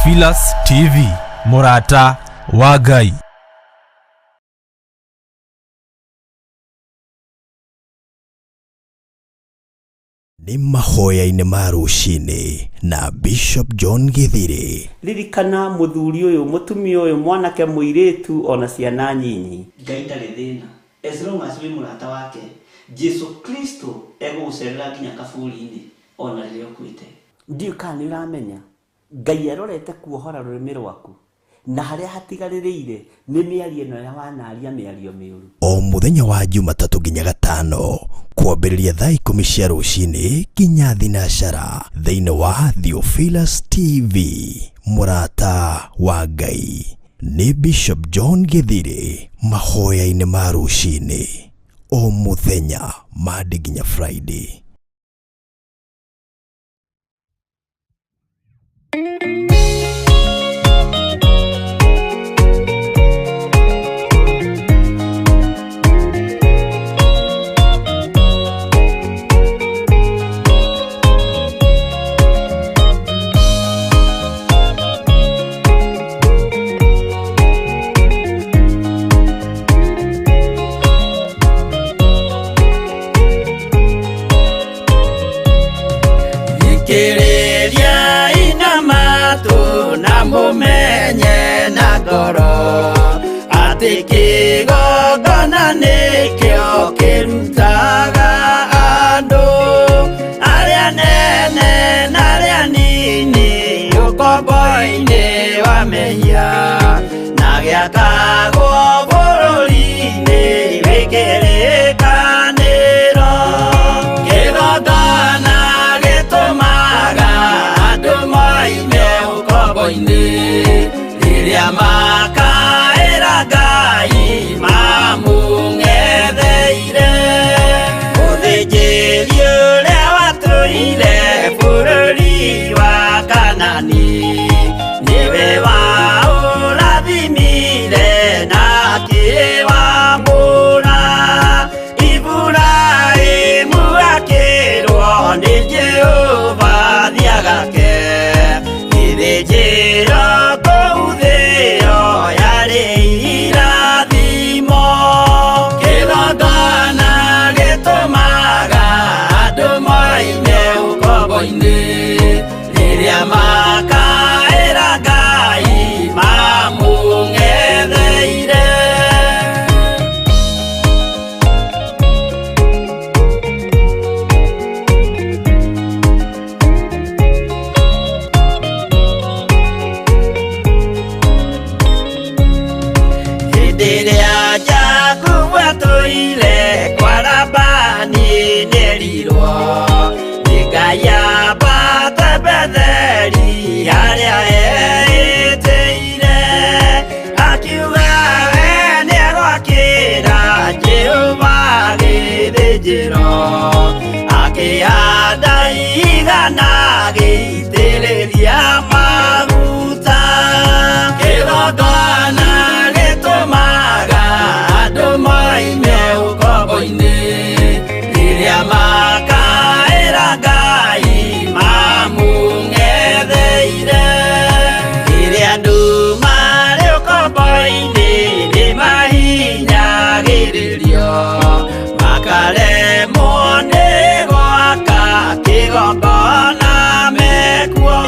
Theophilus TV, mũrata wa Ngai. Nĩ mahoya-inĩ ma rũcinĩ na Bishop John Githiri. Ririkana mũthuri ũyũ, mũtumia ũyũ, mwanake, mũirĩtu ona ciana nyinyi. Ngai ndarĩ thĩna as long as wĩ mũrata wake. Jesu Kristo egũgũcerera nginya kaburi-inĩ ona rĩrĩa ũkuĩte. Ndiũĩ kana nĩ ũramenya Ngai arorete kuohora rũrĩmĩ rwaku na harĩa hatigarĩrĩire nĩ mĩario ĩno ya wanaria mĩario mĩũru. O mũthenya wa Jumatatũ nginya Gatano kwambĩrĩria thaa 10 cia rũcinĩ nginya thinacara thĩinĩ wa Theophilus TV, mũrata wa Ngai. Nĩ Bishop John Githiri mahoya-inĩ ma rũcinĩ o mũthenya Monday nginya Friday. Thikĩrĩriai na matũ na mũmenye na ngoro atĩ kĩgongona nĩkĩo kĩrutaga andũ arĩa nene na arĩa nini ũkombo-inĩ wa mehia na gĩakagwo bũrũri-inĩ wĩ kĩrĩkanĩro. Kĩgongona gĩtũmaga andũ moime ũkombo-inĩ rĩrĩa makaĩra Ngai mamũng'etheire. Mũthĩnjĩri ũrĩa watũire bũrũri wa Kanani nĩwe waũrathimire na akĩwamũra. Iburahĩmu akĩrwo nĩ Jehova thiagake gĩthĩnjĩro kũu thĩo yarĩ irathimo. Kĩgongona gĩtũmaga andũ moime ũkombo-inĩ rĩrĩa makaĩra Ngai mamũng'etheire. Hĩndĩ ĩrĩa Jakubu atũire kwa Labani nĩerirwo nĩ Ngai ambate Betheli harĩa eĩtĩire, akiuga we nĩegwakĩra Jehova gĩthĩnjĩro, akĩhanda igana agĩitĩrĩria maguta. Kĩgongona gĩtũmaga andũ moime ũkombo-inĩ rĩrĩa makaĩra Ngai mamũng'etheire. Rĩrĩa andũ marĩ ũkombo-inĩ nĩmahinyagĩrĩrio makaremwo nĩ gwaka kĩgongona mekuo.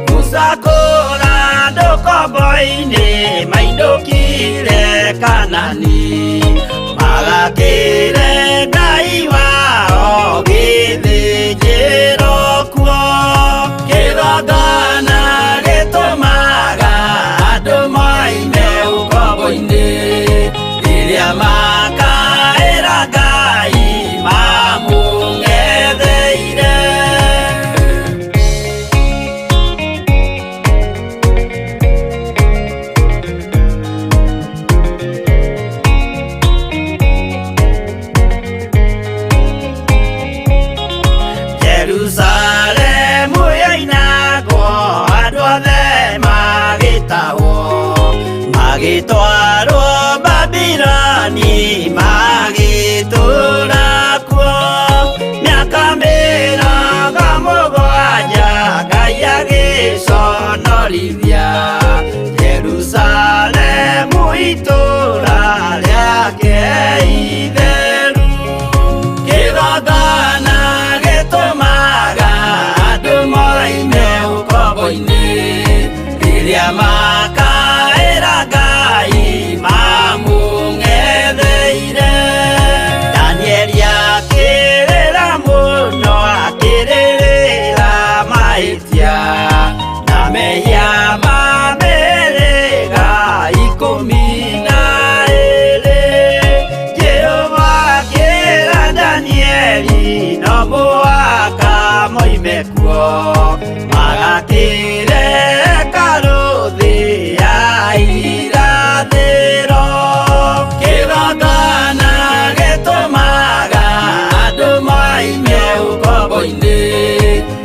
Musa kũra andũ ũkombo-inĩ mainũkire Kanani magakĩre Ngai wao gĩthĩnjĩro kuo. Kĩgongona gĩtũmaga andũ moime ũkombo-inĩ rĩrĩa makaĩra Ngai mamũng'etheire. Magakĩreka rũthĩ ya irathĩro. Kĩgongona gĩtũmaga andũ moime ũkombo-inĩ,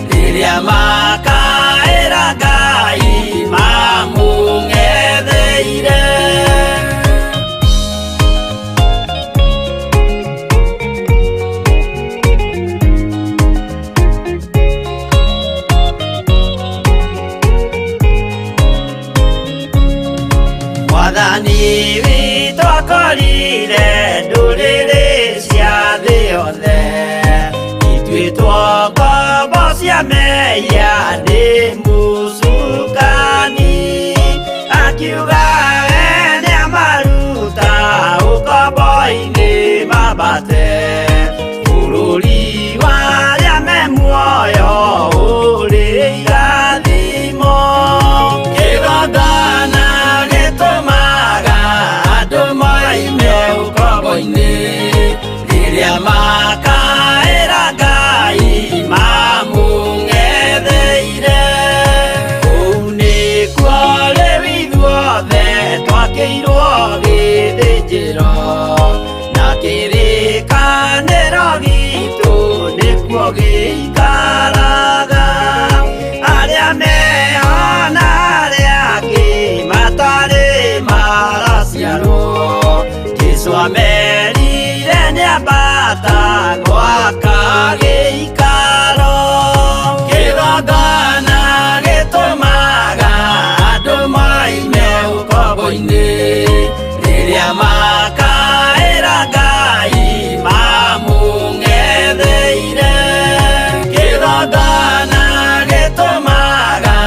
rĩrĩa makaĩra Ngai mamũng'etheire. Mwathani witũ akorire ndũrĩrĩ cia thĩ yothe, ituĩtwo ngombo cia mehia nĩ mũcukani. Akiuga we nĩamaruta ũkombo-inĩ mambate, bũrũri wa arĩa me muoyo ũrĩ irathimo. Kĩgongona gĩtũmaga andũ moime ũkombo-inĩ, rĩrĩa makaĩra Ngai mamũng'etheire. Kũu nĩkuo rĩu ithuothe twakĩirwo gĩthĩnjĩro, na kĩrĩkanĩro gitũ nĩkuo gĩikaraga. Arĩa meho na arĩa angĩ matarĩ maraciarwo, Jesũ amerire nĩambata gwaka gĩikaro. Kĩgongona gĩtũmaga andũ moime ũkombo-inĩ, rĩrĩa makaĩra Ngai mamũng'etheire. Kĩgongona gĩtũmaga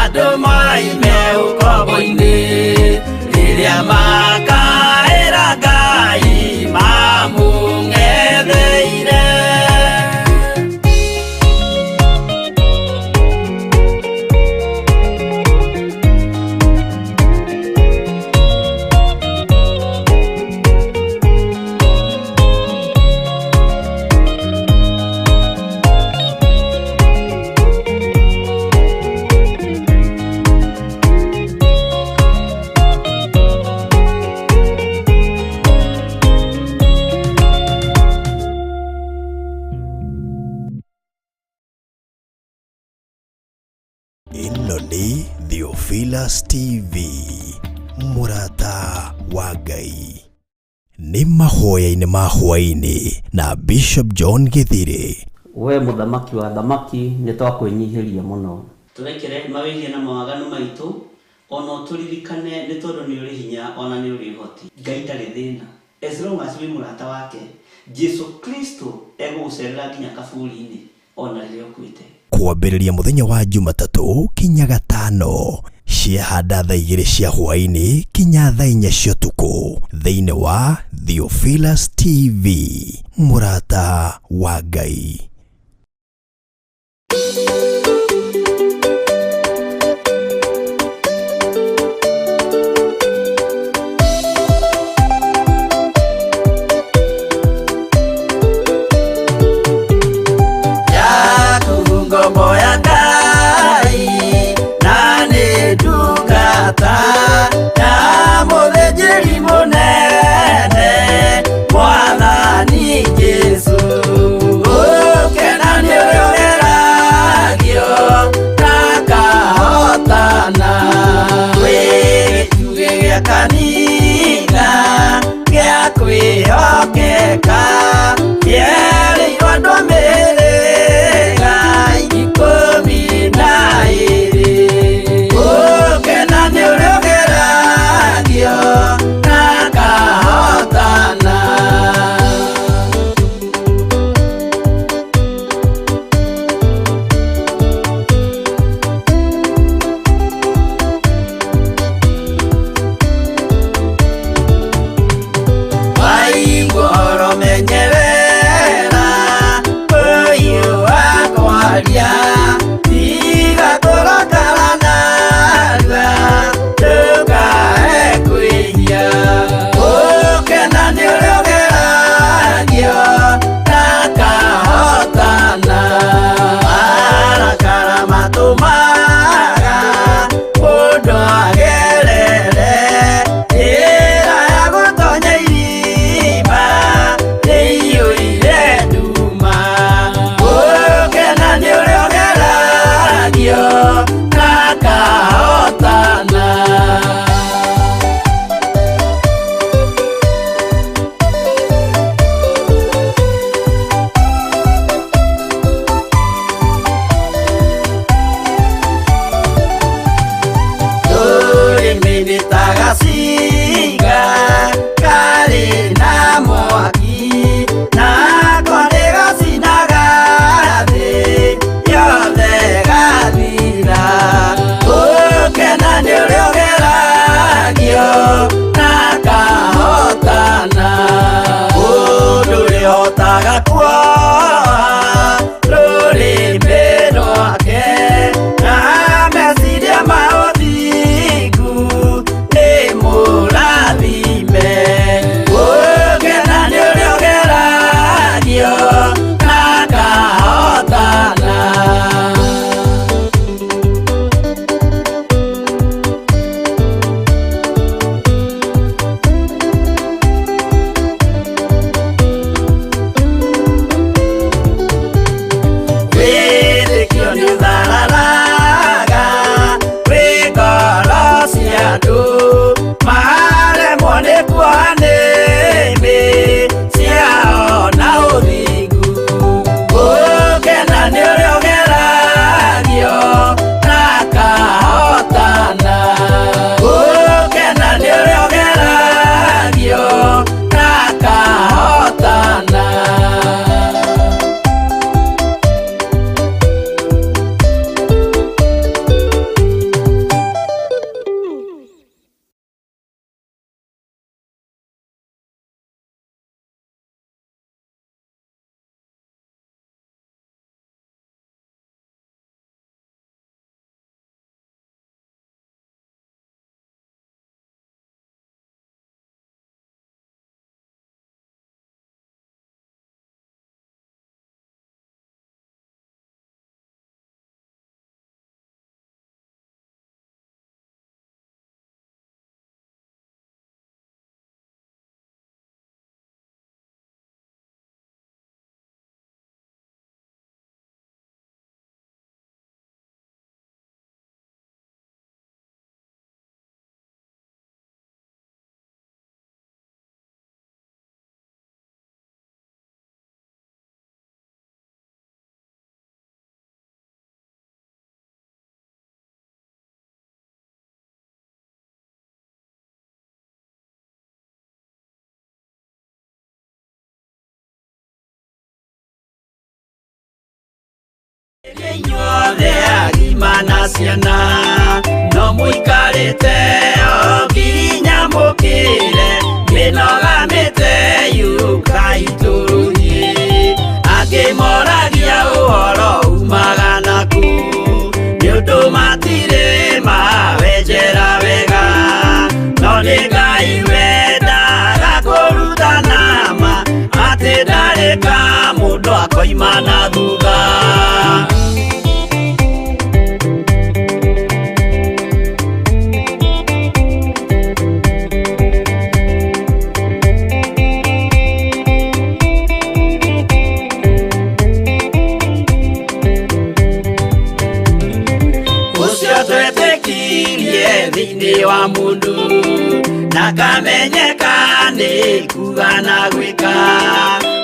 andũ moime ũkombo-inĩ, rĩrĩa makaĩra Ngai mamũng'etheire. Ĩno nĩ Theophilus TV, mũrata wa Ngai. Nĩ mahoya-inĩ ma hwaĩ-inĩ na Bishop John Gĩthirĩ. We mũthamaki wa thamaki, nĩ twakwĩnyihĩria mũno. Tũrekere mawĩhia na mawaganu maitũ, ona ũtũririkane nĩ tondũ nĩ ũrĩ hinya ona nĩ ũrĩ ũhoti. Ngai ndarĩ thĩna, as long as wĩ mũrata wake, Jesu Kristo egũgũcerera nginya kaburi-inĩ ona rĩrĩa ũkuĩte. Kwambĩrĩria mũthenya wa Jumatatũ kinya Gatano ciahanda thaa 2 cia hwaĩ-inĩ kinya thaa 4 cia ũtukũ thĩinĩ wa Theophilus TV, mũrata wa Ngai. Yaku ngombo ya Ngai, na nĩ ndungata ya mũthĩnjĩri mũnene Mwathani Jesũ. Ũkena nĩ ũrĩa ũgeragia. Ũhotaga kuoha rũrĩmĩ rwake na meciria ma ũthingu nĩ mũrathime. Gũkena nĩ ũrĩa ũgeragio na akahotana. Wĩtĩkio nĩ ũthararaga wĩ ngoro cia andũ maremwo nĩ kuoha nĩmĩ ciao na ũthingu. Gũkena nĩ ũrĩa ũgeragio na akahotana. Gũkena nĩ ũrĩa ũgeragio na akahotana. Inyuothe agima na ciana no mũikarĩte o nginya mũkĩre mĩnoga mĩte yũkai tũrũthiĩ. Angĩ moragia ũhoro umaga nakũ nĩ ũndũ matirĩ mawenjera wega no nĩ Ngai wendaga kũrutana ma atĩ ndarĩ ka mũndũ akoima na thutha. Ũcio twetĩkirie thĩinĩ wa mũndũ na kamenyeka nĩ kuga na gwĩka.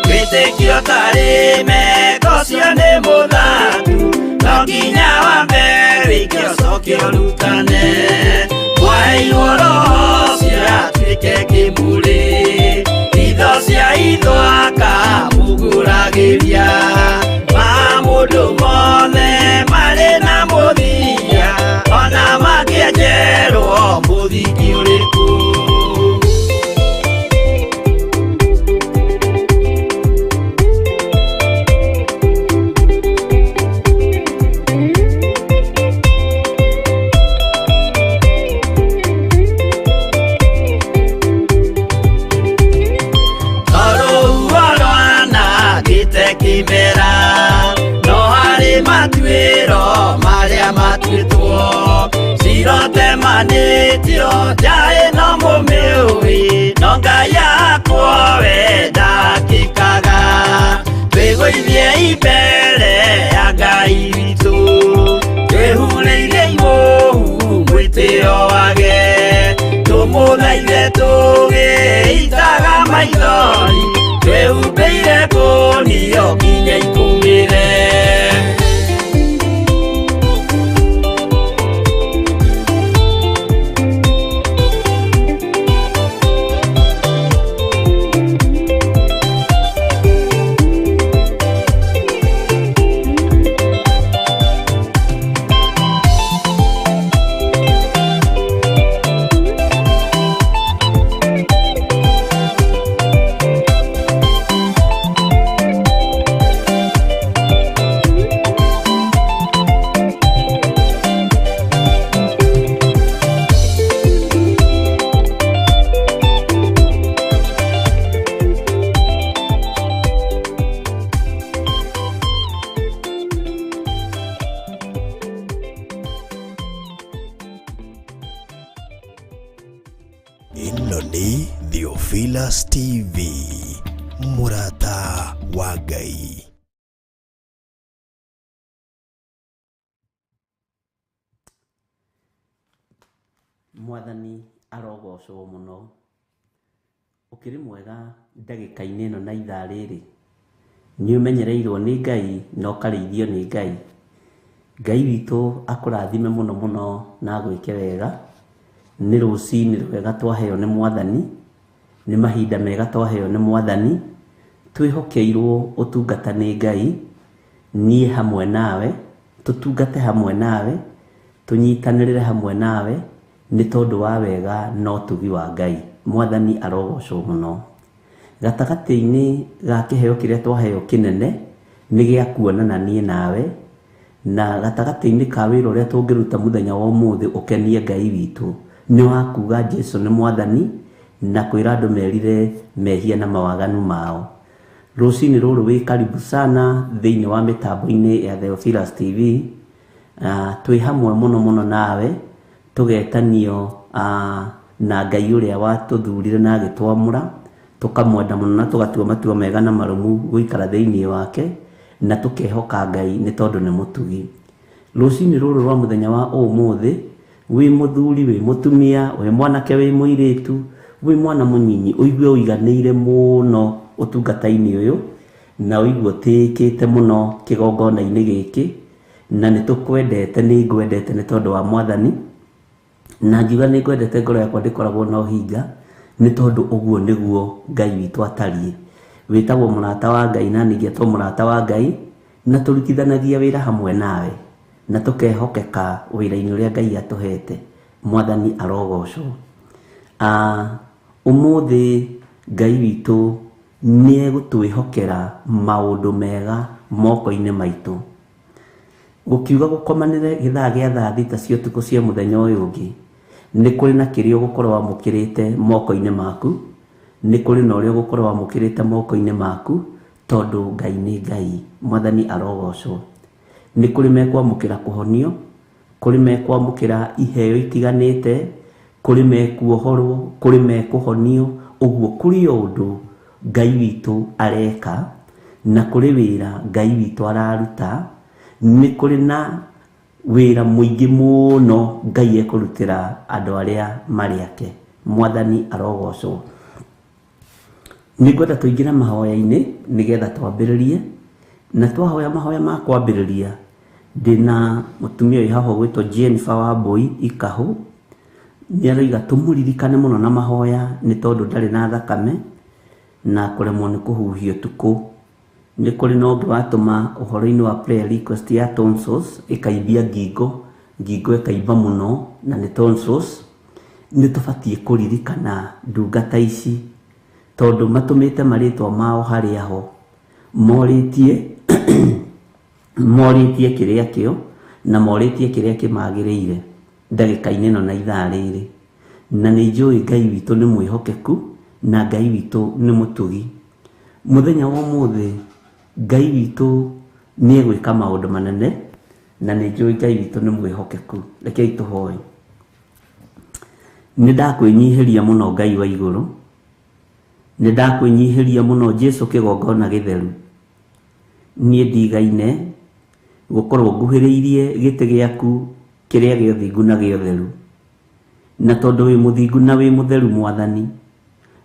Wĩtĩkio tarĩ meko ũcio nĩ mũthatu no nginya wambe wĩke ũcoke ũrutane. Mwaheirwo roho ũcio atuĩke kĩmũrĩ itho cia itho akamũgũragĩria. Ma mũndũ mothe marĩ na mũthia ona mangĩenjerwo mũthingi ũrĩkũ. Rũhuho rwanangĩte kĩmera no harĩ matuĩro marĩa matuĩtwo cirotemanĩtio nja ĩno mũmĩũĩ no Ngai akwo we ndakĩkaga. Twĩgũithie mbere ya Ngai witũ twĩhurĩire imũhu mwĩtĩo wage tũmũthaithe tũgĩitaga maithori twĩhumbĩire kũnio nginya ikũmĩre. Theophilus TV, mũrata wa Ngai. Mwathani arogocwo mũno. Ũkĩrĩ mwega ndagĩka-inĩ ĩno na ithaa rĩrĩ? Nĩ ũmenyereirwo nĩ Ngai na ũkarĩithio nĩ Ngai. Ngai witũ akũrathime mũno mũno na agwĩke wega. Nĩ rũcinĩ rwega twaheo nĩ Mwathani, nĩ mahinda mega twaheo nĩ Mwathani, twĩhokeirwo ũtungata nĩ Ngai, niĩ hamwe nawe, tũtungate hamwe nawe, tũnyitanĩrĩre hamwe nawe, nĩ tondũ wa wega na ũtugi wa Ngai. Mwathani arogocwo mũno. Gatagatĩ-inĩ ga kĩheo kĩrĩa twaheo kĩnene, nĩ gĩa kuonana niĩ nawe, na gatagatĩ-inĩ ka wĩra ũrĩa tũngĩruta mũthenya wa ũmũthĩ ũkenie Ngai witũ, nĩ wa kuga Jesu nĩ Mwathani, na kwĩra andũ merire mehia na mawaganu mao. Rũcinĩ rũrũ wĩ karibu sana thĩinĩ wa mĩtambo-inĩ ya Theophilus TV. Twĩ hamwe mũno mũno nawe, tũgetanio na Ngai ũrĩa watũthurire na agĩtwamũra, tũkamwenda mũno na tũgatua matua mega na marũmu gũikara thĩinĩ wake, na tũkehoka Ngai nĩ tondũ nĩ mũtugi. Rũcinĩ rũrũ rwa mũthenya wa ũmũthĩ, wĩ mũthuri, wĩ mũtumia, wĩ mwanake, wĩ mũirĩtu, wĩ mwana mũnyinyi, ũigue ũiganĩire mũno ũtungata-inĩ ũyũ, na ũigue ũtĩĩkĩte mũno kĩgongona-inĩ gĩkĩ, na nĩ tũkwendete, nĩ ngwendete nĩ tondũ wa Mwathani, na ngiuga nĩ ngwendete ngoro yakwa ndĩkoragwo na ũhinga, nĩ tondũ ũguo nĩguo Ngai witũ atariĩ. Wĩtagwo mũrata wa Ngai na niĩ ngetwo mũrata wa Ngai, na tũrutithanagia wĩra hamwe nawe, na tũkehokeka wĩra-inĩ ũrĩa Ngai atũhete. Mwathani arogocwo. Ũmũthĩ Ngai witũ nĩ egũtwĩhokera maũndũ mega moko-inĩ maitũ. Gũkiuga gũkomanĩre gĩthaa gĩa thaa thita cia ũtukũ cia mũthenya ũyũ ũngĩ, nĩ kũrĩ na kĩrĩa ũgũkorwo wamũkĩrĩte moko-inĩ maku, nĩ kũrĩ na ũrĩa ũgũkorwo wamũkĩrĩte moko-inĩ maku, tondũ Ngai nĩ Ngai. Mwathani arogocwo. Nĩ kũrĩ mekwamũkĩra kũhonio, kũrĩ mekwamũkĩra iheo itiganĩte, kũrĩ mekuohorwo, kũrĩ mekũhonio, ũguo kũrĩ o ũndũ Ngai witũ areka, na kũrĩ wĩra Ngai witũ araruta, nĩ kũrĩ na wĩra mũingĩ mũno Ngai ekũrutĩra andũ arĩa marĩ ake. Mwathani arogocwo. Nĩ ngwenda tũingĩre mahoya-inĩ nĩgetha twambĩrĩrie, na twahoya mahoya ma kwambĩrĩria, ndĩna mũtumia wĩ haha ũgwĩtwo Jennifer Wambui Ikahũ, nĩ aroiga tũmũririkane mũno na mahoya nĩ tondũ ndarĩ na thakame na kũremwo nĩ kũhuhia ũtukũ. Nĩ kũrĩ na ũngĩ watũma ũhoro-inĩ wa prayer request ya tonsils, ĩkaimbia ngingo, ngingo ĩkaimba mũno na nĩ tonsils. Nĩ tũbatiĩ kũririkana ndungata ici tondũ matũmĩte marĩtwa mao harĩa ho, morĩtie morĩtie kĩrĩa kĩo na morĩtie kĩrĩa kĩmagĩrĩire ndagĩka-inĩ ĩno na ithaa rĩrĩ. Na nĩ njũĩ Ngai witũ nĩ mwĩhokeku na Ngai witũ nĩ mũtugi. Mũthenya wa ũmũthĩ Ngai witũ nĩ egwĩka maũndũ manene na nĩ njũĩ Ngai witũ nĩ mwĩhokeku. Rekei tũhoe. Nĩ ndakwĩnyihĩria mũno Ngai wa igũrũ, nĩ ndakwĩnyihĩria mũno Jesu kĩgongona gĩtheru. Niĩ ndigaine gũkorwo nguhĩrĩirie gĩtĩ gĩaku kĩrĩa gĩa ũthingu na gĩa ũtheru. Na tondũ wĩ mũthingu na wĩ mũtheru Mwathani,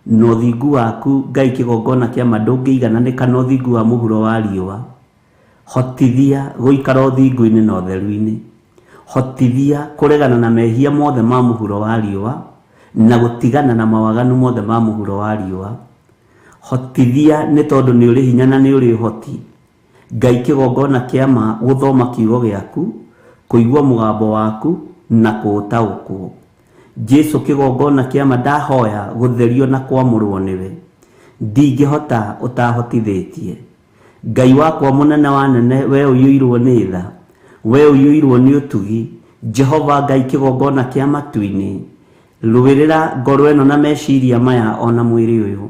na ũthingu waku Ngai kĩgongona kĩa ma ndũngĩigananĩka na ũthingu wa mũhuro wa riũa, hotithia gũikara ũthingu-inĩ na ũtheru-inĩ. Hotithia kũregana na mehia mothe ma mũhuro wa riũa na gũtigana na mawaganu mothe ma mũhuro wa riũa. Hotithia nĩ tondũ nĩ ũrĩ hinya na nĩ ũrĩ ũhoti. Ngai kĩgongona kĩa ma gũthoma kiugo gĩaku, kũigua mũgambo waku na kũũtaũkwo. Jesu kĩgongona kĩa ma ndahoya gũtherio na kwamũrwo nĩwe. Ndingĩhota ũtahotithĩtie. Ngai wakwa mũnene wa nene, we ũiyũirwo nĩ tha, we ũiyũirwo nĩ ũtugi, Jehova Ngai kĩgongona kĩa matu-inĩ, rũĩrĩra ngoro ĩno na meciria maya ona mwĩrĩ ũyũ,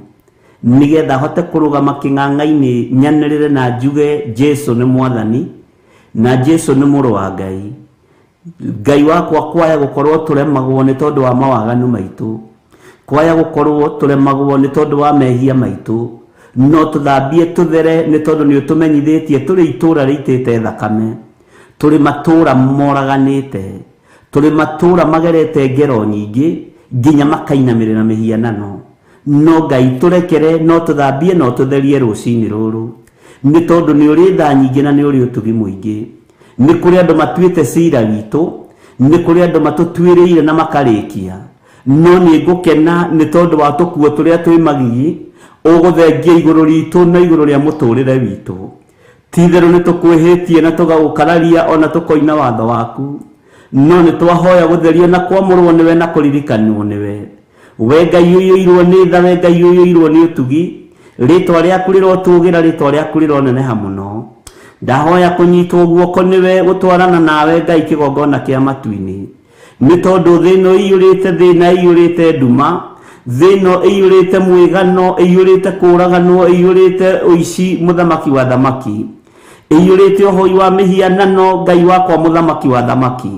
nĩgetha hote kũrũgama kĩng'ang'a-inĩ nyanĩrĩre na njuge Jesu nĩ Mwathani na Jesu nĩ Mũrũ wa Ngai. Ngai wakwa kwaya gũkorwo tũremagwo nĩ tondũ wa mawaganu maitũ. Kwaya gũkorwo tũremagwo nĩ tondũ wa mehia maitũ, no tũthambie tũthere nĩ tondũ nĩ ũtũmenyithĩtie tũrĩ itũũra rĩitĩte thakame, tũrĩ matũũra moraganĩte, tũrĩ matũũra magerete ngero nyingĩ nginya makainamĩrĩra mĩhianano. No Ngai tũrekere, no tũthambie, no tũtherie rũcinĩ rũrũ, nĩ tondũ nĩ ũrĩ tha nyingĩ na nĩ ũrĩ ũtugi mũingĩ. Nĩ kũrĩ andũ matuĩte cira witũ, nĩ kũrĩ andũ matũtuĩrĩire na makarĩkia, no nĩ ngũkena nĩ tondũ wa tũkuo tũrĩa twĩ magigi ũgũthengia igũrũ ritũ na igũrũ rĩa mũtũrĩre witũ. Ti-itherũ nĩ tũkwĩhĩtie na tũgagũkararia ona tũkoina watho waku, no nĩ twahoya gũtherio na kwamũrwo nĩwe na kũririkanwo nĩwe. We Ngai ũiyũirwo nĩ tha, we Ngai ũiyũirwo nĩ ũtugi, rĩtwa rĩaku rĩrotũgĩra, rĩtwa rĩaku rĩroneneha mũno. Ndahoya kũnyitwo guoko nĩwe, gũtwarana nawe Ngai kĩgongona kĩa matu-inĩ, nĩ tondũ thĩ ĩno ĩiyũrĩte thĩna, ĩiyũrĩte nduma, thĩ ĩno ĩiyũrĩte mwĩgano, ĩiyũrĩte kũũraganwo, ĩiyũrĩte ũici, mũthamaki wa thamaki, ĩiyũrĩte ũhoi wa mĩhianano, Ngai wakwa mũthamaki wa thamaki.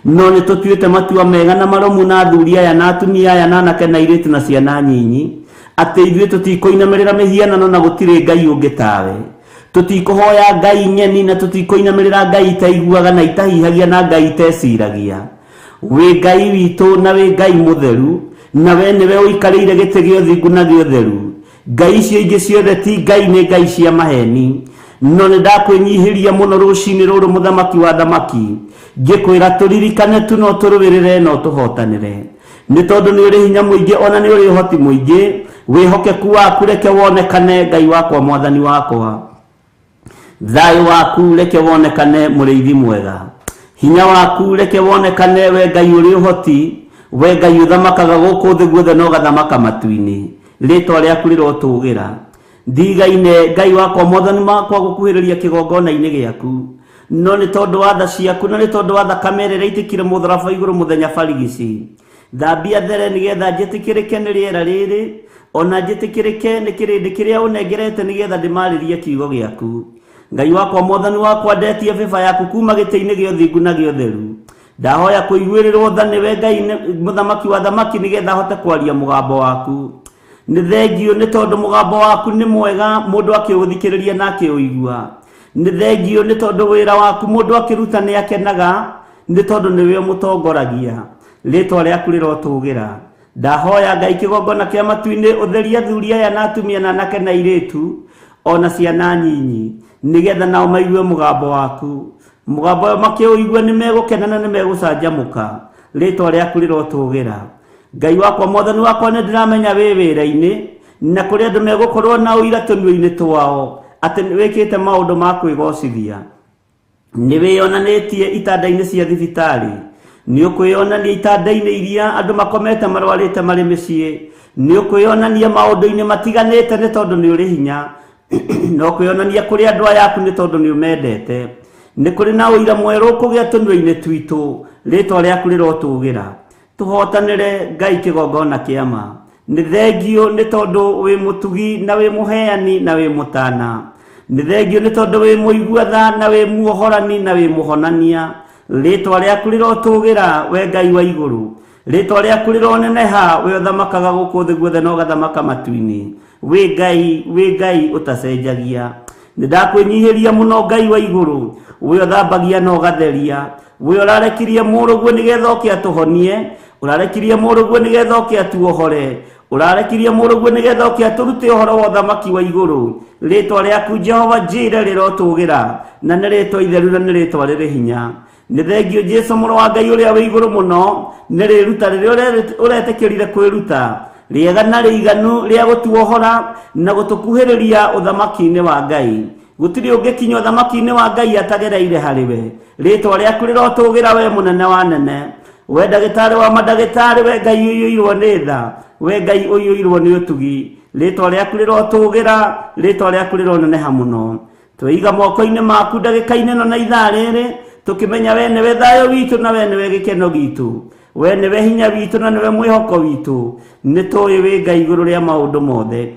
No nĩ tũtuĩte matua mega na maromu na athuri aya na atumia aya na anake na airĩtu na ciana nyinyi, atĩ ithuĩ tũtikũinamĩrĩra mĩhianano na gũtirĩ Ngai ũngĩ tawe. Tũtikũhoya Ngai ng'eni na tũtikũinamĩrĩra Ngai itaiguaga na itahihagia na Ngai iteciragia. Wĩ Ngai witũ na wĩ Ngai mũtheru, na we nĩwe ũikarĩire gĩtĩ gĩa ũthingu na gĩa ũtheru. Ngai icio ingĩ ciothe ti Ngai, nĩ Ngai cia maheni. No nĩ ndakwĩnyihĩria mũno rũcinĩ rũrũ mũthamaki wa thamaki, ngĩkwĩra tũririkane tu, no tũrũĩrĩre, no tũhotanĩre, nĩ tondũ nĩ ũrĩ hinya mũingĩ ona nĩ ũrĩ ũhoti mũingĩ. Wĩhokeku waku reke wonekane, Ngai wakwa mwathani wakwa. Thayũ waku reke wonekane, mũrĩithi mwega. Hinya waku reke wonekane, we Ngai ũrĩ ũhoti, we Ngai ũthamakaga gũkũ thĩ guothe na ũgathamaka matu-inĩ. Rĩtwa rĩaku rĩrotũgĩra. Ndigaine Ngai wakwa mwathani makwa gũkuhĩrĩria kĩgongona-inĩ gĩaku, no nĩ tondũ wa tha ciaku na nĩ tondũ wa thakame ĩrĩa ĩraitĩkire mũtharaba igũrũ mũthenya barigici. Thambia there nĩgetha njĩtĩkĩrĩke nĩ rĩera rĩrĩ, ona njĩtĩkĩrĩke nĩ kĩrĩndĩ kĩrĩa ũnengerete nĩgetha ndĩmarĩrie kiugo gĩaku. Ngai wakwa mwathani wakwa, ndetie bĩba yaku kuma gĩtĩ-inĩ gĩa ũthingu na gĩa ũtheru. Ndahoya kũiguĩrĩrwo tha nĩwe Ngai mũthamaki wa thamaki, nĩgetha hote kwaria mũgambo waku. Nĩ thengio nĩ tondũ mũgambo waku nĩ mwega, mũndũ akĩũthikĩrĩria na akĩũigua. Nĩ thengio nĩ tondũ wĩra waku mũndũ akĩruta nĩ akenaga, nĩ tondũ nĩwe ũmũtongoragia. Rĩtwa rĩaku rĩrotũgĩra. Ndahoya Ngai kĩgongona kĩa matu-inĩ ũtherie athuri aya na atumia na anake na airĩtu ona ciana nyinyi, nĩgetha nao maigue mũgambo waku. Mũgambo ũyũ makĩũigua nĩ megũkena na nĩ megũcanjamũka. Rĩtwa rĩaku rĩrotũgĩra. Ngai wakwa mwathani wakwa, nĩ ndĩramenya wĩ wĩra-inĩ na kũrĩ andũ megũkorwo na ũira tũnua-inĩ twao atĩ nĩ wĩkĩte maũndũ ma kwĩgocithia. Nĩ wĩyonanĩtie itanda-inĩ cia thibitarĩ, nĩ ũkwĩyonania itanda-inĩ iria andũ makomete marwarĩte marĩ mĩciĩ, nĩ ũkwĩyonania maũndũ-inĩ matiganĩte nĩ tondũ nĩ ũrĩ hinya, na ũkwĩyonania kũrĩ andũ aya aku nĩ tondũ nĩ ũmendete. Nĩ kũrĩ na ũira mwerũ ũkũgĩa tũnua-inĩ twitũ. Rĩtwa rĩaku rĩrotũgĩra. Tũhotanĩre Ngai kĩgongona kĩa ma. Nĩ thengio nĩ tondũ wĩ mũtugi na wĩ mũheani na wĩ mũtana. Nĩ thengio nĩ tondũ wĩ mũigua tha na wĩ muohorani na wĩ mũhonania. Rĩtwa rĩaku rĩrotũgĩra, we Ngai wa igũrũ. Rĩtwa rĩaku rĩroneneha, we ũthamakaga gũkũ thĩ guothe na ũgathamaka matu-inĩ. Wĩ Ngai, wĩ Ngai ũtacenjagia. Nĩ ndakwĩnyihĩria mũno Ngai wa igũrũ, we ũthambagia na ũgatheria, we ũrarekirie mũrũguo nĩgetha oke atũhonie, ũrarekirie mũrũguo nĩgetha oke atuohore, ũrarekirie mũrũguo nĩgetha oke atũrute ũhoro wa ũthamaki wa igũrũ. Rĩtwa rĩaku Jehova Jire rĩrotũgĩra, na nĩ rĩtwa itheru na nĩ rĩtwa rĩrĩ hinya. Nĩ thengio Jesu mũrũ wa Ngai ũrĩa wĩ igũrũ mũno, nĩ rĩruta rĩrĩa ũretĩkĩrire kwĩruta, rĩega na rĩiganu rĩa gũtuohora na gũtũkuhĩrĩria ũthamaki-inĩ wa Ngai. Gũtirĩ ũngĩkinya ũthamaki-inĩ wa Ngai atagereire harĩ we. Rĩtwa rĩaku rĩrotũgĩra, we mũnene wa nene, we ndagĩtarĩ wa mandagĩtarĩ, we Ngai ũiyũirwo nĩ tha, we Ngai ũiyũirwo nĩ ũtugi. Rĩtwa rĩaku rĩrotũgĩra, rĩtwa rĩaku rĩroneneha mũno. Tweiga moko-inĩ maku ndagĩka-inĩ ĩno na ithaa rĩrĩ, tũkĩmenya we nĩwe thayũ witũ na we nĩwe gĩkeno gitũ, we nĩwe hinya witũ na nĩwe mwĩhoko witũ. Nĩ tũĩ wĩ Ngai igũrũ rĩa maũndũ mothe.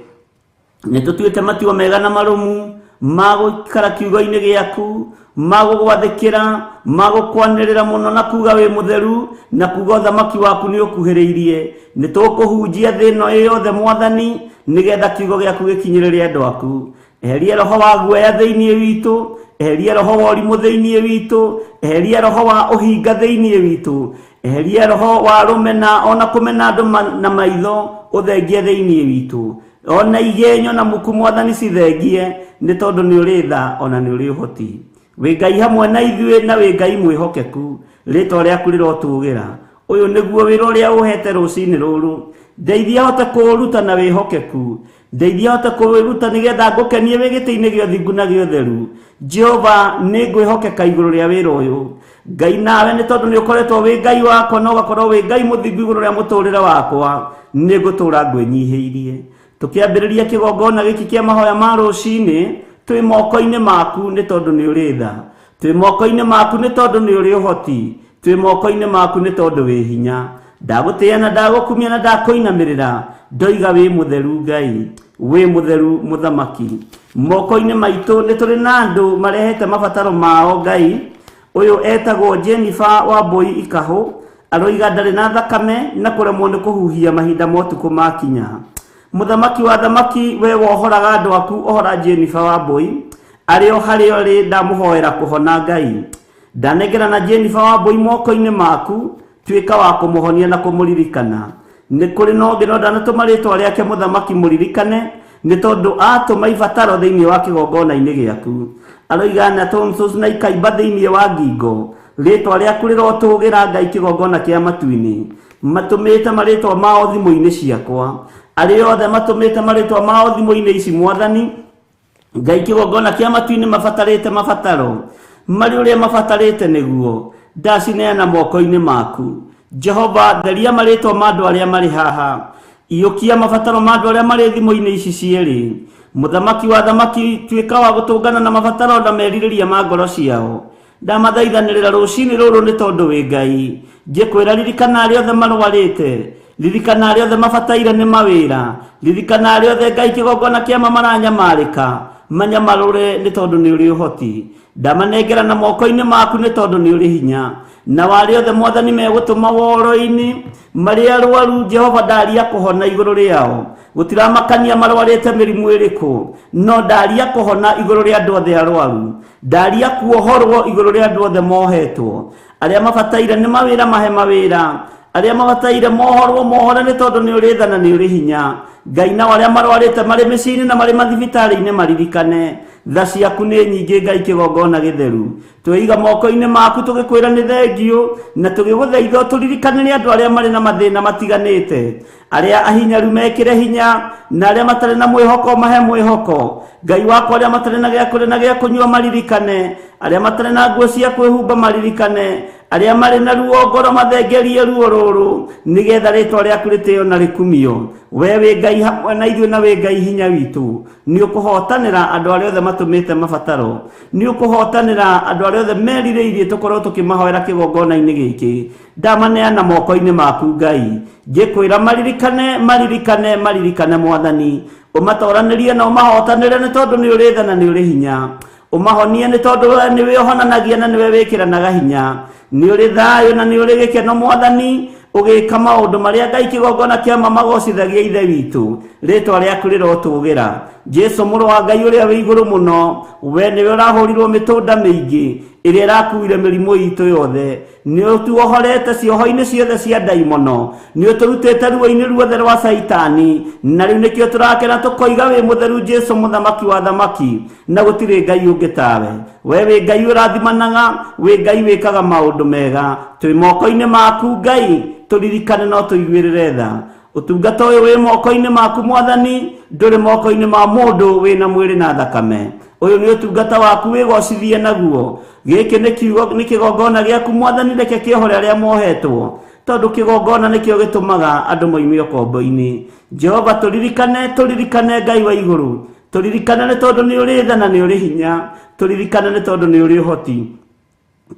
Nĩ tũtuĩte matua mega na marũmu ma gũikara kiugo-inĩ gĩaku. Magũgwathĩkĩra, magũkwanĩrĩra mũno na kuga wĩ mũtheru na kuga ũthamaki waku nĩ ũkuhĩrĩirie. Nĩ tũkũhunjia thĩ ĩno ĩ yothe Mwathani, nĩgetha kiugo gĩaku gĩkinyĩrĩre andũ aku. Eheria roho wa guoya thĩinĩ witũ, eheria roho wa ũrimũ thĩinĩ witũ, eheria roho wa ũhinga thĩinĩ witũ, eheria roho wa rũmena ona kũmena andũ na maitho ũthengie thĩinĩ witũ. Ona igenyo na muku Mwathani cithengie, nĩ tondũ nĩ ũrĩ tha ona nĩ ũrĩ ũhoti. Wĩ Ngai hamwe na ithuĩ na wĩ Ngai mwĩhokeku, rĩtwa rĩaku rĩrotũgĩra. Ũyũ nĩguo wĩra ũrĩa ũhete rũcinĩ rũrũ, ndeithia hote kũũruta na wĩhokeku, ndeithia hote kũwĩruta nĩgetha ngũkenie wĩ gĩtĩ-inĩ gĩa ũthingu na gĩa ũtheru. Jehova, nĩ ngwĩhokeka igũrũ rĩa wĩra ũyũ. Ngai nawe nĩ tondũ nĩ ũkoretwo wĩ Ngai wakwa na ũgakorwo wĩ Ngai mũthingu igũrũ rĩa mũtũrĩre wakwa, nĩ ngũtũra ngwĩnyihĩirie. Tũkĩambĩrĩria kĩgongona gĩkĩ kĩa mahoya ma rũcinĩ, twĩ moko-inĩ maku nĩ tondũ nĩ ũrĩ tha, twĩ moko-inĩ maku nĩ tondũ nĩ ũrĩ ũhoti, twĩ moko-inĩ maku nĩ tondũ wĩ hinya. Ndagũtĩĩa na ndagũkumia na ndakũinamĩrĩra, ndoiga wĩ mũtheru Ngai, wĩ mũtheru mũthamaki. Moko-inĩ maitũ nĩ tũrĩ na andũ marehete mabataro mao Ngai. Ũyũ etagwo Jennifer Wambui Ikahũ, aroiga ndarĩ na thakame na kũremwo nĩ kũhuhia mahinda ma ũtukũ makinya. Mũthamaki wa thamaki, we wohoraga andũ aku, ohora Jennifer Wambui arĩ o harĩa ũrĩ, ndamũhoera kũhona Ngai. Ndanengerana Jennifer Wambui moko-inĩ maku, tuĩka wa kũmũhonia na kũmũririkana. Nĩ kũrĩ na ũngĩ no ndanatũma rĩtwa rĩake mũthamaki mũririkane, nĩ tondũ atũma ibataro thĩinĩ wa kĩgongona-inĩ gĩaku. Aroiga na tonsils na ikaimba thĩinĩ wa ngingo, rĩtwa rĩaku rĩrotũgĩra Ngai kĩgongona kĩa matu-inĩ. Matũmĩte marĩtwa mao thimũ-inĩ ciakwa, arĩa othe matũmĩte marĩtwa mao thimũ-inĩ ici Mwathani Ngai kĩgongona kĩa matu-inĩ mabatarĩte mabataro marĩ ũrĩa mabatarĩte nĩguo ndacineana moko-inĩ maku. Jehova, theria marĩtwa ma andũ arĩa marĩ haha, iyũkia mabataro ma andũ arĩa marĩ thimũ-inĩ ici cierĩ. Mũthamaki wa thamaki, tuĩka wa gũtũngana na mabataro na merirĩria ma ngoro ciao. Ndamathaithanĩrĩra rũcinĩ rũrũ nĩ tondũ wĩ Ngai. Ngĩkwĩra ririkana arĩa othe marwarĩte, ririkana arĩa othe mabataire nĩ mawĩra, ririkana arĩa othe Ngai kĩgongona kĩa ma maranyamarĩka, manyamarũre nĩ tondũ nĩ ũrĩ ũhoti. Ndamanengera na moko-inĩ maku nĩ tondũ nĩ ũrĩ hinya. Na arĩa othe Mwathani megũtũma woro-inĩ, marĩ arwaru, Jehova ndaria kũhona igũrũ rĩao. Gũtiramakania marwarĩte mĩrimũ ĩrĩkũ, no ndaria kũhona igũrũ rĩa andũ othe arwaru. Ndaria kuohorwo igũrũ rĩa andũ othe mohetwo. Arĩa mabataire nĩ mawĩra mahe mawĩra, arĩa mabataire mohorwo mohore nĩ tondũ nĩ ũrĩ tha na nĩ ũrĩ hinya. Ngai, nao arĩa marwarĩte marĩ mĩciĩ-inĩ na marĩ mathibitarĩ-inĩ maririkane. Tha ciaku nĩ nyingĩ Ngai kĩgongona gĩtheru. Tweiga moko-inĩ maku tũgĩkwĩra nĩ thengiũ na tũgĩgũthaitha ũtũririkanĩre andũ arĩa marĩ na mathĩna matiganĩte. Arĩa ahinyaru mekĩre hinya na arĩa matarĩ na mwĩhoko mahe mwĩhoko. Ngai wakwa, arĩa matarĩ na gĩa kũrĩa na gĩa kũnyua maririkane, arĩa matarĩ na nguo cia kwĩhumba maririkane, arĩa marĩ na ruo ngoro mathengerie ruo rũrũ, nĩgetha rĩtwa rĩaku rĩtĩo na rĩkumio. We wĩ Ngai hamwe na ithuĩ na wĩ Ngai hinya witũ. Nĩ ũkũhotanĩra andũ arĩa othe matũmĩte mabataro, nĩ ũkũhotanĩra andũ arĩa othe merirĩirie tũkorwo tũkĩmahoera kĩgongona-inĩ gĩkĩ. Ndamaneana moko-inĩ maku Ngai, ngĩkwĩra maririkane, maririkane, maririkane Mwathani. Ũmatoranĩrie na ũmahotanĩre nĩ tondũ nĩ ũrĩ tha na nĩ ũrĩ hinya. Ũmahonie nĩ tondũ we nĩwe ũhonanagia na nĩwe wĩkĩranaga hinya. Nĩ ũrĩ thayũ na nĩ ũrĩ gĩkeno Mwathani, ũgĩka maũndũ marĩa Ngai kĩgongona kĩa ma magocithagia Ithe witũ. Rĩtwa rĩaku rĩrotũgĩra. Jesu mũrũ wa Ngai ũrĩa wĩ igũrũ mũno, we nĩwe ũrahũrirwo mĩtũnda mĩingĩ ĩrĩa ĩrakuire mĩrimũ itũ yothe. Nĩ ũtuohorete cioho-inĩ ciothe cia ndaimono, nĩ ũtũrutĩte ruo-inĩ ruothe rwa Caitani, na rĩu nĩkĩo tũrakena tũkoiga wĩ mũtheru Jesu mũthamaki wa thamaki, na gũtirĩ Ngai ũngĩ tawe. We wĩ Ngai ũrathimanaga, wĩ Ngai wĩkaga maũndũ mega. Twĩ moko-inĩ maku Ngai, tũririkane no tũiguĩrĩre tha. Ũtungata ũyũ wĩ moko-inĩ maku Mwathani, ndũrĩ moko-inĩ ma mũndũ wĩna mwĩrĩ na thakame. Ũyũ nĩ ũtungata waku wĩgocithie naguo. Gĩkĩ nĩ kiugo nĩ kĩgongona gĩaku Mwathani, reke kĩohore arĩa mohetwo, tondũ kĩgongona nĩkĩo gĩtũmaga andũ moime ũkombo-inĩ. Jehova, tũririkane, tũririkane Ngai wa igũrũ, tũririkane nĩ tondũ nĩ ũrĩ tha na nĩ ũrĩ hinya, tũririkane nĩ tondũ nĩ ũrĩ ũhoti,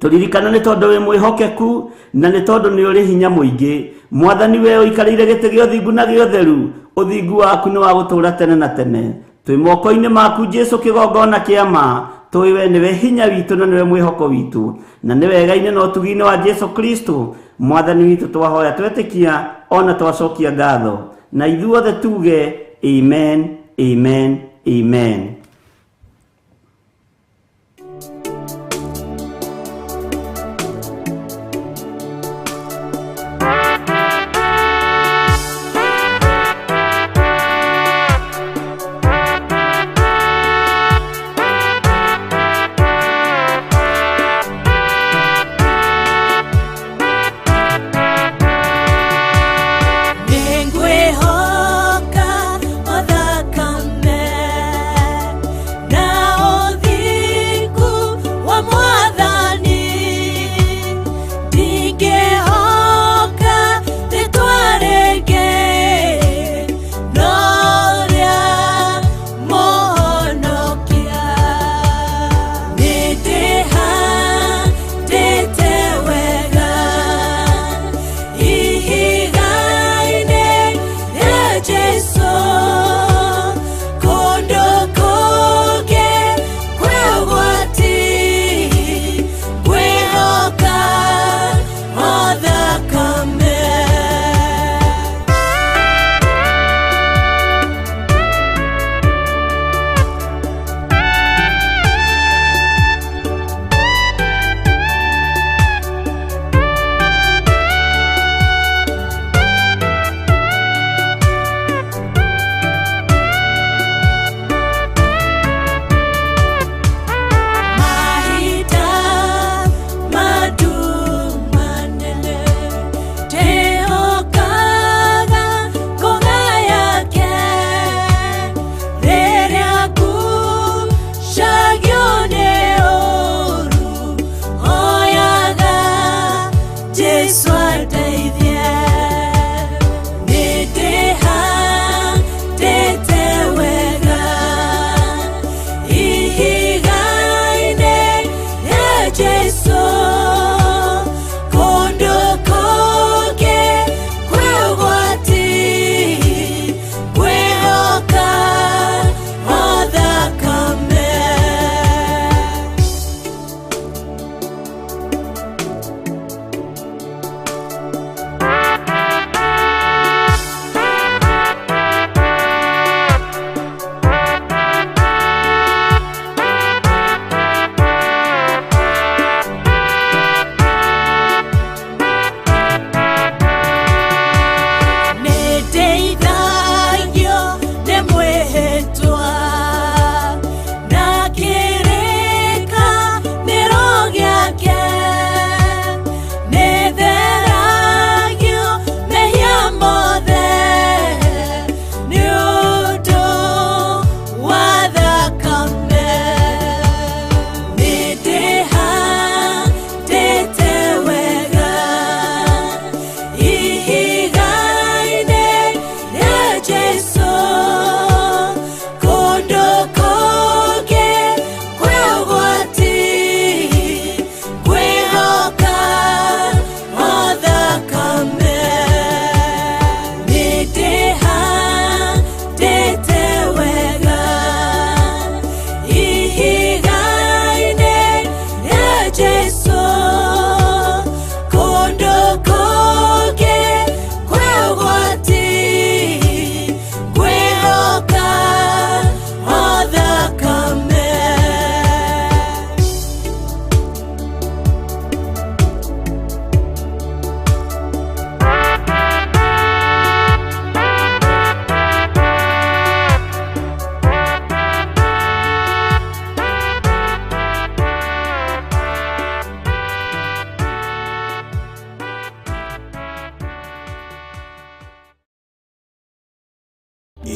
tũririkane nĩ tondũ wĩ mwĩhokeku na nĩ tondũ nĩ ũrĩ hinya mũingĩ. Mwathani, we ũikarĩire gĩtĩ gĩa ũthingu na gĩa ũtheru, ũthingu waku nĩ wa gũtũũra tene na tene. Twĩ moko-inĩ maku Jesu kĩgongona kĩa ma, Tũĩ we nĩwe hinya witũ na nĩwe mwĩhoko witũ, na nĩ wega-inĩ na ũtugi-inĩ wa Jesu Kristo mwathani witũ twahoya twetĩkia ona twacokia ngatho, na ithuothe tuge amen, amen, amen. Nĩngwĩhoka o thakame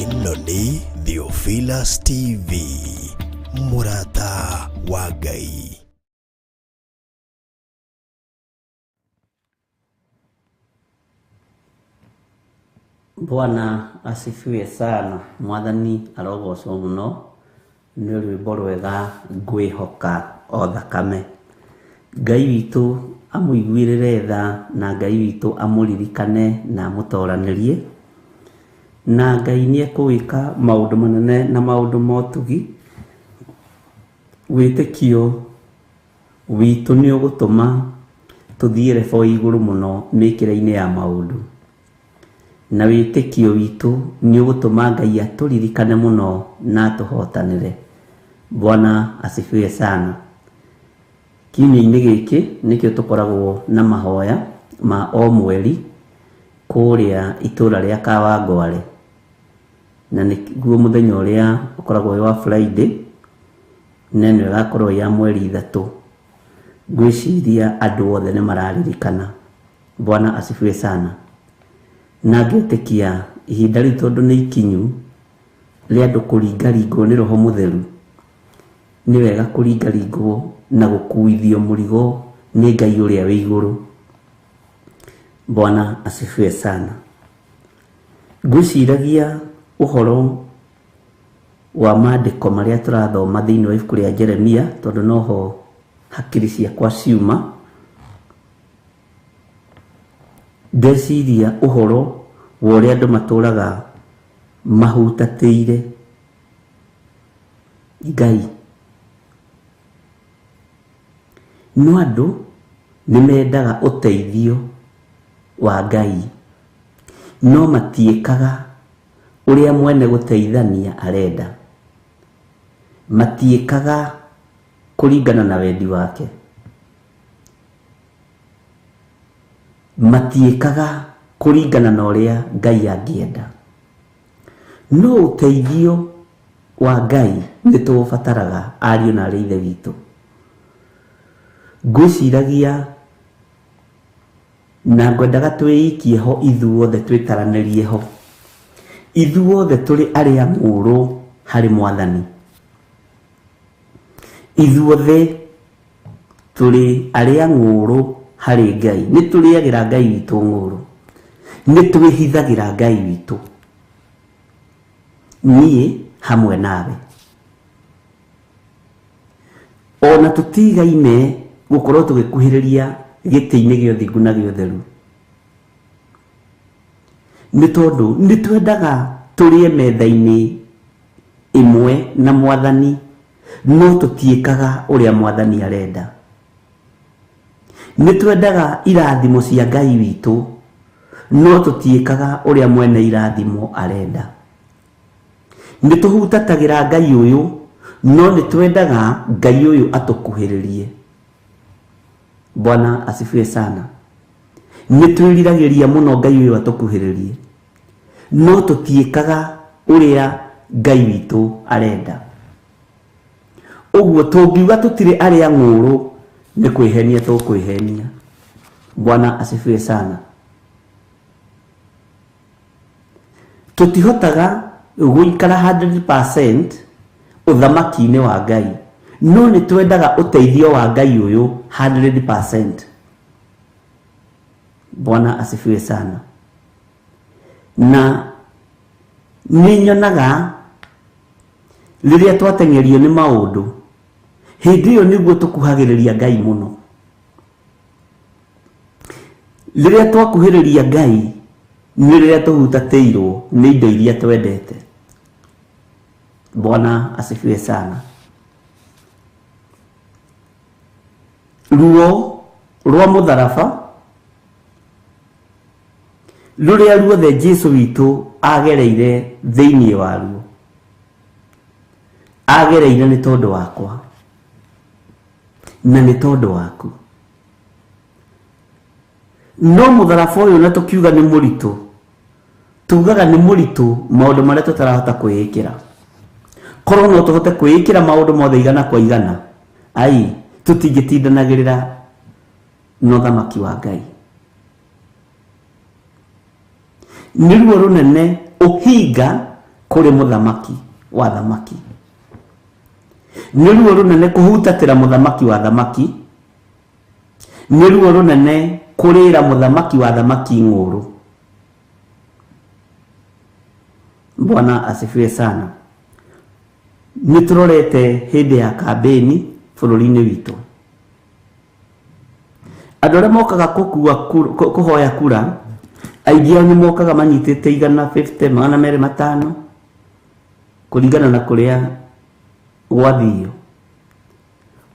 Ĩno nĩ Theophilus TV, mũrata wa Ngai. Bwana asifiwe sana. Mwathani arogocwo muno nĩ rwĩmbo rwega ngwĩhoka o thakame. Ngai witũ amũiguĩrĩre tha na Ngai witũ amũririkane na amũtoranĩrie, na Ngai nĩ ekũwĩka maũndũ manene na maũndũ ma ũtugi. Wĩtĩkio witũ nĩ ũgũtũma tũthiĩ rebo igũrũ mũno mĩkĩre-inĩ ya maũndũ. Na wĩtĩkio witũ nĩ ũgũtũma Ngai atũririkane mũno na atũhotanĩre. Bwana asifiwe sana. Kiumia-inĩ gĩkĩ nĩkĩo tũkoragwo na mahoya ma o mweri kũrĩa itũra rĩa Kawangware, na nĩguo mũthenya ũrĩa ũkoragwo wĩ wa Friday, na ĩno ĩgakorwo ya mweri 3. Ngwĩciria andũ othe nĩ mararirikana. Bwana asifiwe sana. Na ngetĩkia ihinda rĩu tondũ nĩ ikinyu rĩa andũ kũringaringwo nĩ Roho Mũtheru, nĩ wega kũringaringwo na gũkuithio mũrigo nĩ Ngai ũrĩa wĩ igũrũ. Bwana asifiwe sana. Ngwĩciragia ũhoro wa maandĩko marĩa tũrathoma thĩinĩ wa ibuku rĩa Jeremia, tondũ noho hakiri ciakwa ciuma. Ndeciria ũhoro wa ũrĩa andũ matũraga mahutatĩire Ngai. No andũ nĩ mendaga ũteithio wa Ngai, no matiĩkaga ũrĩa mwene gũteithania arenda. Matiĩkaga kũringana na wendi wake. Matiĩkaga kũringana na ũrĩa Ngai angĩenda. No ũteithio wa Ngai nĩ tũũbataraga, ariũ na arĩ Ithe witũ. Ngwĩciragia na ngwendaga twĩikie ho ithuothe, twĩtaranĩrie ho ithuothe tũrĩ arĩa ng'ũrũ harĩ Mwathani. Ithuothe tũrĩ arĩa ng'ũrũ harĩ Ngai. Nĩ tũrĩagĩra Ngai witũ ng'ũrũ, nĩ twĩhithagĩra Ngai witũ, niĩ hamwe nawe. Ona tũtigaine gũkorwo tũgĩkuhĩrĩria gĩtĩ-inĩ gĩa ũthingu na gĩa ũtheru, nĩ tondũ nĩ twendaga tũrĩe metha-inĩ ĩmwe na Mwathani, no tũtiĩkaga ũrĩa Mwathani arenda. Nĩ twendaga irathimo cia Ngai witũ, no tũtiĩkaga ũrĩa mwene irathimo arenda. Nĩ tũhutatagĩra Ngai ũyũ, no nĩ twendaga Ngai ũyũ atũkuhĩrĩrie. Bwana asifiwe sana. Nĩ twĩriragĩria mũno Ngai ũyũ atũkuhĩrĩrie, no tũtiĩkaga ũrĩa Ngai witũ arenda. Ũguo tũngiuga tũtirĩ arĩa ng'ũrũ, nĩ kwĩhenia tũkwĩhenia. Bwana asifiwe sana. Tũtihotaga gũikara 100% ũthamaki-inĩ wa Ngai, no nĩ twendaga ũteithio wa Ngai ũyũ 100%. Bwana asifiwe sana. Na nĩ nyonaga rĩrĩa twateng'erio nĩ maũndũ, hĩndĩ ĩyo nĩguo tũkuhagĩrĩria Ngai mũno. Rĩrĩa twakuhĩrĩria Ngai nĩ rĩrĩa tũhutatĩirwo nĩ indo iria twendete. Bwana asifiwe sana. Ruo rwa mũtharaba rũrĩa ruothe Jesu witũ agereire thĩinĩ waruo, agereire nĩ tondũ wakwa na nĩ tondũ waku. No mũtharaba ũyũ na tũkiuga nĩ mũritũ, tugaga nĩ mũritũ maũndũ marĩa tũtarahota kwĩĩkĩra. Korwo no tũhote kwĩĩkĩra maũndũ mothe igana kwa igana, ai tũtingĩtindanagĩrĩra na ũthamaki wa Ngai. Nĩ ruo rũnene ũhinga kũrĩ mũthamaki wa thamaki. Nĩ ruo rũnene kũhutatĩra mũthamaki wa thamaki. Nĩ ruo rũnene kũrĩra mũthamaki wa thamaki ng'ũrũ. Bwana asifiwe sana. Nĩ tũrorete hĩndĩ ya kambĩni bũrũri-inĩ witũ. Andũ arĩa mokaga kũhoya kura, aingĩ ao nĩ mokaga manyitĩte 150, 250, kũringana na kũrĩa gwathiio.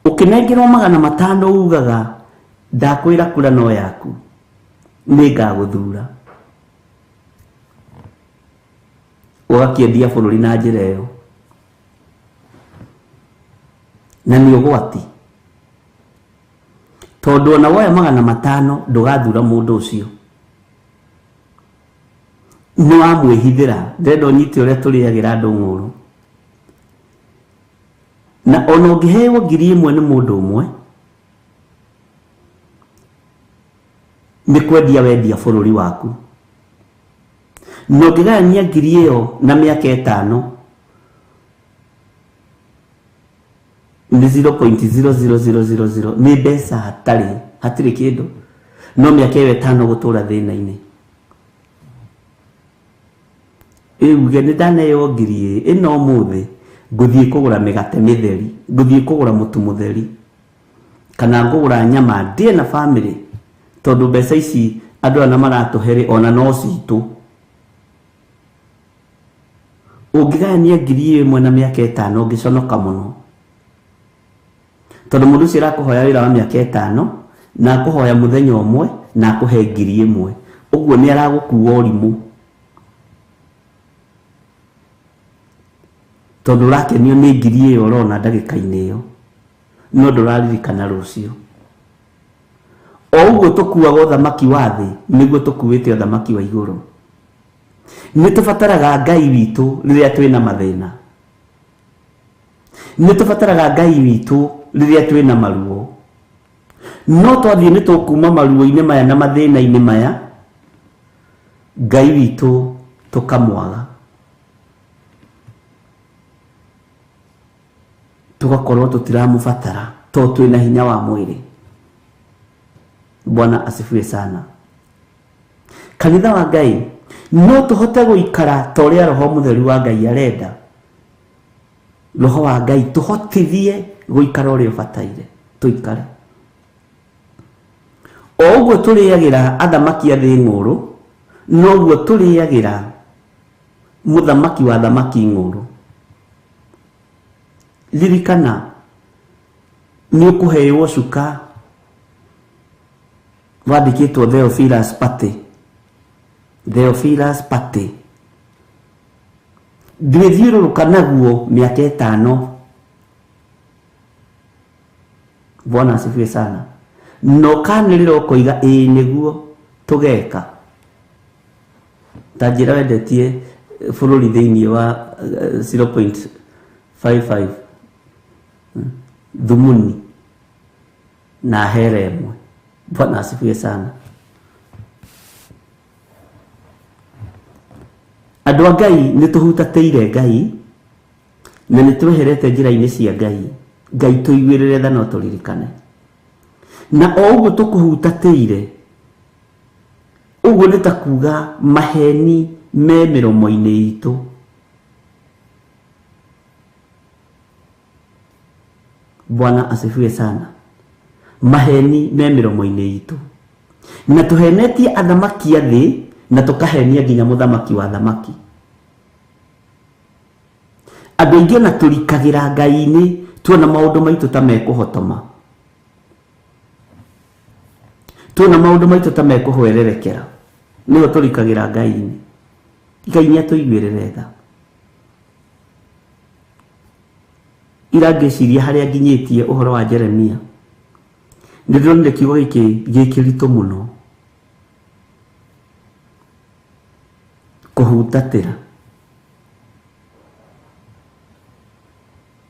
Ũkĩnengerwo 500 ugaga ndakwĩra kura no yaku, nĩngagũthura. Ũgakĩendia bũrũri na njĩra ĩyo, na nĩ ũgwati, tondũ ona woya 500 ndũgathura mũndũ ũcio, nĩ wamwĩhithĩra. Ndĩrenda ũnyite ũrĩa tũrĩagĩra andũ ng'ũrũ. Na ona ũngĩheo 1000 nĩ mũndũ ũmwe, nĩ kwendia wendia bũrũri waku. Na ũngĩgayania 1000 ĩyo na mĩaka 5, nĩ 0.00000, nĩ mbeca hatarĩ, hatirĩ kĩndũ. No mĩaka ĩyo 5 gũtũra thĩna-inĩ. Ĩuge nĩ ndaneo 1000 ĩno ũmũthĩ, ngũthiĩ kũgũra mĩgate mĩtheri, ngũthiĩ kũgũra mũtu mũtheri, kana ngũgũra nyama ndĩe na family, tondũ mbeca ici andũ aya maratũhe rĩ, ona no citũ. Ũngĩgayania 1000 na mĩaka 5, ũngĩconoka mũno, tondũ mũndũ ũcio arakũhoya wĩra wa mĩaka 5 na akũhoya mũthenya ũmwe na akũhe 1000, ũguo nĩ aragũkua ũrimũ, tondũ ũrakenio nĩ 1000 ĩyo ũrona ndagĩka-inĩ ĩyo, no ndũraririkana rũciũ. O ũguo tũkuaga ũthamaki wa thĩ, nĩguo tũkuĩte ũthamaki wa igũrũ. Nĩ tũbataraga Ngai witũ rĩrĩa twĩna mathĩna, nĩ tũbataraga Ngai witũ rĩrĩa twĩna maruo. No twathiĩ nĩ tũkuma maruo-inĩ maya na mathĩna-inĩ maya, Ngai witũ tũkamwaga, tũgakorwo tũtiramũbatara tondũ twĩna hinya wa mwĩrĩ. Bwana asifiwe sana. Kanitha wa Ngai, no tũhote gũikara ta ũrĩa Roho Mũtheru wa Ngai arenda. Roho wa Ngai tũhotithie gũikara ũrĩa ũbataire tũikare. O ũguo tũrĩagĩra athamaki a thĩ ng'ũrũ, noguo tũrĩagĩra mũthamaki wa thamaki ng'ũrũ. Ririkana nĩ ũkũheo cuka wandĩkĩtwo Theophilus Party, Theophilus Party, ndwĩthiũrũrũka naguo mĩaka 5. Bwana asifiwe sana. Na ũkanĩrĩra ũkoiga ĩĩ nĩguo tũgeka. Ta njĩra wendetie bũrũri thĩinĩ wa 0.55 thumuni na hera ĩmwe. Bwana asifiwe sana. Andũ a Ngai nĩ tũhutatĩire Ngai na nĩ tweherete njĩra-inĩ cia Ngai. Ngai tũiguĩrĩre tha no tũririkane. Na o ũguo tũkũhutatĩire, ũguo nĩ ta kuga maheni me mĩromo-inĩ itũ. Bwana asifiwe sana. Maheni me mĩromo-inĩ itũ, na tũhenetie athamaki a thĩ na tũkahenia nginya mũthamaki wa thamaki. Andũ aingĩ ona tũrikagĩra Ngai-inĩ tuona maũndũ maitũ ta mekũhotoma, tuona maũndũ maitũ ta mekũhwererekera, nĩho tũrikagĩra Ngai-inĩ. Ngai nĩ atũiguĩrĩre tha. Ira ngĩciria harĩa nginyĩtie ũhoro wa Jeremia, nĩ ndĩronire kiugo gĩkĩ gĩ kĩritũ mũno, kũhutatĩra.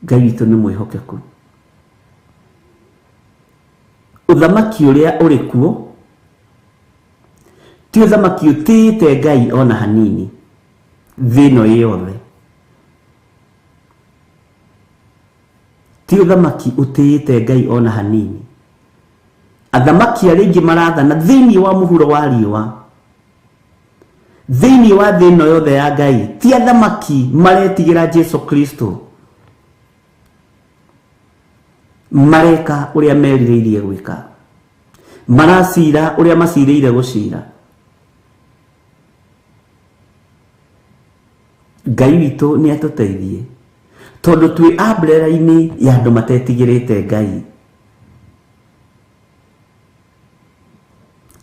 Ngai witũ nĩ mwĩhokeku. Ũthamaki ũrĩa ũrĩ kuo ti ũthamaki ũtĩĩte Ngai ona hanini thĩ ĩno ĩ yothe. Ti ũthamaki ũtĩĩte Ngai ona hanini. Athamaki arĩa aingĩ marathana thĩinĩ wa mũhuro wa riũa, thĩinĩ wa thĩ ĩno yothe ya Ngai, ti athamaki maretigĩra Jesu Kristo, mareka ũrĩa merirĩirie gwĩka, maracira ũrĩa macirĩire gũcira. Ngai witũ nĩ atũteithie Tondũ twĩ umbrella-inĩ ya andũ matetigĩrĩte Ngai.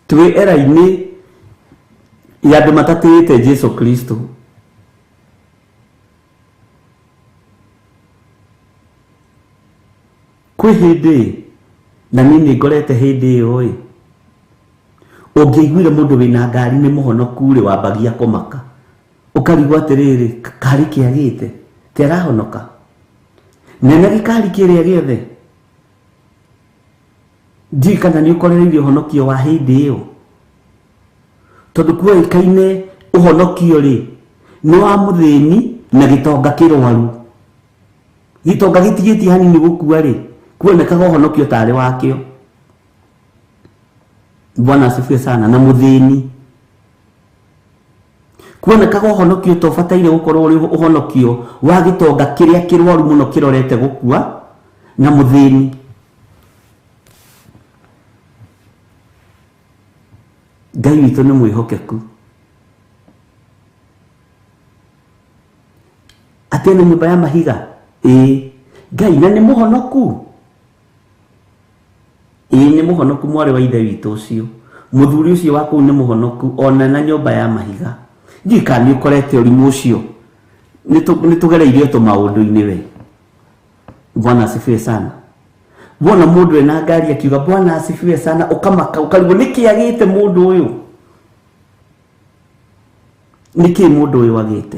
Twĩ era-inĩ ya andũ matatĩĩte Jesu Kristo. Kwĩ hĩndĩ na niĩ nĩ ngorete hĩndĩ ĩyo ĩ, ũngĩaiguire mũndũ wĩna ngari nĩ mũhonoku rĩ, wambagia kũmaka. Ũkarigwo atĩrĩrĩ, karĩ kĩagĩte, ti arahonoka? Nena gĩkari kĩrĩa gĩothe. Ndiũĩ kana nĩ ũkorereire ũhonokio wa hĩndĩ ĩyo. Tondũ kuoĩkaine ũhonokio rĩ, nĩ wa mũthĩni na gĩtonga kĩrwaru. Gĩtonga gĩtigĩtie hanini gũkua rĩ, kuonekaga ũhonokio tarĩ wakĩo. Bwana asifiwe sana. Na mũthĩni. Kuonekaga ũhonokio ta ũbataire gũkorwo ũrĩ ũhonokio wa gĩtonga kĩrĩa kĩrwaru mũno kĩrorete gũkua na mũthĩni. Ngai witũ nĩ mwĩhokeku. Atĩ ena nyũmba ya mahiga? Ĩĩ. Ngai na nĩ mũhonoku? Ĩĩ nĩ mũhonoku mwarĩ wa ithe witũ ũcio. Mũthuri ũcio wa kũu nĩ mũhonoku ona na nyũmba ya mahiga. Ndiũĩ kana nĩ ũkorete ũrimũ ũcio. Nĩ tũgereirio tũmaũndũ-inĩ we. Bwana asifiwe sana. Wona mũndũ ena ngari akiuga Bwana asifiwe sana, ũkamaka ũkarigwo nĩkĩ agĩte mũndũ ũyũ? Nĩkĩ mũndũ ũyũ agĩte?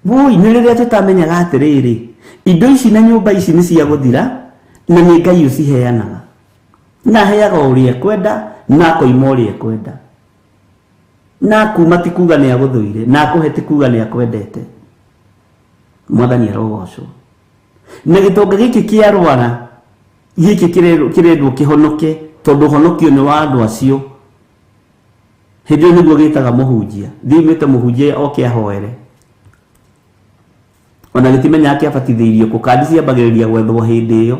Woi, nĩ rĩrĩa tũtamenyaga atĩrĩrĩ, indo ici na nyũmba ici nĩ cia gũthira, na nĩ Ngai ũciheanaga. Na aheaga o ũrĩa ekwenda, na akoima ũrĩa ekwenda. Na akuma ti kuga nĩ agũthũire, na akũhe ti kuga nĩ akwendete. Mwathani arogocwo. Na gĩtonga gĩkĩ kĩarwara, gĩkĩ kĩrendwo kĩhonoke, tondũ ũhonokio nĩ wa andũ acio. Hĩndĩ ĩyo nĩguo gĩtaga mũhunjia. Thiĩ wĩte mũhunjia oke ahoere. Ona gĩtimenyaga kĩabatithĩirio kũ, kandi ciambagĩrĩria gwethwo hĩndĩ ĩyo.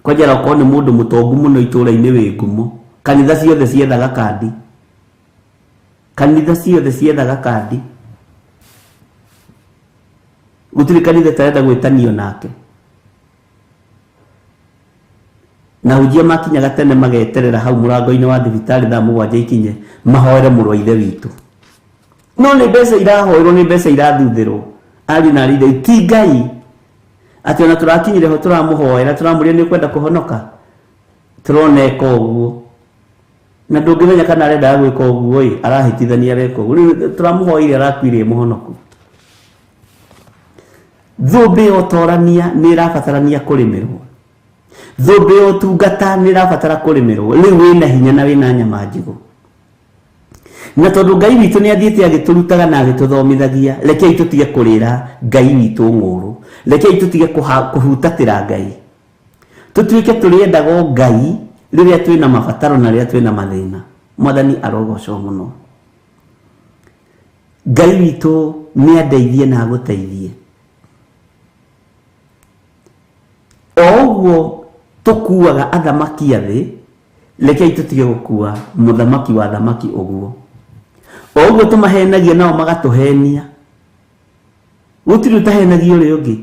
Kwanja okorwo nĩ mũndũ mũtongu mũno itũũra-inĩ wĩ ngumo, kanitha ciothe ciethaga kandi. Kanitha ciothe ciethaga kandi. Gũtirĩ kanitha ĩtarenda gwĩtanio nake. Na ahunjia makinyaga tene mageterera hau mũrango-inĩ wa thibitarĩ thaa mũgwanja ikinye mahoere mũrũ wa ithe witũ. No nĩ mbeca irahoerwo, nĩ mbeca irathuthĩrwo. Ariũ na arĩ ithe, ti Ngai. Atĩ ona tũrakinyire ho tũramũhoera, tũramũria nĩ ũkwenda kũhonoka? Tũrona eka ũguo. Na ndũngĩmenya kana arendaga gwĩka ũguo ĩ, arahĩtithania areka ũguo. Rĩu tũramũhoeire arakuire ĩ mũhonoku. Thũmbĩ ya ũtorania nĩ ĩrabatarania kũrĩmĩrwo. Thũmbĩ ya ũtungata nĩ ĩrabatara kũrĩmĩrwo. Rĩu wĩna hinya na wĩna nyama njigũ. Na tondũ Ngai witũ nĩ athiĩte agĩtũrutaga na agĩtũthomithagia, rekei tũtige kũrĩra Ngai witũ ng'ũrũ. Rekei tũtige kũhutatĩra Ngai. Tũtuĩke tũrĩendaga o Ngai rĩrĩa twĩna mabataro na rĩrĩa twĩna mathĩna. Mwathani arogocwo mũno. Ngai witũ nĩ andeithie na agũteithie. O ũguo tũkuaga athamaki a thĩ, rekei tũtige gũkua mũthamaki wa athamaki ũguo. O ũguo tũmahenagia nao magatũhenia. Gũtirĩ ũtahenagia ũrĩa ũngĩ.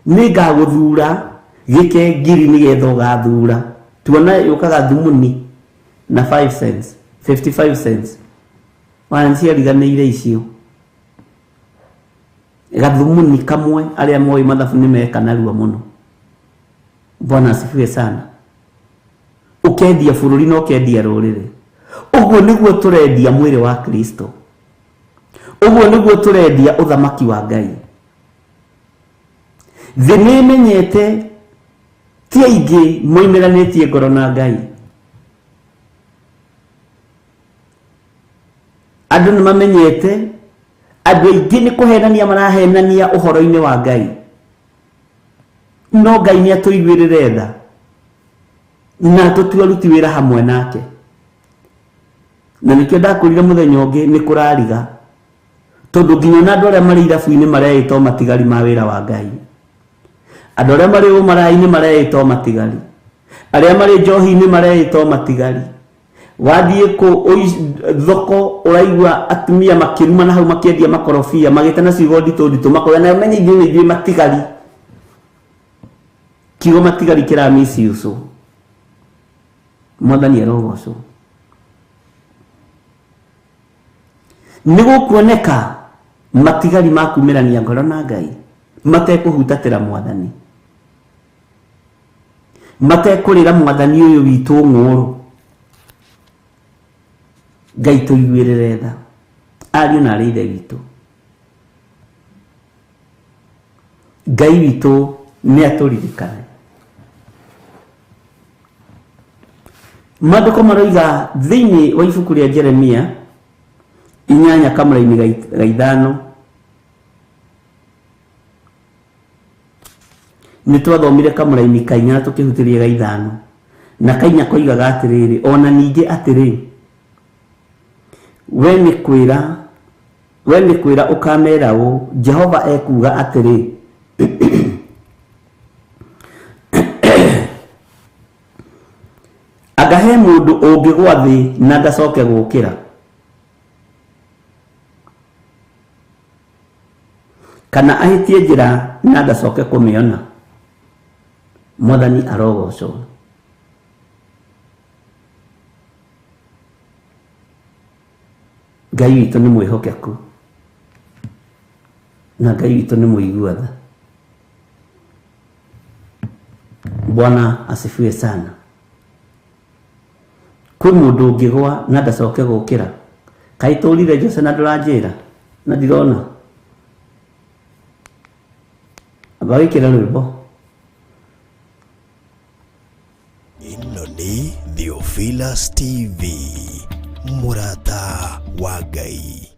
Nĩ ngagũthura gĩke ngiri nĩgetha ũgathura. Tuona yũkaga thumuni na 5 cents, 55 cents. Ona nĩ ciariganĩire icio. Gathumuni kamwe arĩa moĩ mathabu nĩ meka narua mũno. Bwana asifiwe sana. Ũkendia bũrũri na ũkendia rũrĩrĩ. Ũguo nĩguo tũrendia mwĩrĩ wa Kristo. Ũguo nĩguo tũrendia ũthamaki wa Ngai. Thĩ nĩ ĩmenyete ti aingĩ moimĩranĩtie ngoro na Ngai. Andũ nĩ mamenyete andũ aingĩ nĩ kũhenania marahenania ũhoro-inĩ wa Ngai. No Ngai nĩ atũiguĩrĩre tha na atũtue aruti wĩra hamwe nake. Na nĩkĩo ndakwĩrire mũthenya ũngĩ nĩ kũrariga. Tondũ nginya ona andũ arĩa marĩ irabu-inĩ mareĩta o matigari ma wĩra wa Ngai. Andũ arĩa marĩ ũmaraya-inĩ mareĩta o matigari. Arĩa marĩ njohi-inĩ mareĩta o matigari. Wathiĩ kũ thoko ũraigua atumia makĩruma na hau makĩendia makorobia magĩtana ciugo nditũ nditũ makoya na menye ithuĩ nĩ ithuĩ matigari. Kiugo matigari kĩra misuse. Mwathani arogocwo. Nĩ gũkuoneka matigari ma kumĩrania ngoro na Ngai matekũhutatĩra mwathani, matekũrĩra mwathani ũyũ witũ ng'ũũrũ. Ngai tũiguĩrĩre tha ariũ na arĩ ithe witũ. Ngai witũ nĩ atũririkane. Maandĩko maroiga thĩinĩ wa ibuku rĩa Jeremia 8 kamũraini ga 5, nĩ twathomire kamũraini ka 4 tũkĩhutĩria ga 5, na kainya koigaga atĩrĩrĩ, ona ningĩ atĩrĩ, we nĩ kwĩra ũkamera ũũ, Jehova ekuuga atĩrĩ, anga he mũndũ ũngĩgwa thĩ na ndacoke gũkĩra, kana ahĩtie njĩra na ndacoke kũmĩona. Mwathani arogocwo. Ngai witũ nĩ mwĩhokeku na Ngai witũ nĩ mũigua tha. Bwana asifiwe sana. Kwĩ mũndũ ũngĩgwa na ndacoke gũkĩra? Kaĩ tũrire Jose na ndũranjĩra na ndirona? Amba wĩkĩre rwĩmbo. Ĩno nĩ Theophilus TV, mũrata wa Ngai.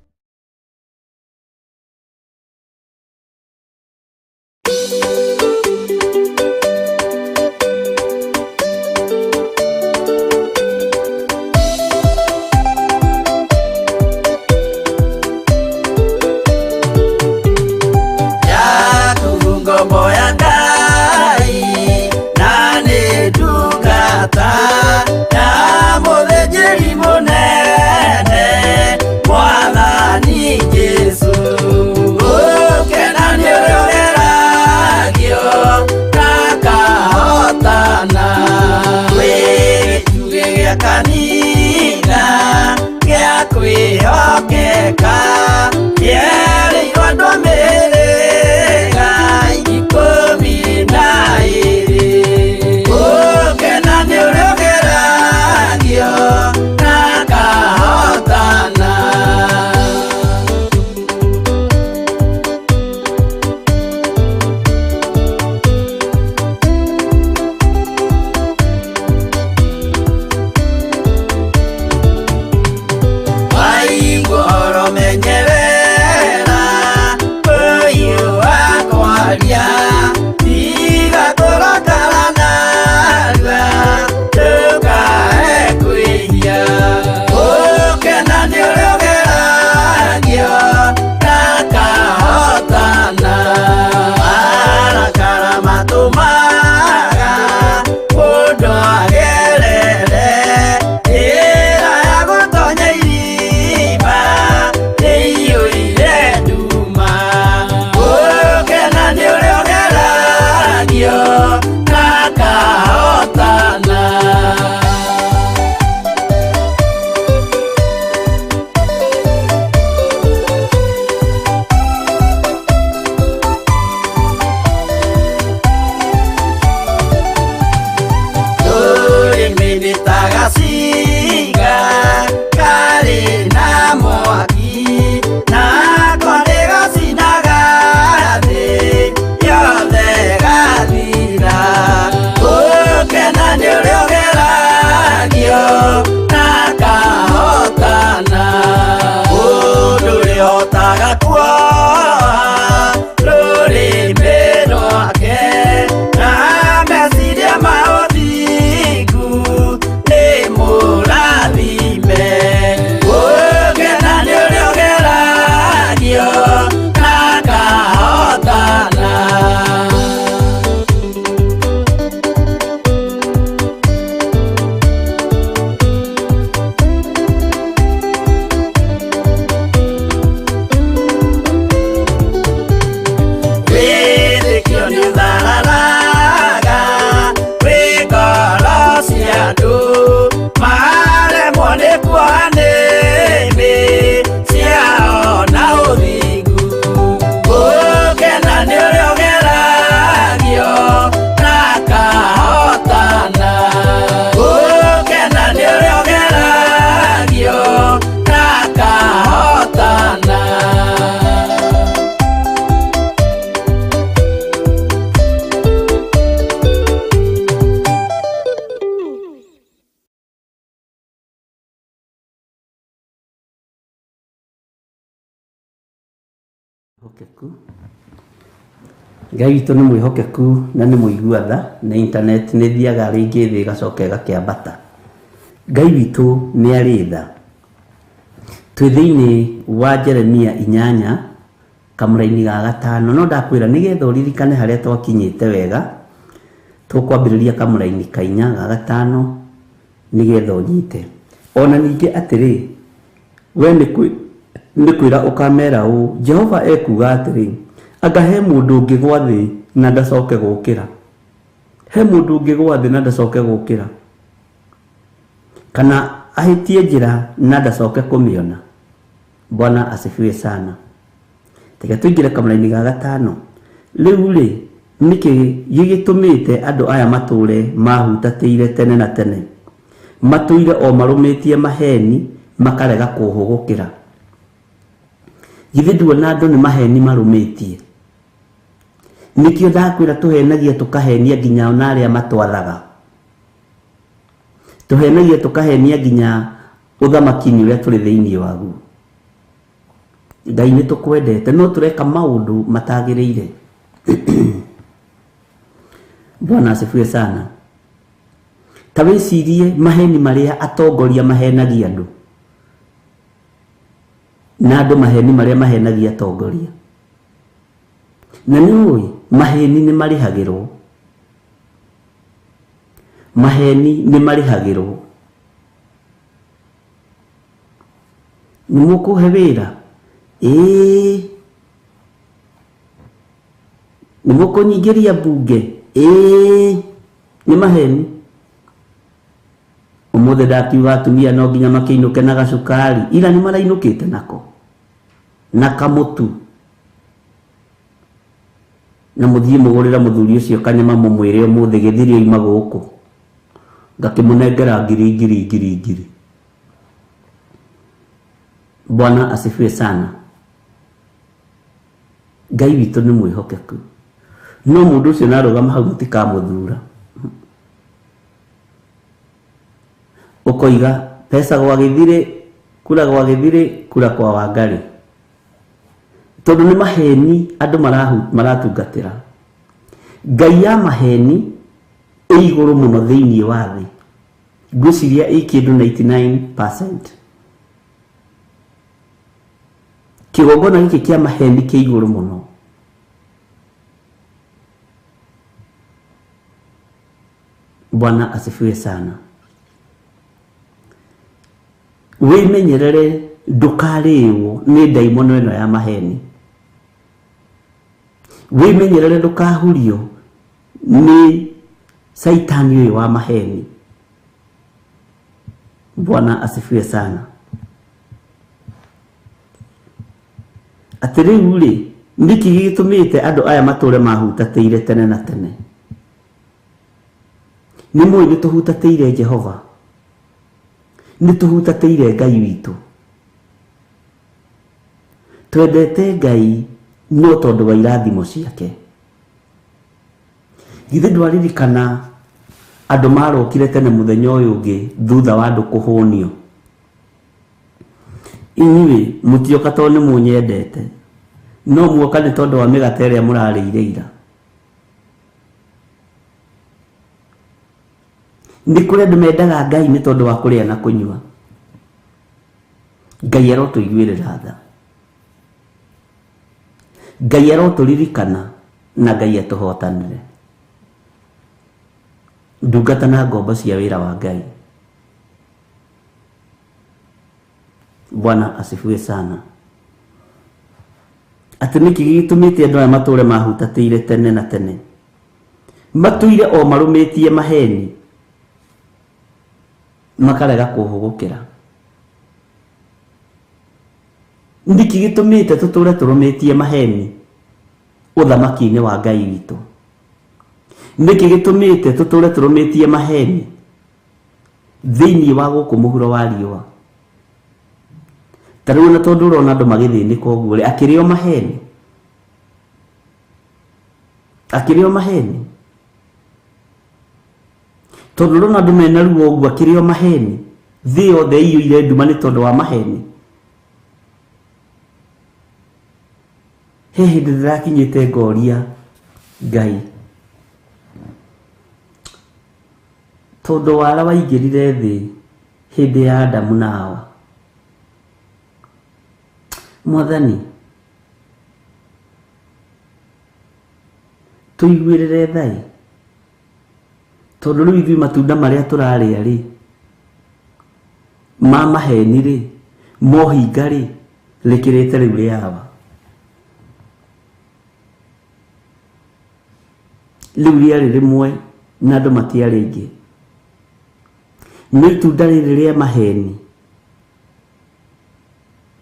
Yaku ngombo ya Ngai na nĩ ndungata ya mũthĩnjĩri mũnene. Mwathani Mwĩhokeku. Ngai witũ nĩ mwĩhokeku na nĩ mũigua tha, na internet nĩ ĩthiaga rĩngĩ thĩ ĩgacoka ĩgakĩambata. Ngai witũ nĩ arĩ tha. Twĩ thĩinĩ wa Jeremia 8 kamũraini ga 5, no ndakwĩra nĩgetha ũririkane harĩa twakinyĩte wega, tũkwambĩrĩria kamũraini ka 4 ga 5 nĩgetha ũnyite. Ona ningĩ atĩrĩ, we nĩ kwĩra ũkamera ũũ, Jehova ekuuga atĩrĩ, anga he mũndũ ũngĩgwa thĩ na ndacoke gũkĩra? He mũndũ ũngĩgwa thĩ na ndacoke gũkĩra? Kana ahĩtie njĩra na ndacoke kũmĩona? Bwana asifiwe sana. Reke tũingĩre kamũraini ga 5. Rĩu rĩ, nĩkĩ gĩgĩtũmĩte andũ aya matũũre mahutatĩire tene na tene? Matũire o marũmĩtie maheni makarega kũhũgũkĩra. Githĩ nduona andũ nĩ maheni marũmĩtie? Nĩkĩo ndakwĩra tũhenagia tũkahenia nginya ona arĩa matwathaga. Tũhenagia tũkahenia nginya ũthamaki-inĩ ũrĩa tũrĩ thĩinĩ waguo. Ngai nĩ tũkwendete no tũreka maũndũ matagĩrĩire. Bwana asifiwe sana. Ta wĩcirie maheni marĩa atongoria mahenagia andũ, na andũ maheni marĩa mahenagia atongoria. Na nĩ ũĩ maheni nĩ marĩhagĩrwo. Maheni nĩ marĩhagĩrwo. Nĩ mũkũhe wĩra? Ĩĩ. Nĩ mũkũnyingĩria mbunge? Ĩĩ. Nĩ maheni. Ũmũthĩ ndakiuga atumia no nginya makĩinũke na gacukari, ira nĩ marainũkĩte nako na kamũtu, na mũthiĩ mũgũrĩre mũthuri ũcio kanyama mũmwĩre ũmũthĩ gĩthiri oima gũkũ, ngakĩmũnengera ngiri ngiri ngiri ngiri. Bwana asifiwe sana. Ngai witũ nĩ mwĩhokeku, no mũndũ ũcio narũgama hau mũtikamũthura. Ũkoiga pesa gwa gĩthirĩ, kura gwa gĩthirĩ, kura kwa Wangari, tondũ nĩ maheni andũ maratungatĩra. Ngai ya maheni ĩ igũrũ mũno thĩinĩ wa thĩ, ngwĩciria ĩ kĩndũ 99%. Kĩgongona gĩkĩ kĩa maheni kĩ igũrũ mũno. Bwana asifiwe sana. Wĩmenyerere ndũkarĩo nĩ ndaimono ĩno ya maheni. Wĩmenyerere ndũkahurio nĩ caitani ũyũ wa maheni. Bwana asifiwe sana. Atĩ rĩu rĩ, nĩkĩ gĩgĩtũmĩte andũ aya matũre mahutatĩire tene na tene? Nĩ mũĩ nĩ tũhutatĩire Jehova, nĩ tũhutatĩire Ngai witũ. Twendete Ngai no tondũ wa irathimo ciake. Githĩ ndwaririkana andũ marokire tene mũthenya ũyũ ũngĩ thutha wa andũ kũhũnio? Inyuĩ mũtioka tondũ nĩ mũnyendete, no muoka nĩ tondũ wa mĩgate ĩrĩa mũrarĩire ira. Nĩ kũrĩ andũ mendaga Ngai nĩ tondũ wa kũrĩa na kũnyua. Ngai arotũiguĩrĩra tha, Ngai arotũririkana na Ngai atũhotanĩre. Ndungata na ngombo cia wĩra wa Ngai. Bwana asifiwe sana. Atĩ nĩkĩ gĩgĩtũmĩte andũ aya matũre mahutatĩire tene na tene? Matũire o marũmĩtie maheni, makarega kũhũgũkĩra. Nĩkĩ gĩtũmĩte tũtũre tũrũmĩtie maheni ũthamaki-inĩ wa Ngai witũ? Nĩkĩ gĩtũmĩte tũtũre tũrũmĩtie maheni thĩinĩ wa gũkũ mũhuro wa riũa? Ta rĩu ona tondũ ũrona andũ magĩthĩnĩka ũguo rĩ, akĩrĩ o maheni, akĩrĩ o maheni. Tondũ ũrona andũ mena ruo ũguo, akĩrĩ o maheni. Thĩ yothe ĩiyũire nduma nĩ tondũ wa maheni. He hĩndĩ ndĩrakinyĩte ngoria Ngai, tondũ wara waingĩrire thĩ hĩndĩ ya Adamu na Hawa. Mwathani, tũiguĩrĩre tha-ĩ, tondũ rĩu ithuĩ matunda marĩa tũrarĩa rĩ, ma maheni rĩ, mohinga rĩ, rĩkĩrĩte rĩu rĩa Hawa. Rĩu rĩarĩ rĩmwe na andũ matiarĩ aingĩ. No itunda rĩrĩ rĩa maheni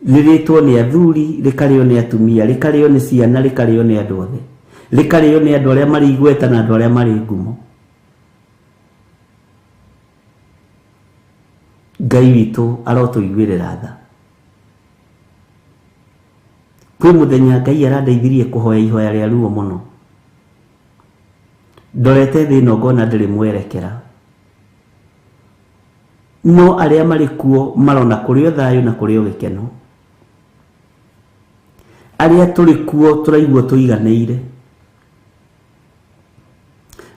rĩrĩtwo nĩ athuri, rĩkarĩo nĩ atumia, rĩkarĩo nĩ ciana, rĩkarĩo nĩ andũ othe, rĩkarĩo nĩ andũ arĩa marĩ igweta na andũ arĩa marĩ ngumo. Ngai witũ arotũiguĩrĩra tha. Kwĩ mũthenya Ngai arandeithirie kũhoya ihoya rĩa ruo mũno. Ndorete thĩ ĩno ngona ndĩrĩ mwerekera. No arĩa marĩ kuo marona kũrĩ o thayũ na kũrĩ o gĩkeno. Arĩa tũrĩ kuo tũraigua tũiganĩire.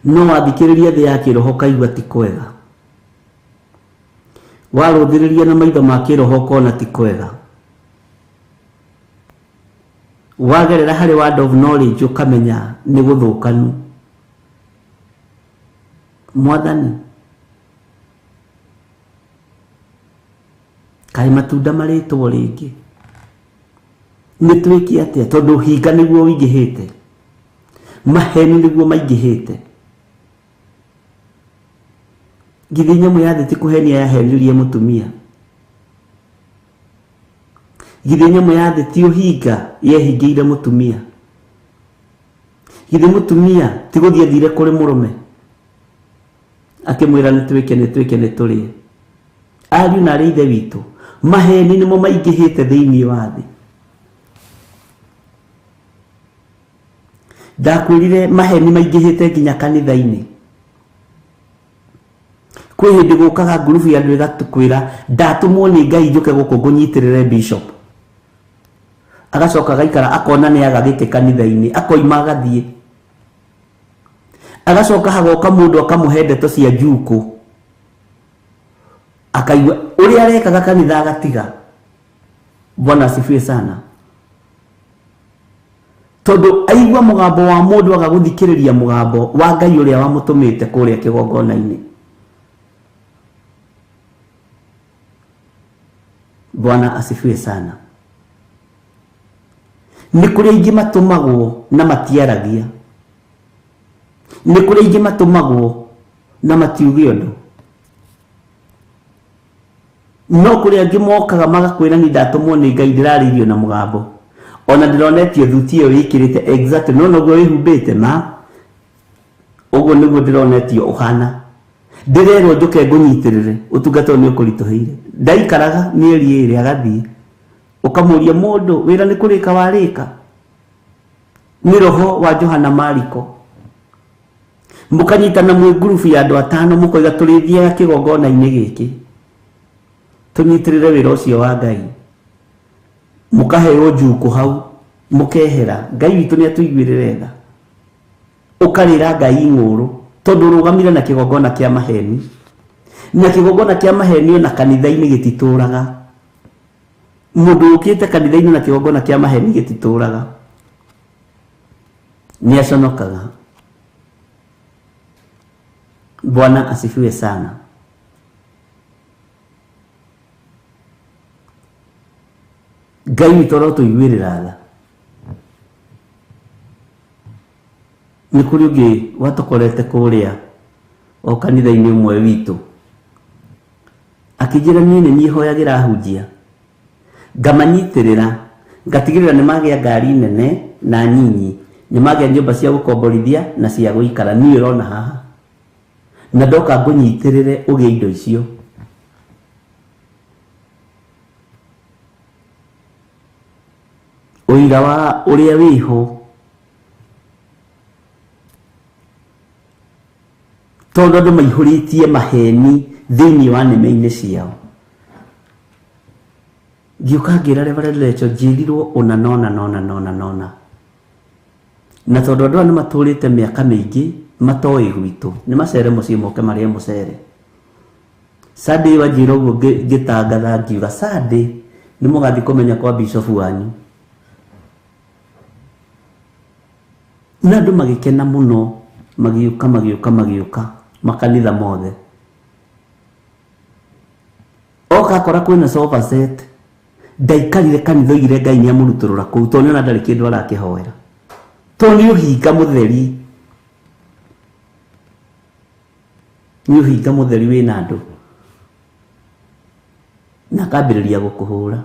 No wathikĩrĩria thĩ ya kĩroho ũkaigua ti kwega. Warũthĩrĩria na maitho ma kĩroho ũkona ti kwega. Wagerera harĩ word of knowledge ũkamenya nĩ gũthũkanu. Mwathani, kaĩ matunda marĩtwo rĩngĩ? Nĩ twĩke atĩa? Tondũ ũhinga nĩguo ũingĩhĩte, maheni nĩguo maingĩhĩte. Githĩ nyamũ ya thĩ ti kũhenia yahenirie mũtumia? Githĩ nyamũ ya thĩ ti ũhinga yehingĩire mũtumia? Githĩ mũtumia ti gũthiĩ athire kũrĩ mũrũme akĩmwĩra nĩ twĩke nĩ twĩke nĩ tũrĩe? Ariũ na arĩ ithe witũ, maheni nĩmo maingĩhĩte thĩinĩ wa thĩ. Ndakwĩrire maheni maingĩhĩte nginya kanitha-inĩ. Kwĩ hĩndĩ gũkaga ngurubu ya andũ ĩgatũkwĩra ndatũmwo nĩ Ngai njũke gũkũ ngũnyitĩrĩre bishop. Agacoka agaikara akona nĩ aga gĩtĩ kanitha-inĩ, akoima agathiĩ. Agacoka hagoka mũndũ akamũhe ndeto cia njukũ. Akaigua ũrĩa arekaga kanitha agatiga. Bwana asifiwe sana. Tondũ aigua mũgambo wa mũndũ aga gũthikĩrĩria mũgambo wa Ngai ũrĩa wamũtũmĩte kũrĩa kĩgongona-inĩ. Bwana asifiwe sana. Nĩ kũrĩ aingĩ matũmagwo na matiaragia. Nĩ kũrĩ aingĩ matũmagwo na matiuge ũndũ. No kũrĩ angĩ mokaga magakwĩra ni ndatũmwo nĩ Ngai ndĩrarĩirio na mũgambo. Ona ndĩronetio thuti ĩyo wĩkĩrĩte exactly no noguo wĩhumbĩte ma ũguo nĩguo ndĩronetio ũhana. Ndĩrerwo njũke ngũnyitĩrĩre ũtungata ũyũ nĩ ũkũritũhĩire. Ndaikaraga mĩeri ĩrĩ agathiĩ. Ũkamũria mũndũ wĩra nĩ kũrĩka warĩka? Nĩ roho wa Johana Mariko. Mũkanyitana mwĩ ngurubu ya andũ atano mũkoiga tũrĩthiaga kĩgongona-inĩ gĩkĩ tũnyitĩrĩre wĩra ũcio wa Ngai. Mũkaheo njukũ hau mũkehera. Ngai witũ nĩ atũiguĩrĩre tha. Ũkarĩra Ngai ng'ũrũ tondũ ũrũgamire na kĩgongona kĩa maheni. Na kĩgongona kĩa maheni ona kanitha-inĩ gĩtitũraga. Mũndũ ũkĩte kanitha-inĩ na kĩgongona kĩa maheni gĩtitũraga. Nĩ aconokaga. Bwana asifiwe sana. Ngai witũ arotũiguĩrĩra tha. Nĩ kũrĩ ũngĩ watũkorete kũrĩa o kanitha-inĩ ũmwe witũ akĩnjĩra niĩ nĩ niĩ hoyagĩra ahunjia ngamanyitĩrĩra ngatigĩrĩra nĩ magĩa ngari nene na nyinyi nĩ magĩa nyũmba cia gũkomborithia na cia gũikara niĩ ũrona haha na ndoka ngũnyitĩrĩre ũgĩe indo icio. Ũira wa ũrĩa wĩho tondũ andũ maihũrĩtie maheni thĩinĩ wa nĩmĩ-inĩ ciao. Ngĩũka ngĩra Reverend Rachel njĩrirwo ũna nona nona nona nona. Na tondũ andũ aya nĩ matũrĩte mĩaka mĩingĩ matoĩ gwitũ, nĩ macere mũciĩ moke marĩe mũcere. Sunday ĩyo anjĩra ũguo ngĩtangatha ngiuga Sunday nĩ mũgathiĩ kũmenya kwa bishop wanyu. Na andũ magĩkena mũno, magĩũka magĩũka magĩũka makanitha mothe. Oka akora kwĩna sofa set, ndaikarire kanitha oigire Ngai nĩ amũrutũrũra kũu tondũ nĩona ndarĩ kĩndũ arakĩhoera. Tondũ nĩ ũhinga mũtheri, nĩ ũhinga mũtheri wĩna andũ, na akambĩrĩria gũkũhũra.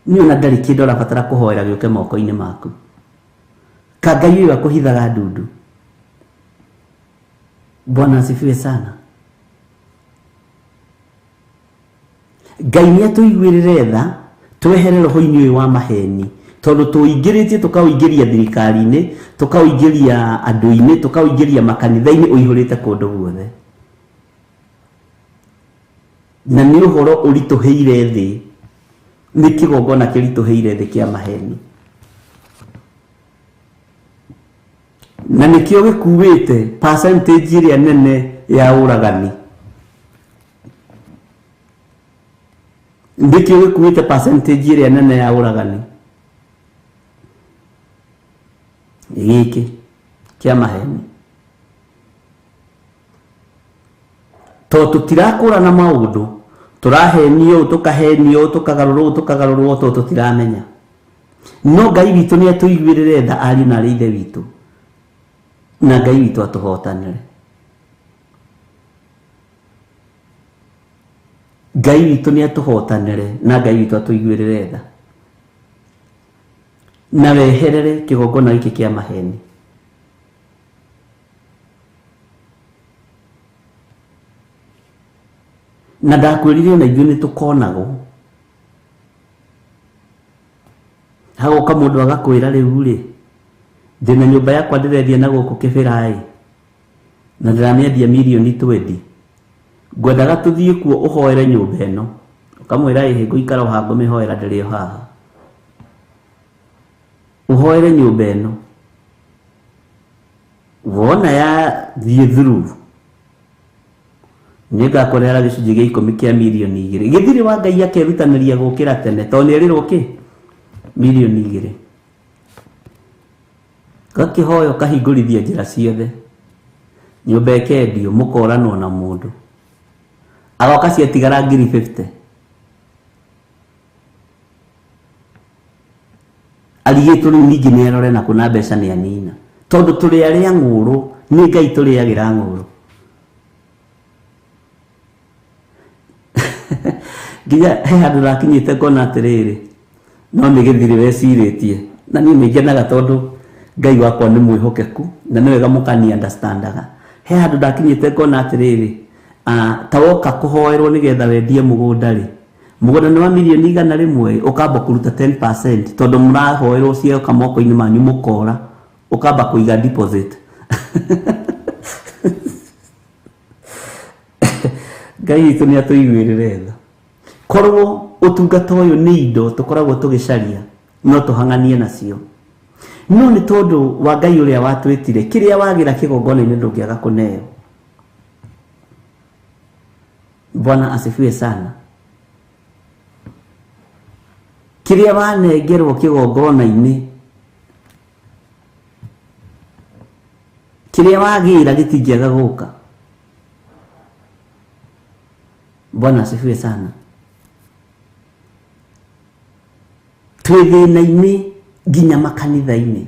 Nĩona ndarĩ kĩndũ arabatara kũhoera gĩũke moko-inĩ maku. Ka Ngai ũyũ akũhithaga ndundu. Bwana asifiwe sana. Ngai nĩ atũiguĩrĩre tha twehere roho-inĩ ũyũ wa maheni, tondũ tũingĩrĩtie tũkaũingĩria thirikari-inĩ, tũkaũingĩria andũ-inĩ, tũkaũingĩria makanitha-inĩ, ũihũrĩte kũndũ guothe. Na nĩ ũhoro ũritũhĩire thĩ, nĩ kĩgongona kĩritũhĩire thĩ kĩa maheni. Na nĩkĩo gĩkuĩte percentage ĩrĩa nene ya ũragani. Nĩkĩo gĩkuĩte percentage ĩrĩa nene ya ũragani. Gĩkĩ kĩa maheni. Tondũ tũtirakũrana maũndũ, tũrahenio ũũ, tũkahenio ũũ, tũkagarũrwo ũũ, tũkagarũrwo ũũ, tondũ tũtiramenya. No Ngai witũ nĩ atũiguĩrĩre tha ariũ na arĩ ithe witũ, na Ngai witũ atũhotanĩre. Ngai witũ nĩ atũhotanĩre na Ngai witũ atũiguĩrĩre tha, na weherere kĩgongona gĩkĩ kĩa maheni. Na ndakwĩrire ona ithuĩ nĩ tũkonagwo. Hagoka mũndũ agakwĩra rĩu rĩ, ndĩna nyũmba yakwa ndĩrendia na gũkũ Kĩbĩra-ĩ, na ndĩramĩendia mirioni 20. Ngwendaga tũthiĩ kuo ũhoere nyũmba ĩno. Ũkamwĩra ĩhĩ ngũikara o haha ngũmĩhoera ndĩrĩ o haha. Ũhoere nyũmba ĩno. Wona yathiĩ through, nĩngakũrehera gĩcunjĩ gĩa 10 kĩa mirioni 2. Gĩthirĩ wa Ngai akerutanĩria gũkĩra tene, tondũ nĩerĩrwo kĩ? Mirioni 2. Gakĩhoya ũkahingũrithia njĩra ciothe. Nyũmba ĩkendio, mũkoranwo na mũndũ. Agoka ciatigara ngiri 50. Arigĩtwo rĩu ningĩ nĩ arore na kũna mbeca nĩ anina. Tondũ tũrĩ arĩa ng'ũrũ, nĩ Ngai tũrĩagĩra ng'ũrũ. Nginya he handũ ndakinyĩte ngona atĩrĩrĩ, no nĩ gĩthirĩ wecirĩtie. Na niĩ nĩ ngenaga tondũ Ngai wakwa nĩ mwĩhokeku, na nĩ wega mũkani understandaga. He handũ ndakinyĩte ngona atĩrĩrĩ, ta woka kũhoerwo nĩgetha wendie mũgũnda rĩ, mũgũnda nĩ wa mirioni 100, ũkamba kũruta 10%, tondũ mũrahoerwo cioka moko-inĩ manyu mũkora, ũkamba kũiga deposit. Ngai witũ nĩ atũiguĩrĩre tha. Korwo ũtungata ũyũ nĩ indo tũkoragwo tũgĩcaria, no tũhang'anie nacio. No nĩ tondũ wa Ngai ũrĩa watwĩtire, kĩrĩa wagĩra kĩgongona-inĩ ndũngĩaga kũneo. Bwana asifiwe sana. Kĩrĩa wanengerwo kĩgongona-inĩ, kĩrĩa wagĩra gĩtingĩaga gũka. Bwana asifiwe sana. Twĩ thĩna-inĩ nginya makanitha-inĩ.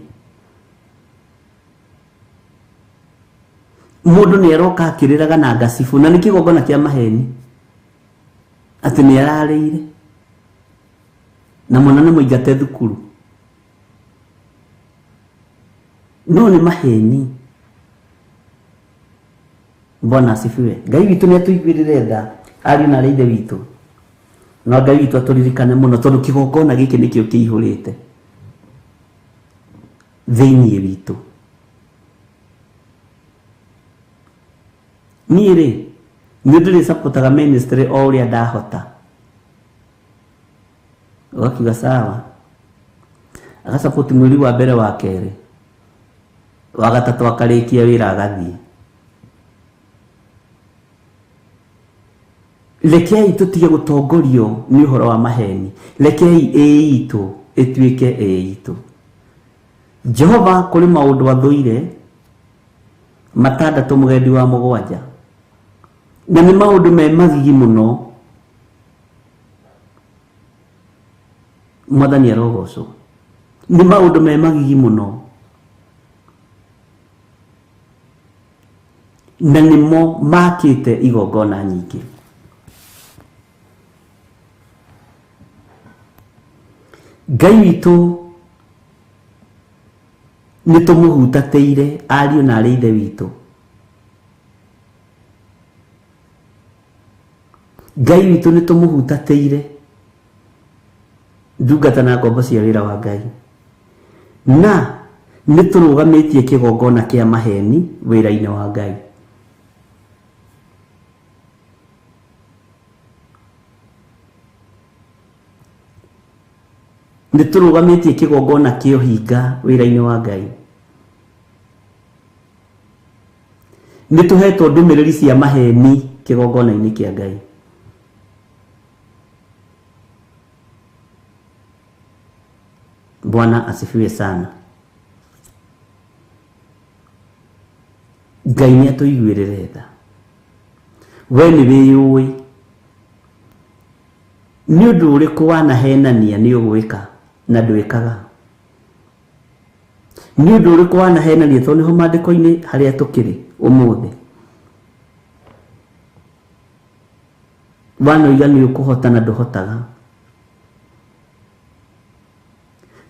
Mũndũ nĩ aroka akĩrĩraga na ngacibũ, na nĩ kĩgongona kĩa maheni, atĩ nĩ ararĩire na mwana nĩ mũingate thukuru. No nĩ maheni. Bwana asifiwe. Ngai witũ nĩ atũiguĩrĩre tha, ariũ na arĩ ithe witũ. No Ngai witũ atũririkane mũno, tondũ kĩgongona gĩkĩ nĩkĩo kĩihũrĩte thĩinĩ witũ. Niĩ rĩ, nĩ ndĩrĩ supportaga ministry o ũrĩa ndahota. Ũgakiuga sawa. Agasupport mweri wa mbere wa kerĩ. Wa gatatũ akarĩkia wĩra agathiĩ. Rekei tũtige gũtongorio nĩ ũhoro wa maheni. Rekei ĩĩ itũ ĩtuĩke ĩĩ itũ. Jehova kũrĩ maũndũ athũire matandatũ mũgendi wa mũgwanja, na nĩ maũndũ me magigi mũno. Mwathani arogocwo. Nĩ maũndũ me magigi mũno, na nĩmo makĩte igongona nyingĩ. Ngai witũ nĩ tũmũhutatĩire ariũ na arĩ ithe witũ. Ngai witũ nĩ tũmũhutatĩire ndungata na ngombo cia wĩra wa Ngai, na nĩ tũrũgamĩtie kĩgongona kĩa maheni wĩra-inĩ wa Ngai. Nĩ tũrũgamĩtie kĩgongona kĩa ũhinga wĩra-inĩ wa Ngai. Nĩ tũhetwo ndũmĩrĩri cia maheni kĩgongona-inĩ kĩa Ngai. Bwana asifiwe sana. Ngai nĩ atũiguĩrĩre tha. We nĩ wĩyũĩ nĩ ũndũ ũrĩkũ wanahenania nĩ ũgwĩka na ndwĩkaga. Nĩ ũndũ ũrĩkũ wanahenania, tondũ nĩho maandĩko-inĩ harĩa tũkĩrĩ ũmũthĩ. Wanoiga nĩ ũkũhota na ndũhotaga.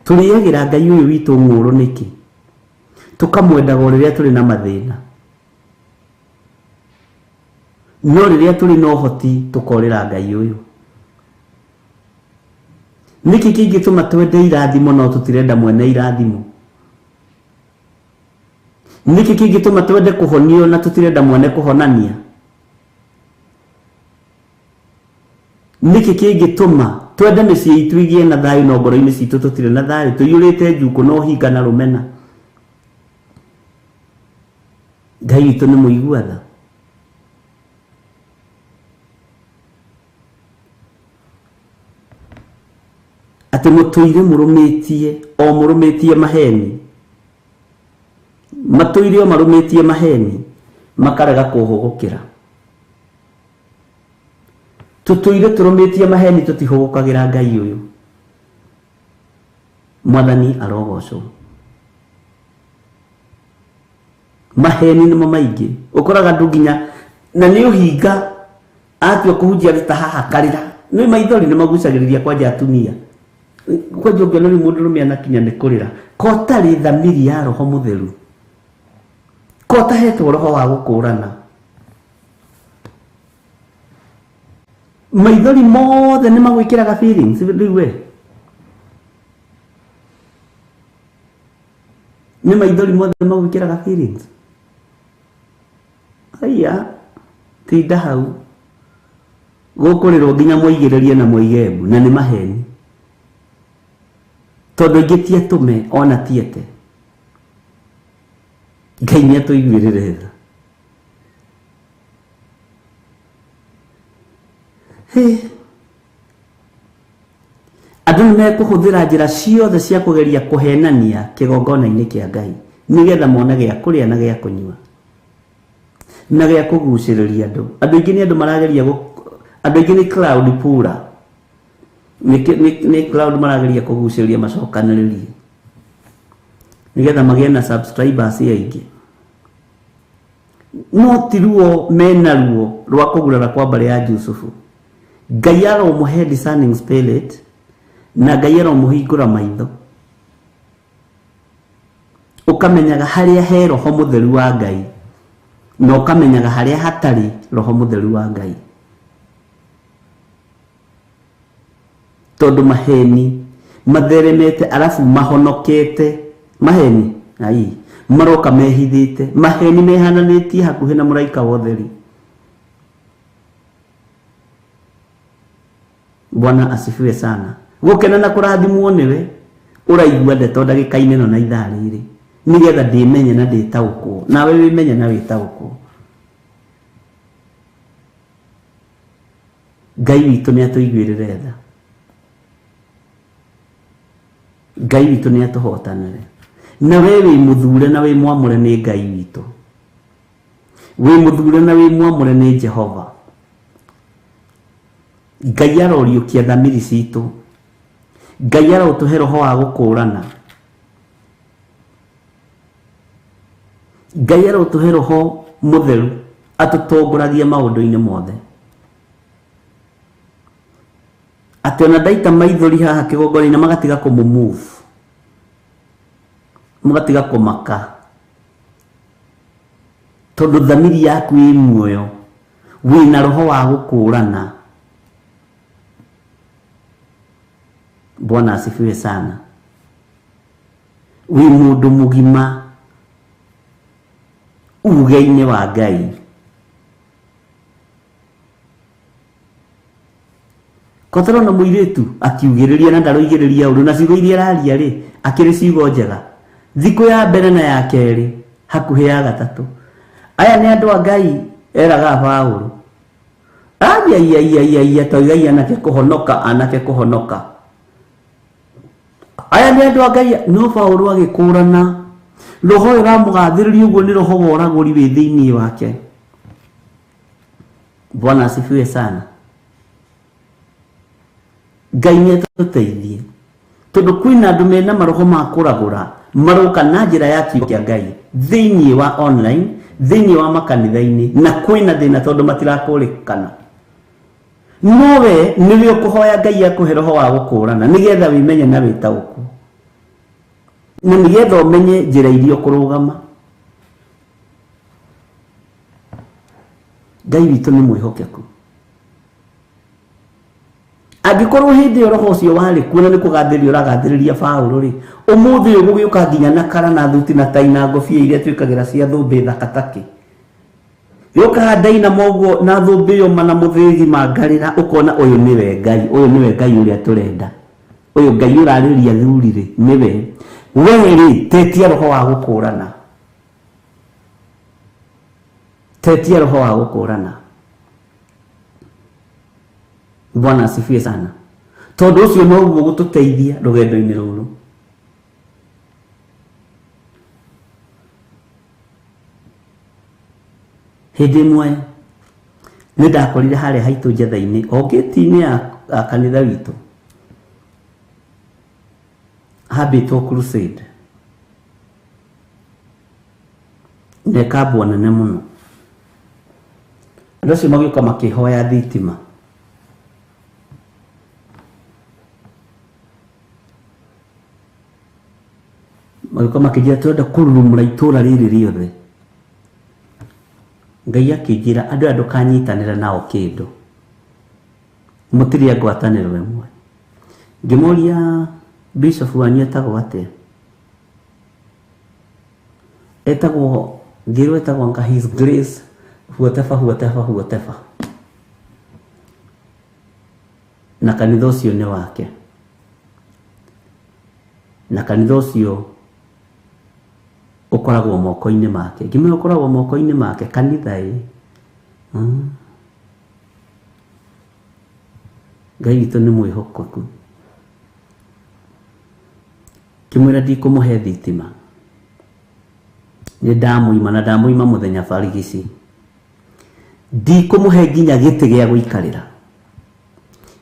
Tũrĩagĩra Ngai ũyũ witũ ng'ũrũ nĩkĩ? Tũkamwendaga o rĩrĩa tũrĩ na mathĩna, no rĩrĩa tũrĩ na ũhoti tũkorĩra Ngai ũyũ. Nĩkĩ kĩngĩtũma twende irathimo no tũtirenda mwene irathimo? Nĩkĩ kĩngĩtũma twende kũhonio na tũtirenda mwene kũhonania? Nĩkĩ kĩngĩtũma twende mĩciĩ itũ ĩgĩe na thayũ no ngoro-inĩ citũ tũtirĩ na thayũ, tũiyũrĩte njukũ na ũhinga na rũmena? Ngai witũ nĩ mũigua tha. Atĩ mũtũire mũrũmĩtie o mũrũmĩtie maheni, matũire o marũmĩtie maheni, makarega kũhũgũkĩra. Tũtũire tũrũmĩtie maheni, tũtihũgũkagĩra Ngai ũyũ. Mwathani arogocwo. Maheni nĩmo maingĩ, ũkoraga andũ nginya na nĩ ũhinga atua kũhunjia andũ ta haha karĩra nĩ maithori nĩ magucagĩrĩria kwanja atumia, kwanja ũngĩona rĩu mũndũrũme anakinya nĩ kũrĩra kotarĩ thamiri ya roho mũtheru, kotahetwo roho wa gũkũrana. Maithori mothe nĩ magwĩkĩraga feelings rĩu we nĩ maithori mothe magwĩkĩraga feelings. Aya tinda hau gũkũrĩrwo nginya moigĩrĩrie na moige mbu, na nĩ maheni, tondũ aingĩ ti atũme ona ti ete. Ngai nĩ atũiguĩrĩre tha. Hĩ. Andũ nĩ mekũhũthĩra njĩra ciothe cia kũgeria kũhenania kĩgongona-inĩ kĩa Ngai nĩgetha mone gĩa kũrĩa na gĩa kũnyua na gĩa kũgucĩrĩria andũ. Andũ aingĩ nĩ andũ marageria, andũ aingĩ nĩ cloud puller, nĩ cloud marageria kũgucĩrĩria macokanĩrĩrie nĩgetha magĩe na subscribers aingĩ. No ti ruo mena ruo rwa kũgurara kwa mbarĩ ya Jusufu. Ngai aromũhe discerning spirit na Ngai aromũhingũra maitho, ũkamenyaga harĩa he roho mũtheru wa Ngai na ũkamenyaga harĩa hatarĩ roho mũtheru wa Ngai, tondũ maheni matheremete arabu mahonokete maheni ai maroka mehithĩte maheni mehananĩtie hakuhĩ na mũraika wa ũtheri. Bwana asifiwe sana. Gũkena na kũrathimwo nĩwe ũraigua ndeto ndagĩka-inĩ ĩno na ithaa rĩrĩ. Nĩgetha ndĩmenye na ndĩtaũkwo, nawe wĩmenye na wĩtaũkwo. Ngai witũ nĩ atũiguĩrĩre tha, Ngai witũ nĩ atũhotanĩre. Na we wĩ mũthure na wĩ mwamũre nĩ Ngai witũ, wĩ mũthure na wĩ mwamũre nĩ Jehova. Ngai aroriũkia thamiri citũ, Ngai arotũhe roho wa gũkũrana, Ngai arotũhe roho mũtheru atũtongoragie maũndũ-inĩ mothe. Atĩ ona ndaita maithori haha kĩgongona-inĩ magatiga kũmũ-move, mũgatiga kũmaka, tondũ thamiri yaku ĩ muoyo, wĩna roho wa gũkũrana. Bwana asifiwe sana. Wĩ mũndũ mũgima uge-inĩ wa Ngai. Kotero na mũirĩtu akiugĩrĩria na ndaroigĩrĩria ũru, na ciugo iria araria rĩ akĩrĩ ciugo njega. Thikũ ya mbere na ya kerĩ hakuhĩ ya gatatũ, aya nĩ andũ a Ngai, eraga Paũlũ. Ai toigai anake kũhonoka, anake kũhonoka. Aya nĩ andũ a Ngai. No Paũlũ agĩkũrana roho ũyũ ũramũgathĩrĩria ũguo nĩ roho wa ũragũri wĩ thĩinĩ wake. Bwana asifiwe sana. Ngai nĩ atũteithie, tondũ kwĩna andũ mena maroho ma kũragũra maroka na njĩra ya kiugo kĩa Ngai thĩinĩ wa online, thĩinĩ wa makanitha-inĩ, na kwĩna thĩna tondũ matirakũrĩkana. No we nĩwe ũkũhoya Ngai akũhe roho wa gũkũrana nĩgetha wĩmenye na wĩtaũkwo, na nĩgetha ũmenye njĩra iria ũkũrũgama. Ngai witũ nĩ mwĩhokeku. Angĩkorwo hĩndĩ ĩyo roho ũcio warĩ kuo na nĩ kũgathĩrĩria ũragathĩrĩria Paũlũ rĩ, ũmũthĩ ũyũ gũgĩũka nginya na kara na thuti na tai na ngobia iria twĩkagĩra cia thũmbĩ thaka takĩ. Yũkaga ndaina moguo na thũmbĩ ĩyo mana mũthĩgi mangarĩra, ũkona ũyũ nĩwe Ngai, ũyũ nĩwe Ngai ũrĩa tũrenda, ũyũ Ngai ũrarĩria thuri rĩ nĩwe. We rĩ, tetia roho wa gũkũrana, tetia roho wa gũkũrana. Bwana asifiwe sana. Tondũ ũcio noguo gũtũteithia rũgendo-inĩ rũrũ. Hĩndĩ ĩmwe nĩ ndakorire harĩa haitũ njetha-inĩ, o gate-inĩ ya kanitha witũ, hambĩtwo crusade na ĩkambwo nene mũno. Andũ acio magĩũka makĩhoya thitima. Magĩũka makĩnjĩra tũrenda kũrurumũra itũra rĩrĩ rĩothe. Ngai akĩnjĩra andũ aya ndũkanyitanĩre nao kĩndũ, mũtirĩ a ngwatanĩro ĩmwe. Ngĩmũria bishop wanyu etagwo atĩa? Etagwo, ngĩrwo etagwo anga His Grace whatever whatever whatever, na kanitha ũcio nĩ wake, na kanitha ũcio ũkoragwo moko-inĩ make. Ngĩmwĩra ũkoragwo moko-inĩ make kanitha ĩ. Ngai witũ nĩ mwĩhokeku. Ngĩmwĩra ndikũmũhe thitima, nĩ ndamũima na ndamũima mũthenya barigici. Ndikũmũhe nginya gĩtĩ gĩa gũikarĩra.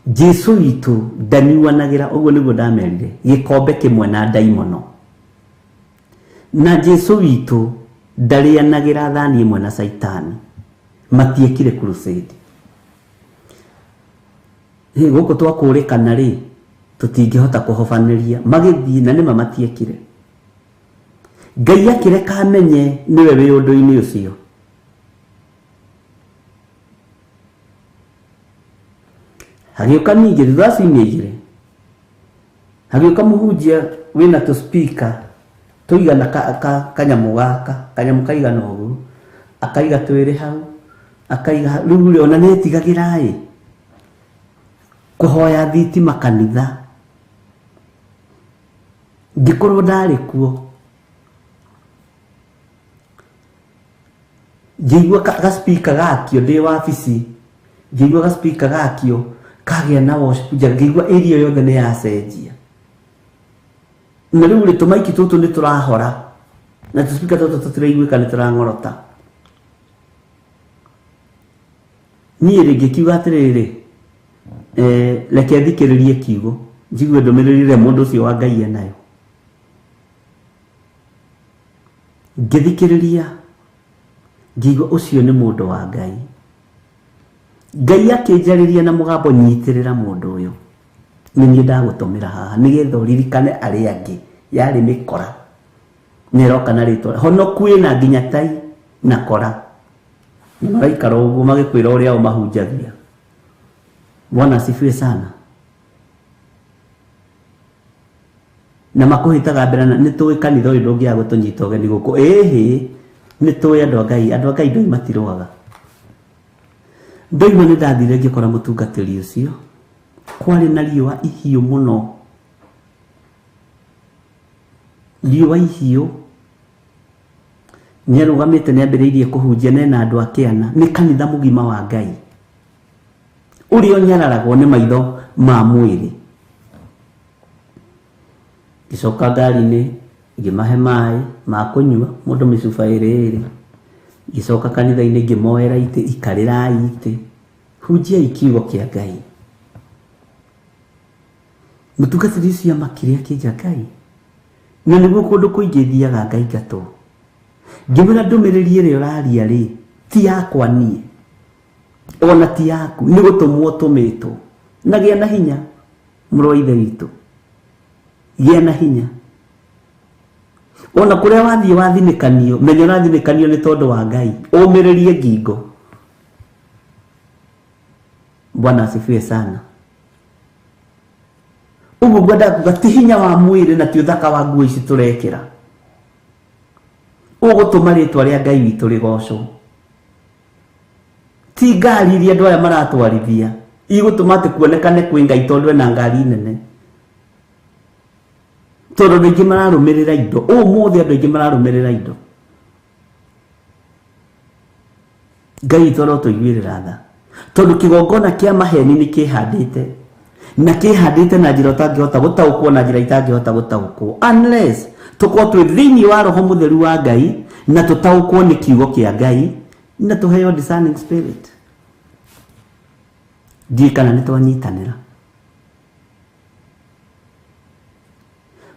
Jesu witũ ndanyuanagĩra, ũguo nĩguo ndamerire, gĩkombe kĩmwe na ndaimono. Na Jesu witũ ndarĩanagĩra thani ĩmwe na Caitani. Matiekire crusade. Hĩ, gũkũ twakũrĩkana rĩ, tũtingĩhota kũhobanĩria. Magĩthiĩ na nĩma matiekire. Ngai akĩreka amenye nĩwe wĩ ũndũ-inĩ ũcio. Hagĩũka ningĩ thutha wa ciumia igĩrĩ, hagĩũka mũhunjia wĩna tũ speaker tũigana kanyamũ gaka, kanyamũ kaigana ũguo, akaiga twĩrĩ hau, akaiga hau. Rĩu rĩ, ona nĩetigagĩra ĩ kũhoya thitima kanitha. Ngĩkorwo ndarĩ kuo. Ngĩigua gaspika gakio ndĩ wabici, ngĩigua gaspika gakio kagĩa na worship njega, ngĩigua area yothe nĩ yacenjia. Na rĩu rĩ, tũmaiki tũtũ nĩ tũrahora na tũspika tũtũ tũtiraiguĩka, nĩ tũrang'orota. Niĩ rĩ, ngĩkiuga atĩrĩrĩ, reke thikĩrĩrie kiugo, njigue ndũmĩrĩri ĩrĩa mũndũ ũcio wa Ngai enayo. Ngĩthikĩrĩria, ngĩigua ũcio nĩ mũndũ wa Ngai. Ngai akĩnjarĩria na mũgambo, nyitĩrĩra mũndũ ũyũ, nĩ niĩ ndagũtũmĩra haha nĩgetha ũririkane arĩa angĩ. Yarĩ mĩkora na ĩroka na rĩtwa honoku ĩna nginya tai na kora, na maraikara ũguo magĩkwĩra ũrĩa o mahunjagia. Bwana asifiwe sana. Na makũhĩtaga mbere na nĩ tũĩ kanitha ũyũ ndũngĩaga gũtũnyita ũgeni gũkũ. Ĩhĩ, nĩ tũĩ andũ a Ngai, andũ a Ngai ndũĩ matirũaga. Ndoima nĩ ndathire ngĩkora mũtungatĩri ũcio, kwarĩ na riũa ihiũ mũno, riũa ihiũ. Nĩ arũgamĩte, nĩ ambĩrĩirie kũhunjia, na ena andũ akĩana, nĩ kanitha mũgima wa Ngai ũrĩa ũnyararagwo nĩ maitho ma mwĩrĩ. Ngĩcoka ngari-inĩ, ngĩmahe maĩ ma kũnyua, mũndũ mĩcuba ĩrĩ ĩrĩ. Ngĩcoka kanitha-inĩ, ngĩmoera itĩ, ikarĩrai itĩ, hunjiai kiugo kĩa Ngai. Mũtungatĩri ũcio amakire akĩnja Ngai, na nĩguo kũndũ kũingĩ thiaga ngaingatwo. Ngĩmwĩra ndũmĩrĩri ĩrĩa ũraria rĩ, ti yakwa niĩ, ona ti yaku, nĩ gũtũmwo ũtũmĩtwo. Na gĩa na hinya, mũrũ wa ithe witũ, gĩa na hinya. Ona kũrĩa wathiĩ wathinĩkanio, menya ũrathinĩkanio nĩ tondũ wa Ngai, ũmĩrĩrie ngingo. Bwana asifiwe sana. Ũguo ngwendaga kuga ti hinya wa mwĩrĩ na ti ũthaka wa nguo ici tũrekĩra ũgũtũma rĩtwa rĩa Ngai witũ rĩgocwo. Ti ngari iria andũ aya maratwarithia igũtũma atĩ kuonekane kwĩ Ngai tondũ ena ngari nene, tondũ andũ aingĩ mararũmĩrĩra indo. Ũmũthĩ andũ aingĩ mararũmĩrĩra indo. Ngai witũ arotũiguĩrĩra tha, tondũ kĩgongona kĩa maheni nĩ kĩhandĩte, na kĩhandĩte na njĩra ũtangĩhota gũtaũkwo, na njĩra itangĩhota gũtaũkwo, unless tũkorwo twĩ thĩinĩ wa Roho Mũtheru wa Ngai na tũtaũkwo nĩ kiugo kĩa Ngai na tũheo discerning spirit. Ndiũĩ kana nĩ twanyitanĩra.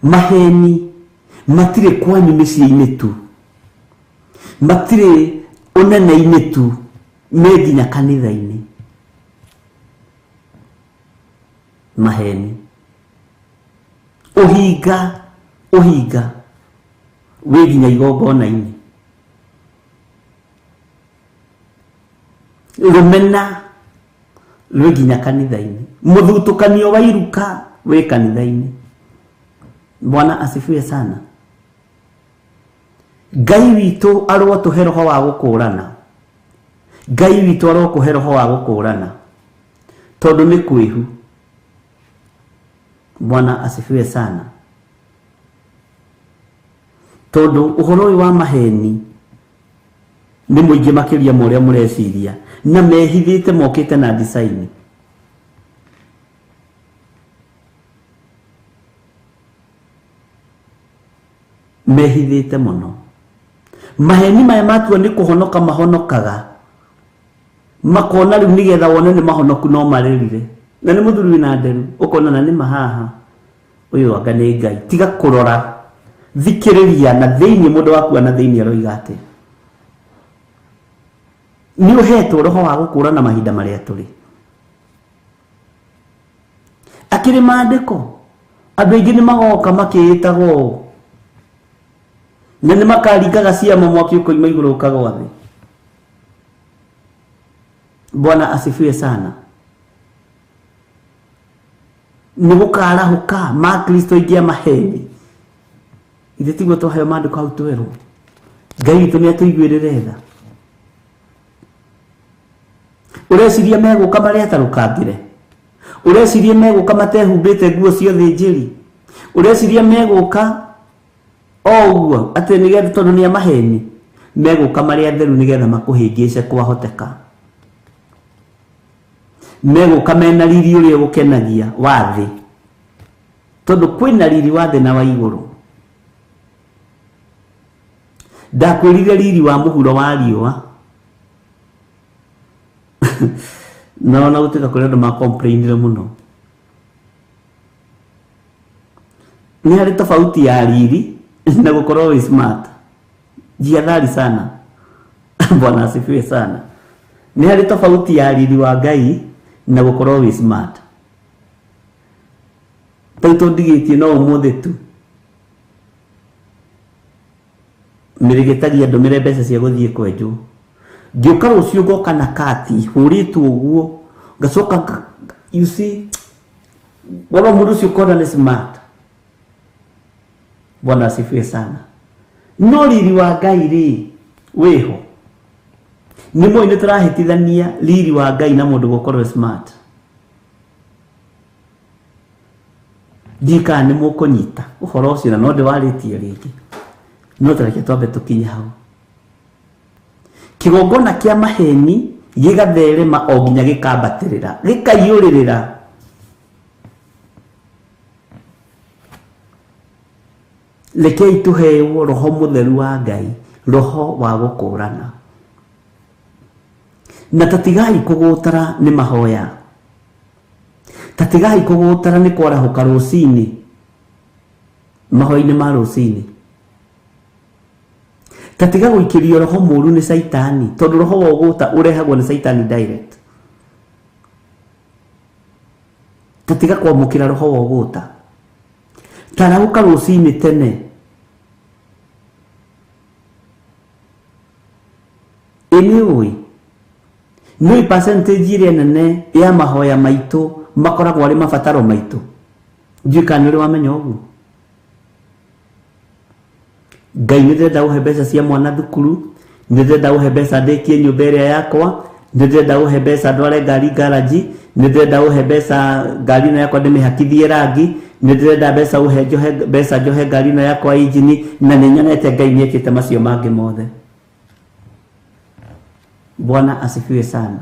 Maheni matirĩ kwanyu mĩciĩ-inĩ tu, matirĩ ũnene-inĩ tu, me nginya kanitha-inĩ. Maheni, ũhinga, ũhinga wĩ nginya igongona-inĩ. Rũmena rwĩ nginya kanitha-inĩ. Mũthutũkanio wa iruka wĩ kanitha-inĩ. Bwana asifiwe sana. Ngai witũ arotũhe roho wa gũkũrana. Ngai witũ arokũhe roho wa gũkũrana, tondũ nĩ kwĩhu. Bwana asifiwe sana. Tondũ ũhoro ũyũ wa maheni nĩ mũingĩ makĩria ma ũrĩa mũreciria, na mehithĩte mokĩte na design. Mehithĩte mũno. Maheni maya matua nĩ kũhonoka mahonokaga, makona rĩu nĩgetha wone nĩ mahonoku no marĩrire. Na nĩ mũthuri wĩna nderu, ũkona na nĩ mahaha, ũyũ anga nĩ Ngai. Tiga kũrora, thikĩrĩria na thĩinĩ, mũndũ waku na thĩinĩ aroiga atĩa. Nĩ ũhetwo roho wa gũkũrana mahinda marĩa tũrĩ. Akĩrĩ maandĩko, andũ aingĩ nĩ magoka makĩĩtagwo ũũ, na nĩ makaringaga ciama, mwaki ũkoima igũrũ ũkagwa thĩ. Bwana asifiwe sana. Nĩ gũkarahũka makristo aingĩ a maheni. Ithe tiguo twaheo maandĩko hau twerwo. Ngai witũ nĩ atũiguĩrĩre tha. Ũreciria megũka marĩ atarũkangĩre? Ũreciria megũka matehumbĩte nguo cia ũthĩnjĩri? Ũreciria megũka o ũguo atĩ nĩgetha tondũ nĩ a maheni? Megũka marĩ atheru nĩgetha makũhĩngĩce kwahoteka. Megũka mena riri ũrĩa ũgũkenagia wa thĩ, tondũ kwĩna riri wa thĩ na wa igũrũ. Ndakwĩrire riri wa mũhuro wa riũa na ona gũtuĩka kũrĩ andũ macomplainire mũno. Nĩ harĩ tofauti ya riri na gũkorwo wĩ smart. Jihadhari sana. Bwana asifiwe sana. Nĩ harĩ tofauti ya riri wa Ngai na gũkorwo wĩ smart. Tau tũndigĩtie no ũmũthĩ tu mĩrĩgĩtagia ndũmĩre mbeca cia gũthiĩ kwenjwo. Ngĩũka rũciũ ngoka na kati hũrĩtwo ũguo, ngacoka you see, wona mũndũ ũcio ũkona nĩ smart. Bwana asifiwe sana. No riri wa Ngai rĩ wĩho. Nĩ mũĩ nĩ tũrahĩtithania riri wa Ngai na mũndũ gũkorwo smart. Ndiũĩ kana nĩ mũkũnyita ũhoro ũcio na no ndĩwarĩtie rĩngĩ. No tareke twambe tũkinye hau. Kĩgongona kĩa maheni gĩgatherema o nginya gĩkambatĩrĩra, gĩkaiyũrĩrĩra. Rekei tũheo roho mũtheru wa Ngai, roho wa gũkũrana. Na tatigai kũgũtara nĩ mahoya. Tatigai kũgũtara nĩ kwarahũka rũcinĩ, mahoya-inĩ ma rũcinĩ. Tatiga gũikĩrio roho mũru nĩ Caitani, tondũ roho wa ũgũta ũrehagwo nĩ Caitani direct. Tatiga kwamũkĩra roho wa ũgũta. Tarahũka rũcinĩ tene. Ĩ nĩ ũĩ? Nĩ percentage ĩrĩa nene ya mahoya maitũ makoragwo arĩ mabataro maitũ. Ndiũĩ kana nĩ ũrĩ wamenya ũguo. Ngai nĩ ndĩrenda ũhe mbeca cia mwana thukuru, nĩ ndĩrenda ũhe mbeca ndĩkie nyũmba ĩrĩa yakwa, nĩ ndĩrenda ũhe mbeca ndware ngari garage, nĩ ndĩrenda ũhe mbeca ngari ĩno yakwa ndĩmĩhakithie rangi, nĩ ndĩrenda mbeca ũhe njohe mbeca njohe ngari ĩno yakwa injini, na nĩ nyonete Ngai nĩ ekĩte macio mangĩ mothe. Bwana asifiwe sana.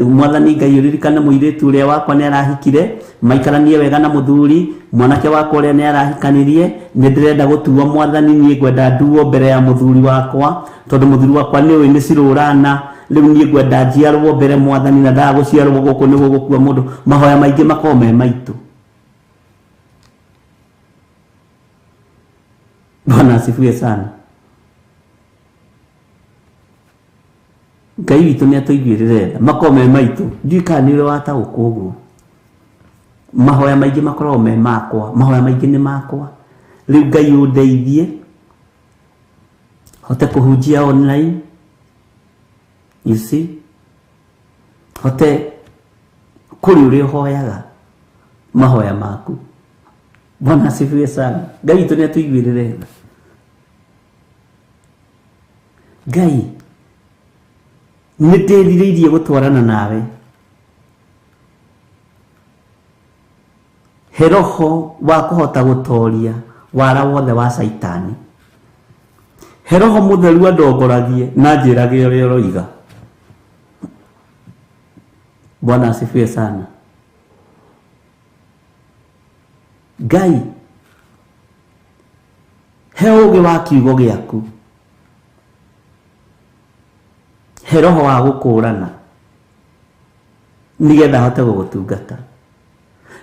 Mwathani Ngai ũririkane mũirĩtu ũrĩa wakwa nĩ arahikire, maikaranie wega na mũthuri, mwanake wakwa ũrĩa nĩ arahikanirie, nĩ ndĩrenda gũtuo mwathani, niĩ ngwenda nduo mbere ya mũthuri wakwa, tondũ mũthuri wakwa nĩ ũĩ nĩ cirũrana, rĩu niĩ ngwenda njiarwo mbere mwathani, na ndaga gũciarwo gũkũ nĩ gũgũkua mũndũ. Mahoya maingĩ makoragwo me maitũ. Bwana asifiwe sana. Ngai witũ nĩ atũiguĩrĩre tha, makoragwo me maitũ. Ndiũĩ kana nĩ ũrĩ wataũkwo ũguo. Mahoya maingĩ makoragwo me makwa, mahoya maingĩ nĩ makwa. Rĩu Ngai ũndeithie hote kũhunjia online, you see, hote kũrĩ ũrĩa ũhoyaga mahoya maku. Bwana asifiwe sana. Ngai witũ nĩ atũiguĩrĩre tha. Ngai nĩ ndĩrirĩirie gũtwarana nawe. He roho wa kũhota gũtoria wara wothe wa Caitani. He roho mũtheru andongoragie na njĩrage ũrĩa ũroiga. Bwana asifiwe sana. Ngai he ũũgĩ wa kiugo gĩaku, he roho wa gũkũrana nĩgetha hote gũgũtungata.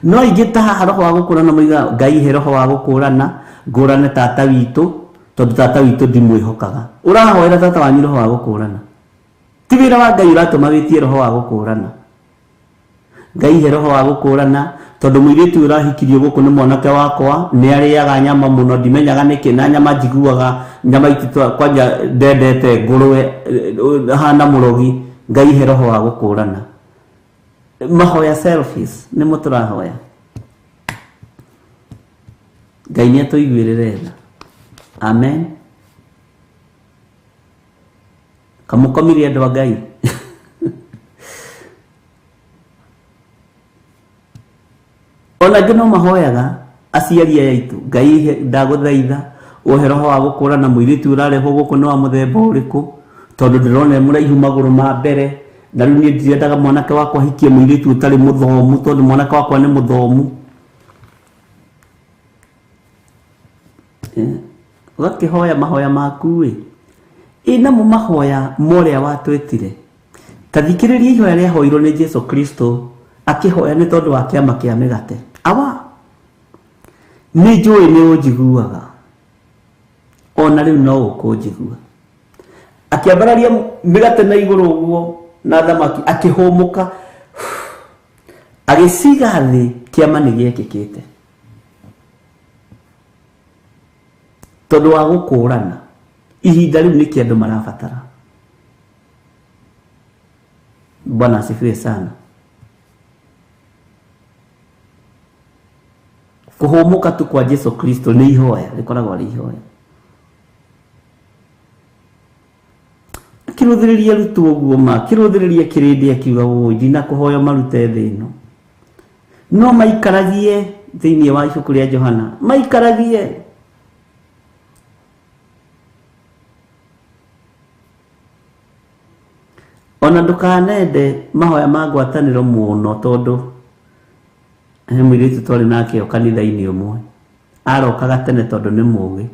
No aingĩ ta haha roho wa gũkũrana moigaga Ngai he roho wa gũkũrana, ngũrane tata witũ, tondũ tata witũ ndimwĩhokaga. Ũrahoera tata wanyu roho wa gũkũrana. Ti wĩra wa Ngai ũratũma wĩtie roho wa gũkũrana. Ngai he roho wa gũkũrana, tondũ mũirĩtu ũyũ ũrahikirio gũkũ nĩ mwanake wakwa, nĩ arĩaga nyama mũno, ndimenyaga nĩkĩ, na nyama njiguaga, nyama ititwa, kwanja ndendete ngũrwe, hana mũrogi. Ngai he roho wa gũkũrana. Mahoya selfies, nĩmo tũrahoya. Ngai nĩ atũiguĩrĩre tha. Amen. Kamũkomire andũ a Ngai. Ona angĩ no mahoyaga Aciari aya aitũ, Ngai ndagũthaitha ũhe roho wa gũkũrana mũirĩtu ũrarehwo gũkũ nĩ wa mũthemba ũrĩkũ, tondũ ndĩrona e mũraihu magũrũ ma mbere, na rĩu niĩ ndirendaga mwanake wakwa ahikie mũirĩtu ũtarĩ mũthomu, tondũ mwanake wakwa nĩ mũthomu. Ũgakĩhoya mahoya maku ĩ, ĩ namo mahoya ma ũrĩa watwĩtire. Ta thikĩrĩria ihoya rĩahoirwo nĩ Jesu Kristo akĩhoya nĩ tondũ wa kĩama kĩa mĩgate. Awa, nĩ njũĩ nĩ ũnjiguaga, ona rĩu no ũkũnjigua. Akĩambararia mĩgate na igũrũ ũguo na thamaki, akĩhũmũka, agĩciga thĩ, kĩama nĩ gĩekĩkĩte. Tondũ wa gũkũrana, ihinda rĩu nĩkĩ andũ marabatara. Bwana asifiwe sana. Kũhũmũka tu kwa Jesu Kristo nĩ ihoya, rĩkoragwo rĩ ihoya. Akĩrũthĩrĩria arutwo ũguo ma, akĩrũthĩrĩria kĩrĩndĩ akiuga ũũ, ndinakũhoya marute thĩ ĩno, no maikaragie thĩinĩ wa ibuku rĩa Johana, maikaragie. Ona ndũkanende mahoya ma ngwatanĩro mũno, tondũ he mũirĩtu twarĩ nake o kanitha-inĩ ũmwe, arokaga tene tondũ nĩ mũgĩ,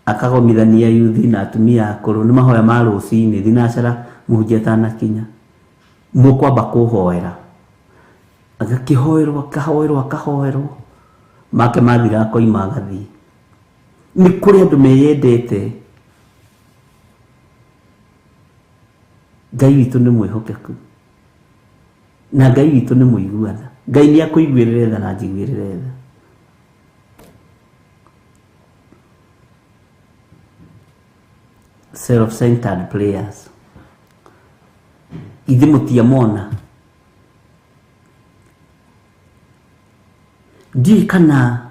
akagomithania yuthi na atumia akũrũ, nĩ mahoya ma rũcinĩ, thinacara mũhunjia atanakinya, mũkwamba kũhoera. Agakĩhoerwo, akahoerwo, akahoerwo, make mathira akoima agathiĩ. Nĩ kũrĩ andũ meyendete. Ngai witũ nĩ mwĩhokeku, na Ngai witũ nĩ mũigua tha. Ngai nĩ akũiguĩrĩre tha na anjiguĩrĩre tha. Self-centered prayers. Ithe mũtiamona. Ndiũĩ kana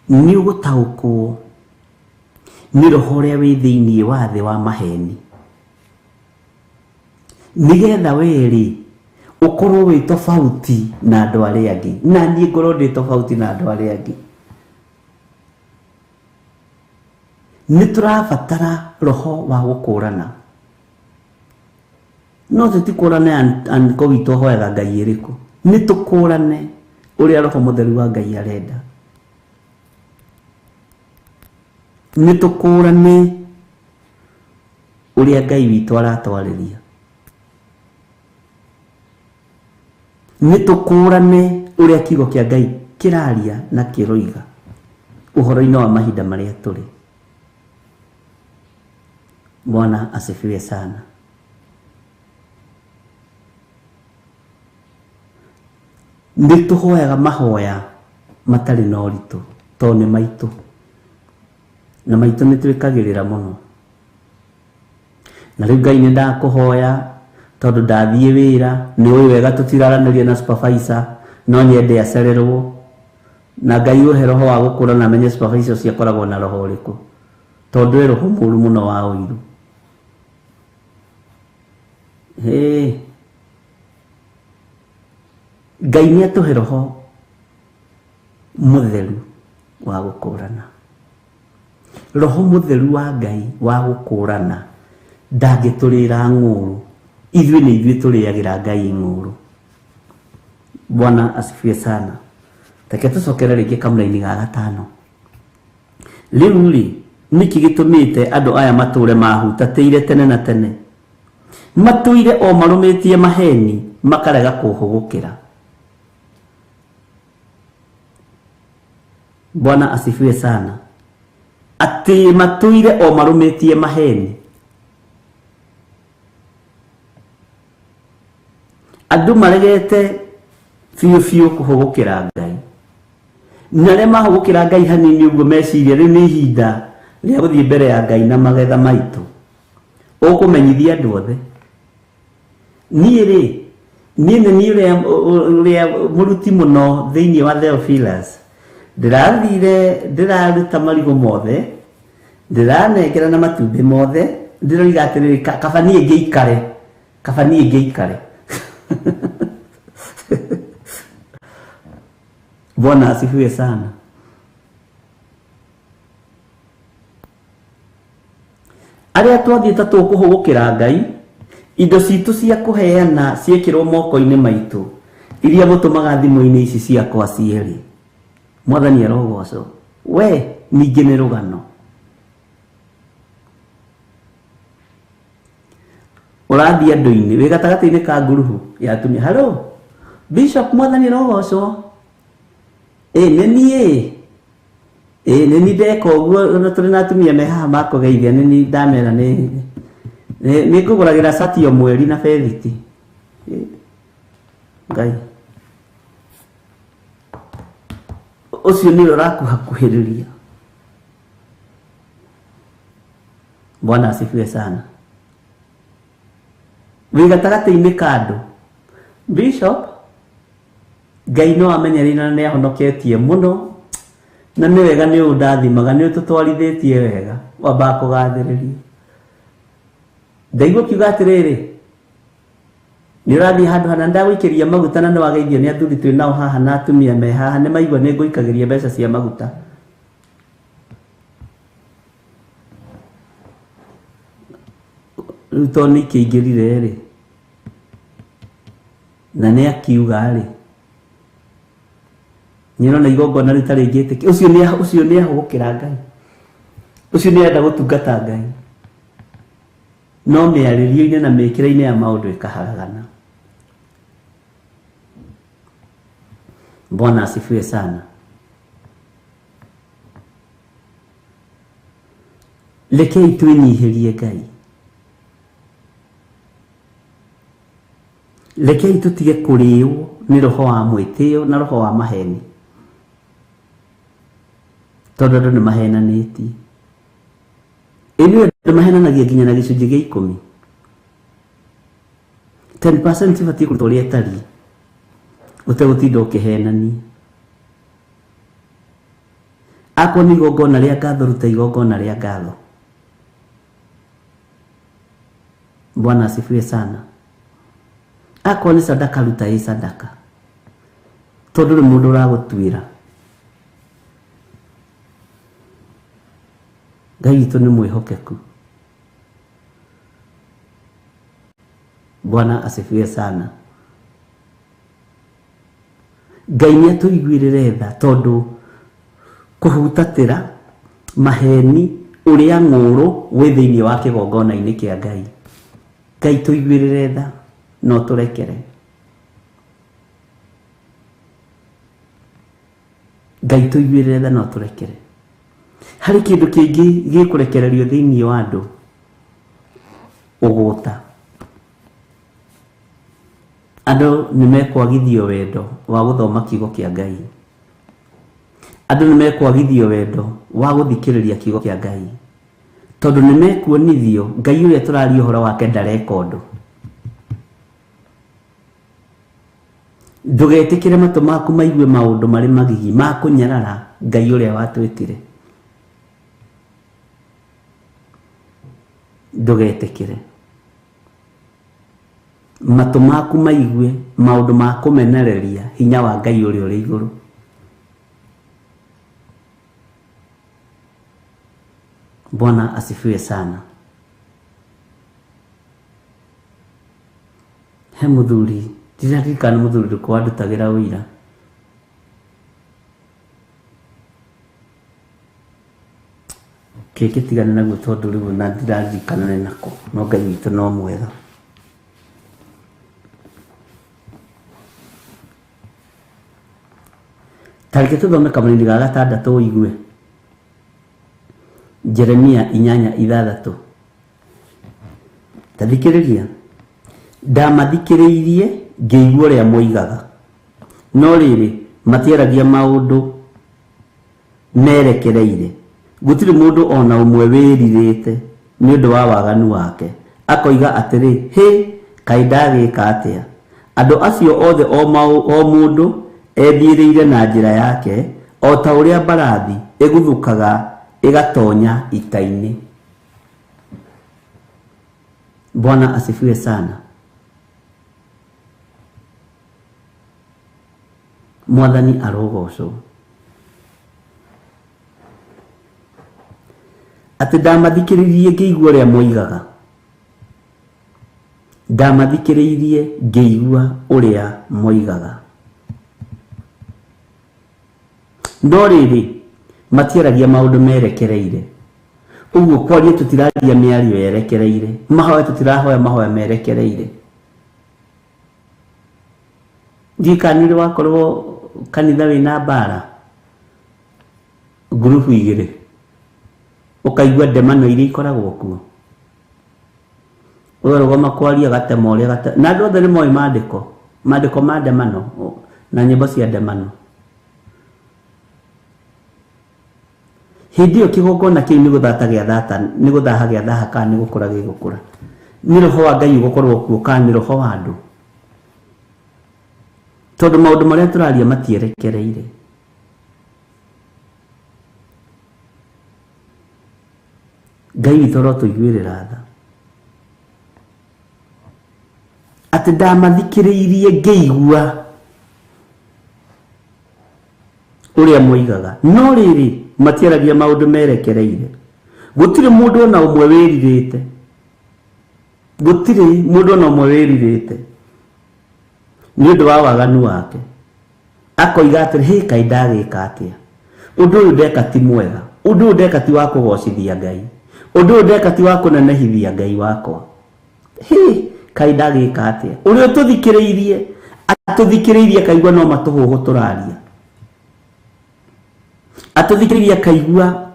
nĩ ũgũtaũkwo nĩ roho ũrĩa wĩ thĩinĩ wa thĩ wa maheni, nĩgetha we rĩ ũkorwo wĩ tofauti na andũ arĩa angĩ, na niĩ ngorwo ndĩ tofauti na andũ arĩa angĩ. Nĩ tũrabatara roho wa gũkũrana, no tũtikũrane anko witũ ahoyaga Ngai ĩrĩkũ, nĩ tũkũrane ũrĩa roho mũtheru wa Ngai arenda. Nĩ tũkũrane ũrĩa Ngai witũ aratwarĩria. Nĩ tũkũrane ũrĩa kiugo kĩa Ngai kĩraria na kĩroiga ũhoro-inĩ wa mahinda marĩa tũrĩ. Bwana asifiwe sana. Nĩ tũhoyaga mahoya matarĩ na ũritũ, tondũ nĩ maitũ, na maitũ nĩ twĩkagĩrĩra mũno. Na rĩu Ngai nĩ ndakũhoya, tondũ ndathiĩ wĩra, nĩ ũĩ wega tũtiraranĩria na supervisor, no nyende acererwo. Na Ngai ũhe roho wa gũkũra na amenye supervisor ũcio akoragwo na roho ũrĩkũ, tondũ e roho mũru mũno wa ũiru. Hĩ, Ngai nĩ atũhe roho mũtheru wa gũkũrana. Roho mũtheru wa Ngai wa gũkũrana ndangĩtũrĩra ng'ũrũ. Ithuĩ nĩ ithuĩ tũrĩagĩra Ngai ng'ũrũ. Bwana asifiwe sana. Reke tũcokere rĩngĩ kamũraini ga gatano. Rĩu rĩ, nĩkĩ gĩtũmĩte andũ aya matũre mahutatĩire tene na tene? Matũire o marũmĩtie maheni, makarega kũhũgũkĩra. Bwana asifiwe sana. Atĩ matũire o marũmĩtie maheni. Andũ maregete biũ biũ kũhũgũkĩra Ngai. Na arĩa mahũgũkĩra Ngai hanini ũguo meciria rĩu nĩ ihinda rĩa gũthiĩ mbere ya Ngai na magetha maitũ. Ũkũmenyithia andũ othe. Niĩ rĩ, niĩ nĩ niĩ ũrĩa mũruti mũno thĩinĩ wa Theophilus. Ndĩrathire ndĩraruta marigũ mothe, ndĩranengera na matumbĩ mothe, ndĩroiga atĩrĩrĩ, kaba niĩ ngĩikare, kaba niĩ ngĩikare. Bwana asifiwe sana. Arĩa twathiĩ ta tũkũhũgũkĩra Ngai, indo citũ cia kũheana ciĩkĩrwo moko-inĩ maitũ, iria mũtũmaga thimũ-inĩ ici ciakwa cierĩ. Mwathani arogocwo. We ningĩ nĩ rũgano. Ũrathiĩ andũ-inĩ, wĩ gatagatĩ-inĩ ka ngurubu ya atumia. Hello, Bishop, Mwathani arogocwo. Ĩ nĩ niĩ. Ĩ nĩ niĩ ndeka ũguo, ona tũrĩ na atumia me haha makũgeithia, nĩ niĩ ndamera nĩ nĩ ngũgũragĩra cati o mweri na bethiti. Ngai. Ũcio nĩwe ũrakuhakuhĩrĩria. Bwana asifiwe sana. Wĩ gatagatĩ-inĩ ka andũ. Bishop, Ngai no amenyereire na nĩ ahonoketie mũno, na nĩ wega nĩ ũndathimaga, nĩ ũtũtwarithĩtie wega, wambaga kũgathĩrĩria. Ndaigua ũkiuga atĩrĩrĩ, nĩ ũrathiĩ handũ hana ndagũikĩria maguta na nĩ wageithio nĩ athuri twĩ nao haha na atumia me haha, nĩ maigua nĩ ngũikagĩria mbeca cia maguta. Rĩu tondũ nĩ ikĩingĩrire rĩ, na nĩ akiuga rĩ, nĩ ũrona igongona rĩtarĩ ngĩtĩkia. Ũcio nĩ ũcio nĩ ahũgũkĩra Ngai, ũcio nĩ arenda gũtungata Ngai, no mĩarĩrio-inĩ na mĩkĩre-inĩ ya maũndũ ĩkaharagana. Bwana asifiwe sana. Rekei twĩnyihĩrie Ngai, rekei tũtige kũrĩo nĩ roho wa mwĩtĩo na roho wa maheni, tondũ andũ nĩ mahenanĩtie. Ĩnĩ andũ mahenanagia nginya na gĩcunjĩ gĩa 10. 10% ibatiĩ kũrutwo ũrĩa ĩtariĩ, ũtegũtinda ũkĩhenania. Akorwo nĩ igongona rĩa ngatho, ruta igongona rĩa ngatho. Bwana asifiwe sana. Akorwo nĩ sadaka, ruta ĩ sadaka, tondũ ndũrĩ mũndũ ũragũtuĩra. Ngai witũ nĩ mwĩhokeku. Bwana asifiwe sana. Ngai nĩ atũiguĩrĩre tha, tondũ kũhutatĩra maheni ũrĩa ng'ũrũ wĩ thĩinĩ wa kĩgongona-inĩ kĩa Ngai. Ngai tũiguĩrĩre tha no tũrekere. Ngai tũiguĩrĩre tha no tũrekere. Harĩ kĩndũ kĩngĩ gĩkũrekererio thĩinĩ wa andũ, ũgũta. Andũ nĩ mekwagithio wendo wa gũthoma kiugo kĩa Ngai. Andũ nĩ mekwagithio wendo wa gũthikĩrĩria kiugo kĩa Ngai, tondũ nĩ mekuonithio Ngai ũrĩa tũraria ũhoro wake ndareka ũndũ. Ndũgetĩkĩre matũ maku maigue maũndũ marĩ magigi ma kũnyarara Ngai ũrĩa watwĩtire. Ndũgetĩkĩre matũ maku maigue maũndũ ma kũmenereria hinya wa Ngai ũrĩa ũrĩ igũrũ. Bwana asifiwe sana. He mũthuri, ndiraririkana mũthuri ũrĩkũ wandutagĩra ũira. Kĩngĩ tigana naguo tondũ rĩu ona ndiraririkana nĩ nako, no Ngai witũ no mwega. Ta reke tũthome kamũrĩndĩ ga gatandatũ ũigue. Jeremia 8:6. Ta thikĩrĩria. Ndamathikĩrĩirie ngĩigua ũrĩa moigaga, no rĩrĩ matiaragia maũndũ merekereire. Gũtirĩ mũndũ ona ũmwe wĩrirĩte nĩ ũndũ wa waganu wake, akoiga atĩrĩ, hĩ, kaĩ ndagĩka atĩa? Andũ acio othe o mũndũ ethiĩrĩire na njĩra yake, o ta ũrĩa mbarathi ĩguthũkaga ĩgatonya ita-inĩ. Bwana asifiwe sana. Mwathani arogocwo. Atĩ ndamathikĩrĩirie ngĩigua ũrĩa moigaga, ndamathikĩrĩirie ngĩigua ũrĩa moigaga, no rĩrĩ matiaragia maũndũ merekereire. Ũguo kwaria tũtiraria mĩario yerekereire, mahoya tũtirahoya mahoya merekereire. Ndiũĩ kana nĩ ũrĩ wakorwo kanitha wĩna mbara ngurubu igĩrĩ, ũkaigua ndemano iria ikoragwo kuo. Ũyũ arũgama kwaria agatema ũrĩa na andũ othe nĩ moĩ maandĩko, maandĩko ma ndemano na nyĩmbo cia ndemano. Hĩndĩ ĩyo kĩgongona kĩu nĩ gũthata gĩa thata, nĩ gũthaha gĩa thaha kana nĩ gũkũra gĩgũkũra. Nĩ roho wa Ngai ũgũkorwo kuo kana nĩ roho wa andũ? Tondũ maũndũ marĩa tũraria matierekereire. Ngai witũ arotũiguĩrĩra tha. Atĩ ndamathikĩrĩirie ngĩigua ũrĩa moigaga, no rĩrĩ matiaragia maũndũ merekereire. Gũtirĩ mũndũ ona ũmwe wĩrirĩte, gũtirĩ mũndũ ona ũmwe wĩrirĩte nĩ ũndũ wa waganu wake, akoiga atĩrĩ, hĩ kaĩ ndagĩka atĩa? Ũndũ ũyũ ndeka ti mwega, ũndũ ũyũ ndeka ti wa kũgocithia Ngai, ũndũ ũyũ ndeka ti wa kũnenehithia Ngai wakwa. Hĩ kaĩ ndagĩka atĩa? Ũrĩa ũtũthikĩrĩirie atũthikĩrĩirie akaigua no matũhũhũ tũraria, atũthikĩrĩirie akaigua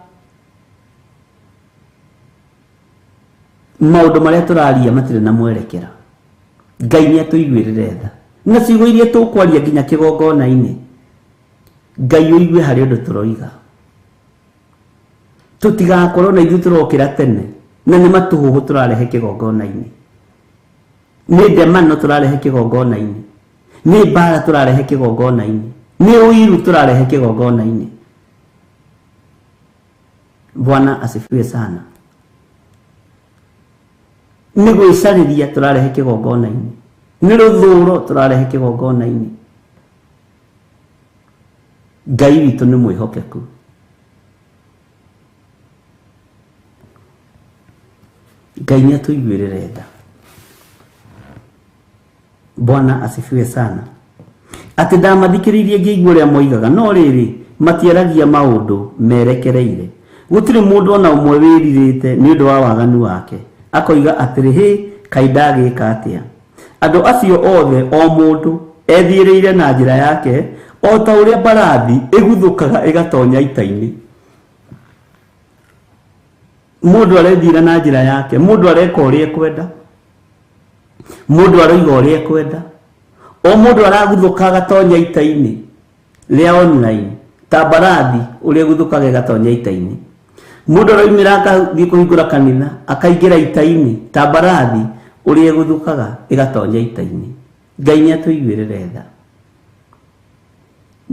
maũndũ marĩa tũraria matirĩ na mwerekera. Ngai nĩ atũiguĩrĩre tha na ciugo iria tũkwaria nginya kĩgongona-inĩ, Ngai ũigue harĩ ũndũ tũroiga. Tũtigakorwo na ithuĩ tũrokĩra tene na nĩ matũhũhũ tũrarehe kĩgongona-inĩ, nĩ ndemano tũrarehe kĩgongona-inĩ, nĩ mbara tũrarehe kĩgongona-inĩ, nĩ ũiru tũrarehe kĩgongona-inĩ. Bwana asifiwe sana. Nĩ gwĩcarĩria tũrarehe kĩgongona-inĩ, nĩ rũthũro tũrarehe kĩgongona-inĩ. Ngai witũ nĩ mwĩhokeku. Ngai nĩ atũiguĩrĩre tha. Bwana asifiwe sana. Atĩ ndamathikĩrĩirie ngĩigua ũrĩa moigaga, no rĩrĩ matiaragia maũndũ merekereire. Gũtirĩ mũndũ ona ũmwe wĩrirĩte nĩ ũndũ wa waganu wake, akoiga atĩrĩ, hĩ kaĩ ndagĩka atĩa? Andũ acio othe o mũndũ ethiĩrĩire na njĩra yake, o ta ũrĩa mbarathi ĩguthũkaga ĩgatonya ita-inĩ. Mũndũ arethiĩra na njĩra yake, mũndũ areka ũrĩa ekwenda, mũndũ aroiga ũrĩa ekwenda, o mũndũ araguthũka agatonya ita-inĩ rĩa online ta mbarathi ũrĩa ĩguthũkaga ĩgatonya ita-inĩ. Mũndũ aroimĩra akathiĩ kũhingũra kanitha akaingĩra ita-inĩ ta mbarathi ũrĩa ĩguthũkaga ĩgatonya ita-inĩ. Ngai nĩ atũiguĩrĩre tha.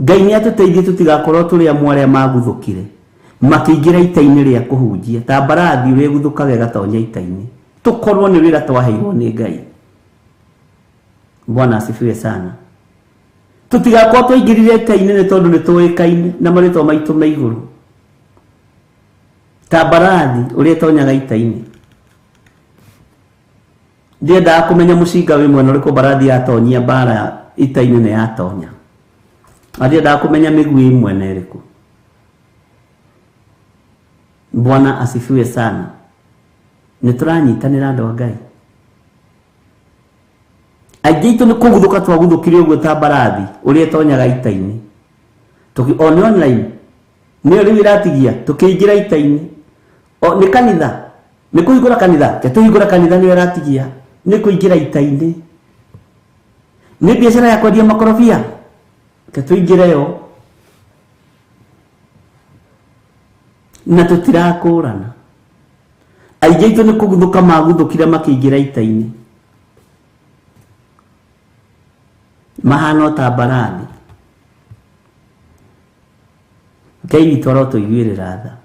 Ngai nĩ atũteithie tũtigakorwo tũrĩ amwe arĩa maguthũkire makĩingĩra ita-inĩ rĩa kũhunjia ta mbarathi ũrĩa ĩguthũkaga ĩgatonya ita-inĩ. Tũkorwo nĩ wĩra twaheirwo nĩ Ngai. Bwana asifiwe sana. Tũtigakorwo twaingĩrire ita-inĩ nĩ tondũ nĩ tũĩkaine na marĩtwa maitũ me igũrũ ta mbarathi ũrĩa ĩtonyaga ita-inĩ. Ndiendaga kũmenya mũcinga wĩ mwena ũrĩkũ mbarathi yatonyia mbara ita-inĩ nĩ yatonya. Na ndiendaga kũmenya mĩguĩ ĩ mwena ĩrĩkũ. Bwana asifiwe sana. Nĩ tũranyitanĩra andũ a Ngai. Aingĩ aitũ nĩ kũguthũka twaguthũkire ũguo ta mbarathi ũrĩa ĩtonyaga ita-inĩ. O nĩ online nĩyo rĩu ĩratigia tũkĩingĩra ita-inĩ. O nĩ kanitha, nĩ kũhingũra kanitha, ke tũhingũra kanitha nĩyo ĩratigia nĩ kũingĩra ita-inĩ. Nĩ biacara ya kwendia makorobia, ke tũingĩre yo. Na tũtirakũrana. Aingĩ aitũ nĩ kũguthũka maguthũkire makĩingĩra ita-inĩ. Mahana o ta mbarathi. Ngai witũ arotũiguĩrĩra tha.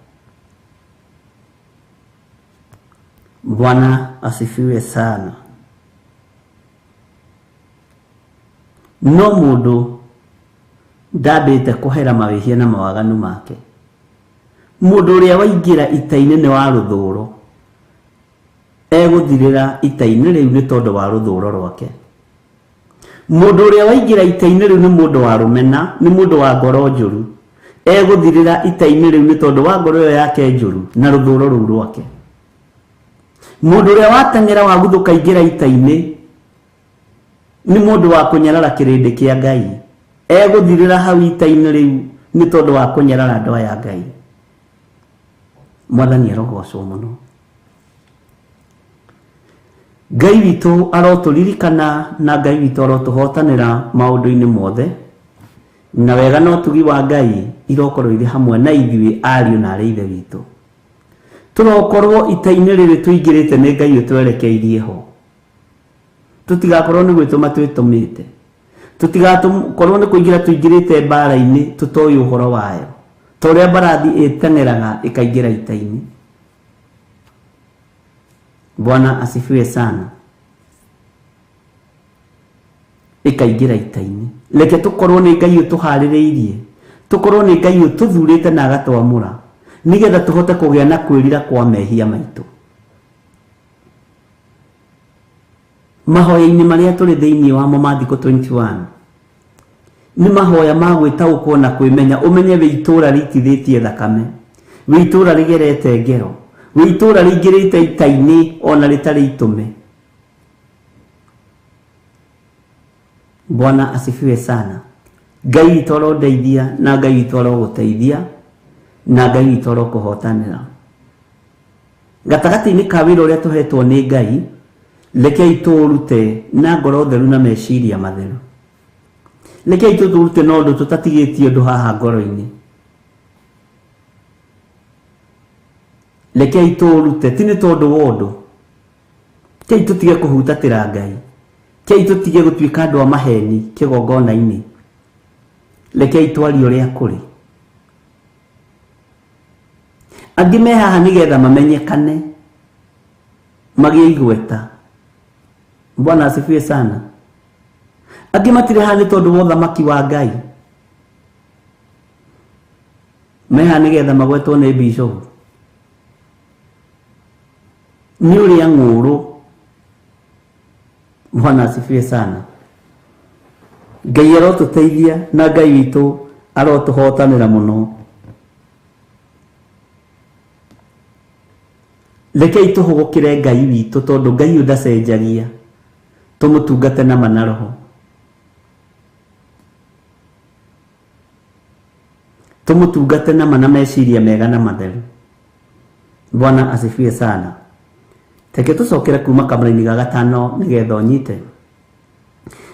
Bwana asifiwe sana. No mũndũ Ndambĩte kũhera mawĩhia na mawaganu make. Mũndũ ũrĩa waingĩra ita-inĩ nĩ wa rũthũro, egũthirĩra ita-inĩ rĩu nĩ tondũ wa rũthũro rwake. Mũndũ ũrĩa waingĩra ita-inĩ rĩu nĩ mũndũ wa rũmena, nĩ mũndũ wa ngoro njũru, egũthirĩra ita-inĩ rĩu nĩ tondũ wa ngoro ĩyo yake njũru na rũthũro rũu rwake. Mũndũ ũrĩa wateng'era waguthũka aingĩra ita-inĩ nĩ mũndũ wa kũnyarara kĩrĩndĩ kĩa Ngai, egũthirĩra hau ita-inĩ rĩu nĩ tondũ wa kũnyarara andũ aya a Ngai. Mwathani arogocwo mũno. Ngai witũ arotũririkana na Ngai witũ arotũhotanĩra maũndũ-inĩ mothe, na wega na ũtugi wa Ngai irokorwo irĩ hamwe na ithuĩ ariũ na arĩ ithe witũ. Tũrokorwo ita-inĩ rĩrĩ tũingĩrĩte nĩ Ngai ũtwerekeirie ho. Tũtigakorwo nĩ gwĩtũma twĩtũmĩte. Tũtigakorwo nĩ kũingĩra tũingĩrĩte mbara-inĩ tũtoĩ ũhoro wayo. Ta ũrĩa mbarathi ĩteng'eraga ĩkaingĩra ita-inĩ. Bwana asifiwe sana. Ĩkaingĩra ita-inĩ. Reke tũkorwo nĩ Ngai ũtũharĩrĩirie, tũkorwo nĩ Ngai ũtũthurĩte na agatwamũra, nĩgetha tũhote kũgĩa na kwĩrira kwa mehia maitũ. Mahoya-inĩ marĩa tũrĩ thĩinĩ wamo ma thikũ 21, nĩ mahoya ma gwĩtaũkwo na kwĩmenya, ũmenye wĩ itũũra rĩitithĩtie thakame, wĩ itũũra rĩgerete ngero, wĩ itũũra rĩingĩrĩte ita-inĩ ona rĩtarĩ itũme. Bwana asifiwe sana. Ngai witũ arondeithia na Ngai witũ arogũteithia na Ngai witũ arokũhotanĩra. Gatagatĩ-inĩ ka wĩra ũrĩa tũhetwo nĩ Ngai, rekei tũũrute na ngoro theru na meciria matheru. Rekei tũũrute na ũndũ tũtatigĩtie ũndũ haha ngoro-inĩ. Rekei tũũrute ti nĩ tondũ wa ũndũ. Rekei tũtige kũhutatĩra Ngai. Rekei tũtige gũtuĩka andũ a maheni kĩgongona-inĩ. Rekei twarie ũrĩa kũrĩ. Angĩ me haha nĩgetha mamenyekane, magĩe igweta. Bwana asifiwe sana. Angĩ matirĩ haha nĩ tondũ wa ũthamaki wa Ngai. Me haha nĩgetha magwetwo nĩ bishopu. Nĩ ũrĩa ng'ũrũ. Bwana asifiwe sana. Ngai arotũteithia na Ngai witũ arotũhotanĩra mũno. Rekei tũhũgũkĩre Ngai witũ tondũ Ngai ũyũ ndacenjagia. Tũmũtungate na ma na roho. Tũmũtungate na ma na meciria mega na matheru. Bwana asifiwe sana. Reke tũcokere kuma kamũraini ga gatano nĩgetha ũnyite.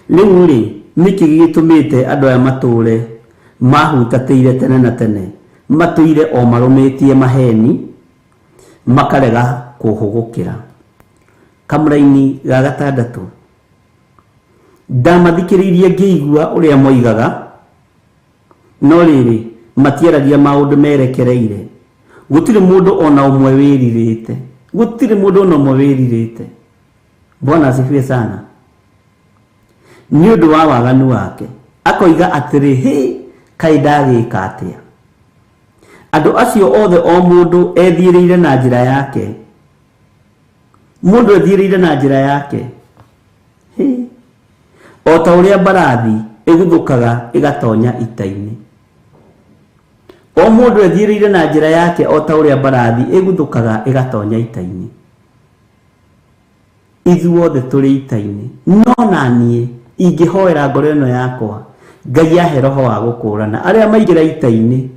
Rĩu-rĩ, nĩkĩ gĩgĩtũmĩte andũ aya matũũre mahutatĩire tene na tene, matũire o marũmĩtie maheni, makarega kũhũgũkĩra? Kamũraini ga gatandatũ. Ndamathikĩrĩirie ngĩigua ũrĩa moigaga, no rĩrĩ, matiaragia maũndũ merekereire. Gũtirĩ mũndũ o na ũmwe wĩrirĩte. Gũtirĩ mũndũ o na ũmwe wĩrirĩte. Bwana asifiwe sana. Nĩ ũndũ wa waganu wake, akoiga atĩrĩ, Hĩ, kaĩ ndagĩka atĩa? Andũ acio othe o mũndũ ethiĩrĩire na njĩra yake. Mũndũ ethiĩrĩire na njĩra yake. Hĩ. O ta ũrĩa mbarathi ĩguthũkaga ĩgatonya ita-inĩ. O mũndũ ethiĩrĩire na njĩra yake o ta ũrĩa mbarathi ĩguthũkaga ĩgatonya ita-inĩ. Ithuothe tũrĩ ita-inĩ. No na niĩ ingĩhoera ngoro ĩno yakwa, Ngai ahe roho wa gũkũũrana arĩa maingĩra ita-inĩ,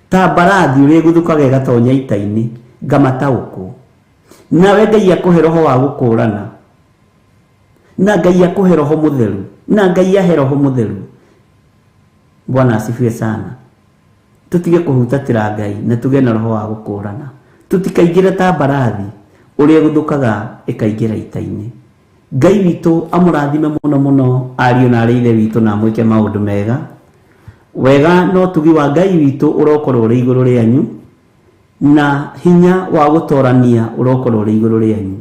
ta mbarathi ũrĩa ĩguthũkaga ĩgatonya ita-inĩ, ngamataũkwo. Nawe Ngai akũhe roho wa gũkũũrana, na Ngai akũhe roho mũtheru, na Ngai ahe roho mũtheru. Bwana asifiwe sana. Tũtige kũhutatĩra Ngai na tũgĩe na roho wa gũkũũrana. Tũtikaingĩre ta mbarathi ũrĩa ĩguthũkaga ĩkaingĩra ita-inĩ. Ngai witũ amũrathime mũno mũno ariũ na arĩ ithe witũ na amwĩke maũndũ mega. Wega na ũtugi wa Ngai witũ ũrokorwo ũrĩ igũrũ rĩanyu, na hinya wa gũtorania ũrokorwo ũrĩ igũrũ rĩanyu.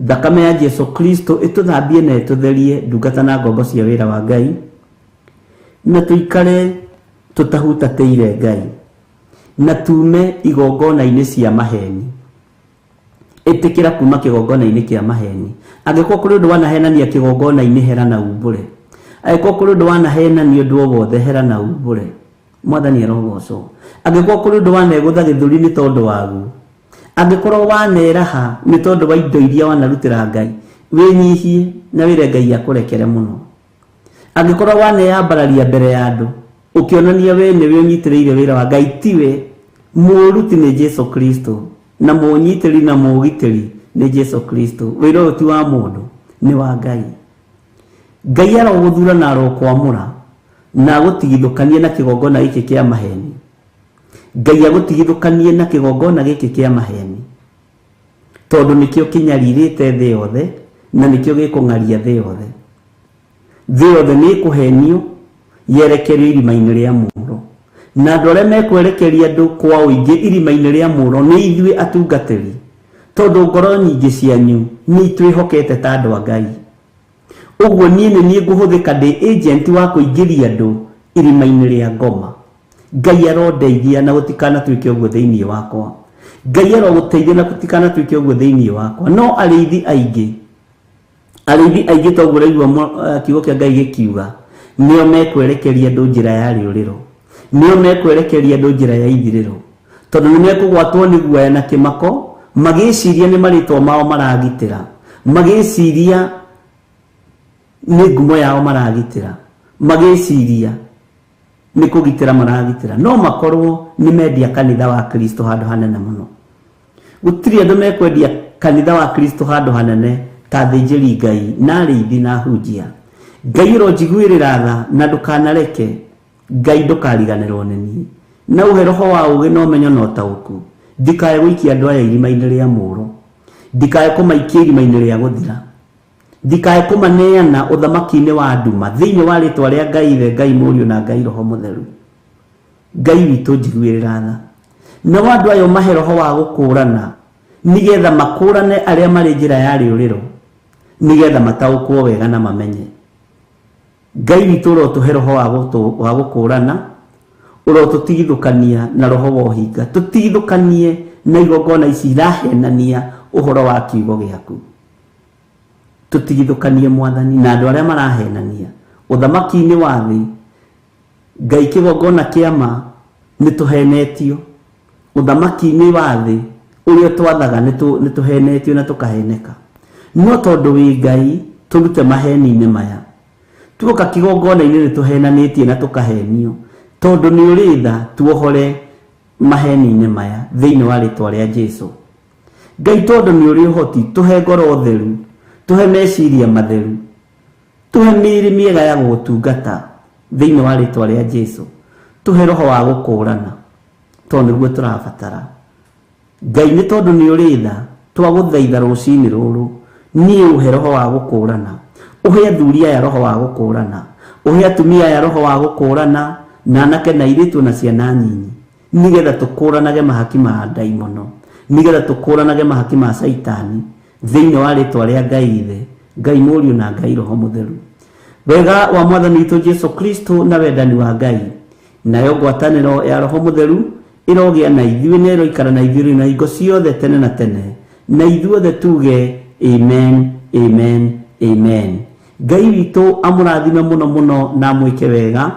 Thakame ya Jesu Kristo ĩtũthambie na ĩtũtherie ndungata na ngombo cia wĩra wa Ngai. Na tũikare tũtahutatĩire Ngai. Na tume igongona-inĩ cia maheni. Ĩtĩkĩra kuma kĩgongona-inĩ kĩa maheni. Angĩkorwo kũrĩ ũndũ wanahenania kĩgongona-inĩ hera na umbũre. Angĩkorwo kũrĩ ũndũ wanahenania ũndũ o wothe hera na umbũre. Mwathani arogocwo. Angĩkorwo kũrĩ ũndũ wanegũtha gĩthũri nĩ tondũ waguo. Angĩkorwo waneraha nĩ tondũ wa indo iria wanarutĩra Ngai, wĩnyihie na wĩre Ngai akũrekere mũno. Angĩkorwo waneyambararia mbere ya andũ, ũkĩonania we nĩwe ũnyitĩrĩire wĩra wa Ngai, tiwe. Mũũruti nĩ Jesu Kristo, na mũũnyitĩri na mũũgitĩri nĩ Jesu Kristo. Wĩra ũyũ ti wa mũndũ, nĩ wa Ngai. Ngai arogũthura na arokwamũra na agũtigithũkanie na kĩgongona gĩkĩ kĩa maheni. Ngai agũtigithũkanie na kĩgongona gĩkĩ kĩa maheni, tondũ nĩkĩo kĩnyarirĩte thĩ yothe na nĩkĩo gĩkũng'aria thĩ yothe. Thĩ yothe nĩ ĩkũhenio yerekerio irima-inĩ rĩa mũro, na andũ arĩa mekwerekeria andũ kwa ũingĩ irima-inĩ rĩa mũro nĩ ithuĩ atungatĩri, tondũ ngoro nyingĩ cianyu nĩ itwĩhokete ta andũ a Ngai. Ũguo niĩ nĩ niĩ ngũhũthĩka ndĩ agent wa kũingĩria andũ irima-inĩ rĩa ngoma. Ngai arondeithia na gũtikanatuĩke ũguo thĩinĩ wakwa. Ngai arogũteithia na gũtikanatuĩke ũguo thĩinĩ wakwa. No arĩithi aingĩ, arĩithi aingĩ toguo ũraigua kiugo kĩa Ngai gĩkiuga, nĩo mekwerekeria andũ njĩra ya rĩũrĩro, nĩo mekwerekeria andũ njĩra ya ithirĩro, tondũ nĩ mekũgwatwo nĩ guoya na kĩmako, magĩciria nĩ marĩtwa mao maragitĩra, magĩciria nĩ ngumo yao maragitĩra, magĩciria nĩ kũgitĩra maragitĩra, no makorwo nĩ mendia kanitha wa Kristo handũ hanene mũno. Gũtirĩ andũ mekwendia kanitha wa Kristo handũ hanene ta athĩnjĩri Ngai na arĩithi na ahunjia. Ngai ũronjiguĩrĩra tha na ndũkanareke, Ngai ndũkariganĩrwo nĩ niĩ. Na ũhe roho wa ũũgĩ na ũmenyo na ũtaũku, ndikae gũikia andũ aya irima-inĩ rĩa mũũro, ndikae kũmaikia irima-inĩ rĩa gũthira, ndikae kũmaneana ũthamaki-inĩ wa nduma, thĩinĩ wa rĩtwa rĩa Ngai Ithe, Ngai Mũriũ na Ngai Roho Mũtheru. Ngai witũ njiguĩrĩra tha. Nao andũ aya ũmahe roho wa gũkũũrana, nĩgetha makũũrane arĩa marĩ njĩra ya rĩũrĩro, nĩgetha mataũkwo wega na mamenye. Ngai witũ ũrotũhe roho wa gũkũũrana, ũrotũtigithũkania na roho wa ũhinga, tũtigithũkanie na igongona ici irahenania ũhoro wa kiugo gĩaku. Tũtigithũkanie Mwathani na andũ arĩa marahenania ũthamaki-inĩ wa thĩ. Ngai kĩgongona kĩa ma nĩ tũhenetio ũthamaki-inĩ wa thĩ ũrĩa twathaga, nĩ tũhenetio na tũkaheneka. No tondũ wĩ Ngai, tũrute maheni-inĩ maya. Tuoka kĩgongona-inĩ nĩ tũhenanĩtie na tũkahenio, tondũ nĩ ũrĩ tha, tuohore maheni-inĩ maya thĩinĩ wa rĩtwa rĩa Jesu. Ngai tondũ nĩ ũrĩ ũhoti, tũhe ngoro theru, tũhe meciria matheru, tũhe mĩĩrĩ mĩega ya gũgũtungata thĩinĩ wa rĩtwa rĩa Jesu. Tũhe roho wa gũkũũrana, tondũ nĩguo tũrabatara. Ngai nĩ tondũ nĩ ũrĩ tha, twagũthaitha rũcinĩ rũrũ, niĩ ũhe roho wa gũkũũrana, ũhe athuri aya roho wa gũkũũrana, ũhe atumia aya roho wa gũkũũrana, na anake na airĩtu na ciana nyinyi, nĩgetha tũkũũranage mahaki ma ndaimono, nĩgetha tũkũũranage mahaki ma Caitani thĩinĩ wa rĩtwa rĩa Ngai Ithe, Ngai Mũriũ na Ngai Roho Mũtheru. Wega wa Mwathani witũ Jesu Kristo na wendani wa Ngai, nayo ngwatanĩro ya Roho Mũtheru ĩrogĩa na ithuĩ na ĩroikara na ithuĩ rĩu na hingo ciothe tene na tene, na ithuothe tuge amen, amen, amen. Ngai witũ amũrathime mũno mũno na amwĩke wega,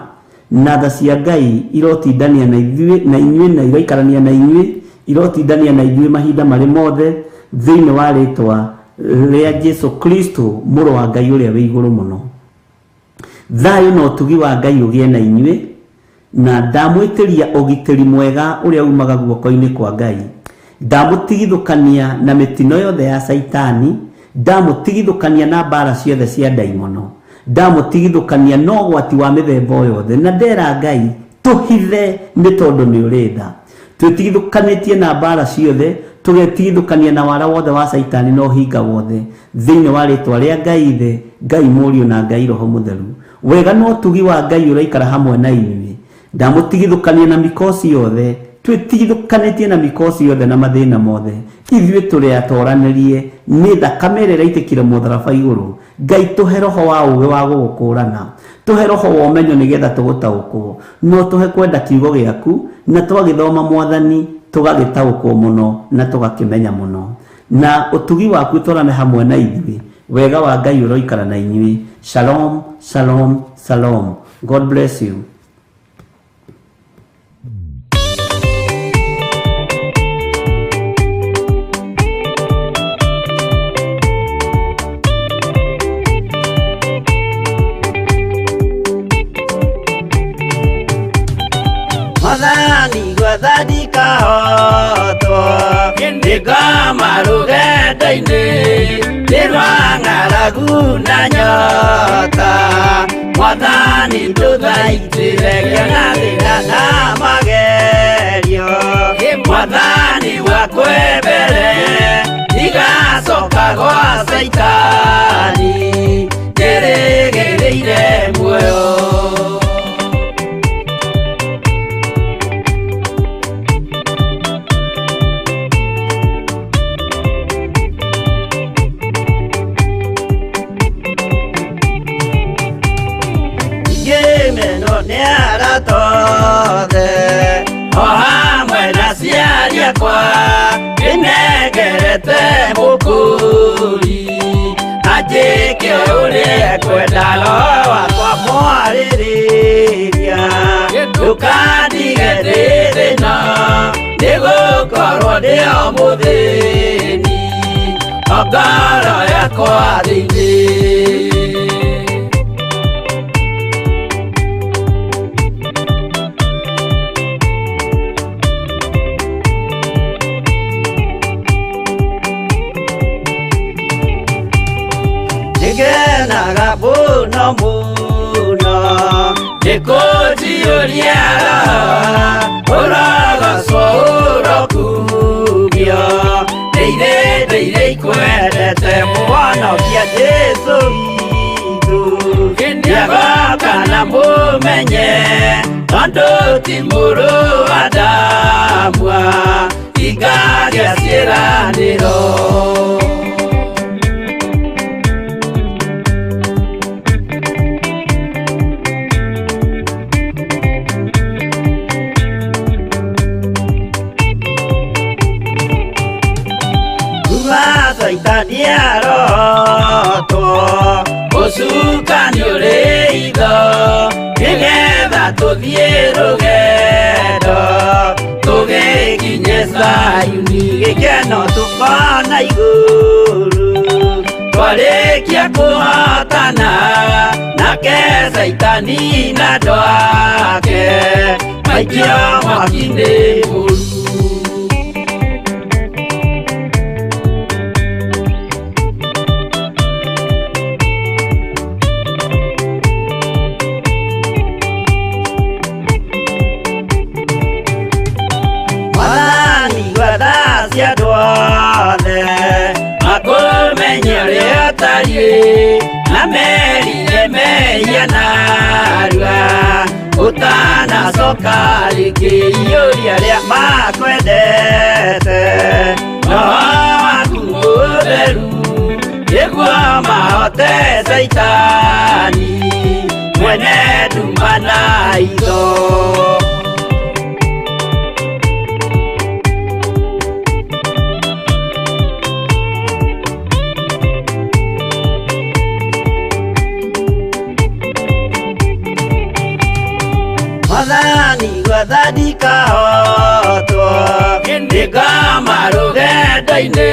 na tha cia Ngai irotindania na ithuĩ na inyuĩ na iroikarania na inyuĩ, irotindania na ithuĩ mahinda marĩ mothe thĩinĩ wa rĩtwa rĩa Jesu Kristo mũrũ wa Ngai ũrĩa wĩ igũrũ mũno. Thayũ na ũtugi wa Ngai ũgĩe na inyuĩ, na ndamwĩtĩria ũgitĩri mwega ũrĩa umaga guoko-inĩ kwa Ngai. Ndamũtigithũkania na mĩtino yothe ya Caitani, ndamũtigithũkania na mbara ciothe cia ndaimono, ndamũtigithũkania na ũgwati wa mĩthemba o yothe, na ndera Ngai tũhithe nĩ tondũ nĩ ũrĩ tha. Twĩtigithũkanĩtie na mbara ciothe, tũgetigithũkania na wara wothe wa Caitani na ũhinga wothe thĩinĩ wa rĩtwa rĩa Ngai Ithe, Ngai Mũriũ na Ngai Roho Mũtheru. Wega na ũtugi wa Ngai ũraikara hamwe na inyuĩ. Ndamũtigithũkania na mĩkosi yothe. Twĩtigithũkanĩtie na mĩkosi yothe na mathĩna mothe. Ithuĩ tũrĩ atoranĩrie nĩ thakame ĩrĩa ĩraitĩkire mũtharaba igũrũ. Ngai tũhe roho wa ũũgĩ wa gũgũkũrana, tũhe roho wa ũmenyo nĩgetha tũgũtaũkwo, no tũhe kwenda kiugo gĩaku, na twagĩthoma Mwathani tũgagĩtaũkwo mũno na tũgakĩmenya mũno. Na ũtugi waku ũtwarane hamwe na ithuĩ. Wega wa Ngai ũroikara na inyuĩ. Shalom, shalom, shalom. God bless you. Mwathani gwetha ndikahotwo nĩngoma rũgendo-inĩ nĩ rwa ng'aragu na nyota. Mwathani ndũthaitĩre ngĩona thĩna na magerio. Mwathani wakwe mbere ndigacoka gwa Caitani njĩrĩgĩrĩire muoyo. Ngĩmenwo nĩ arata othe o hamwe na aciari akwa ndĩnengerete mũkũri anjĩke ũrĩa ekwenda roho wakwa mwarĩrĩria ndũkandige ndĩ thĩna nĩgũkorwo ndĩ o mũthĩni o ngoro yakwa thĩinĩ. Nĩngenaga mũno mũno nĩkũnjiyũria roho ũrogocwo ũrokumio ndĩire ndĩire ikwendete mũhonokia Jesũ witũ nĩagoka na mũmenye tondũ ti mũrũ wa Adamu ingagĩa ciĩranĩro. Kuma Caitani arotwo ũcukani ũrĩ itho nĩgetha tũthiĩ rũgendo tũgĩkinye Zayuni gĩkeno tũkona igũrũ twarĩkia kũhotana nake Caitani na andũ ake maikio mwaki-inĩ mũru. Mwathani gwetha cia andũ othe makũmenye ũrĩa ũtariĩ na merire mehia narua ũtanacoka rĩngĩ iyũria arĩa makwendete roho waku mũtheru nĩguo mahote Caitani mwene nduma na itho. Mwathani gwetha ndikahotwo nĩngoma rũgendo-inĩ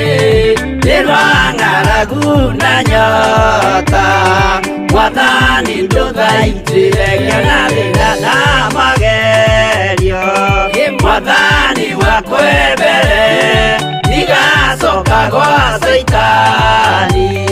nĩ rwa ng'aragu na nyota. Mwathani ndũthaitĩre ngĩona thĩna na magerio Mwathani wakwe mbere ndigacoka gwa Caitani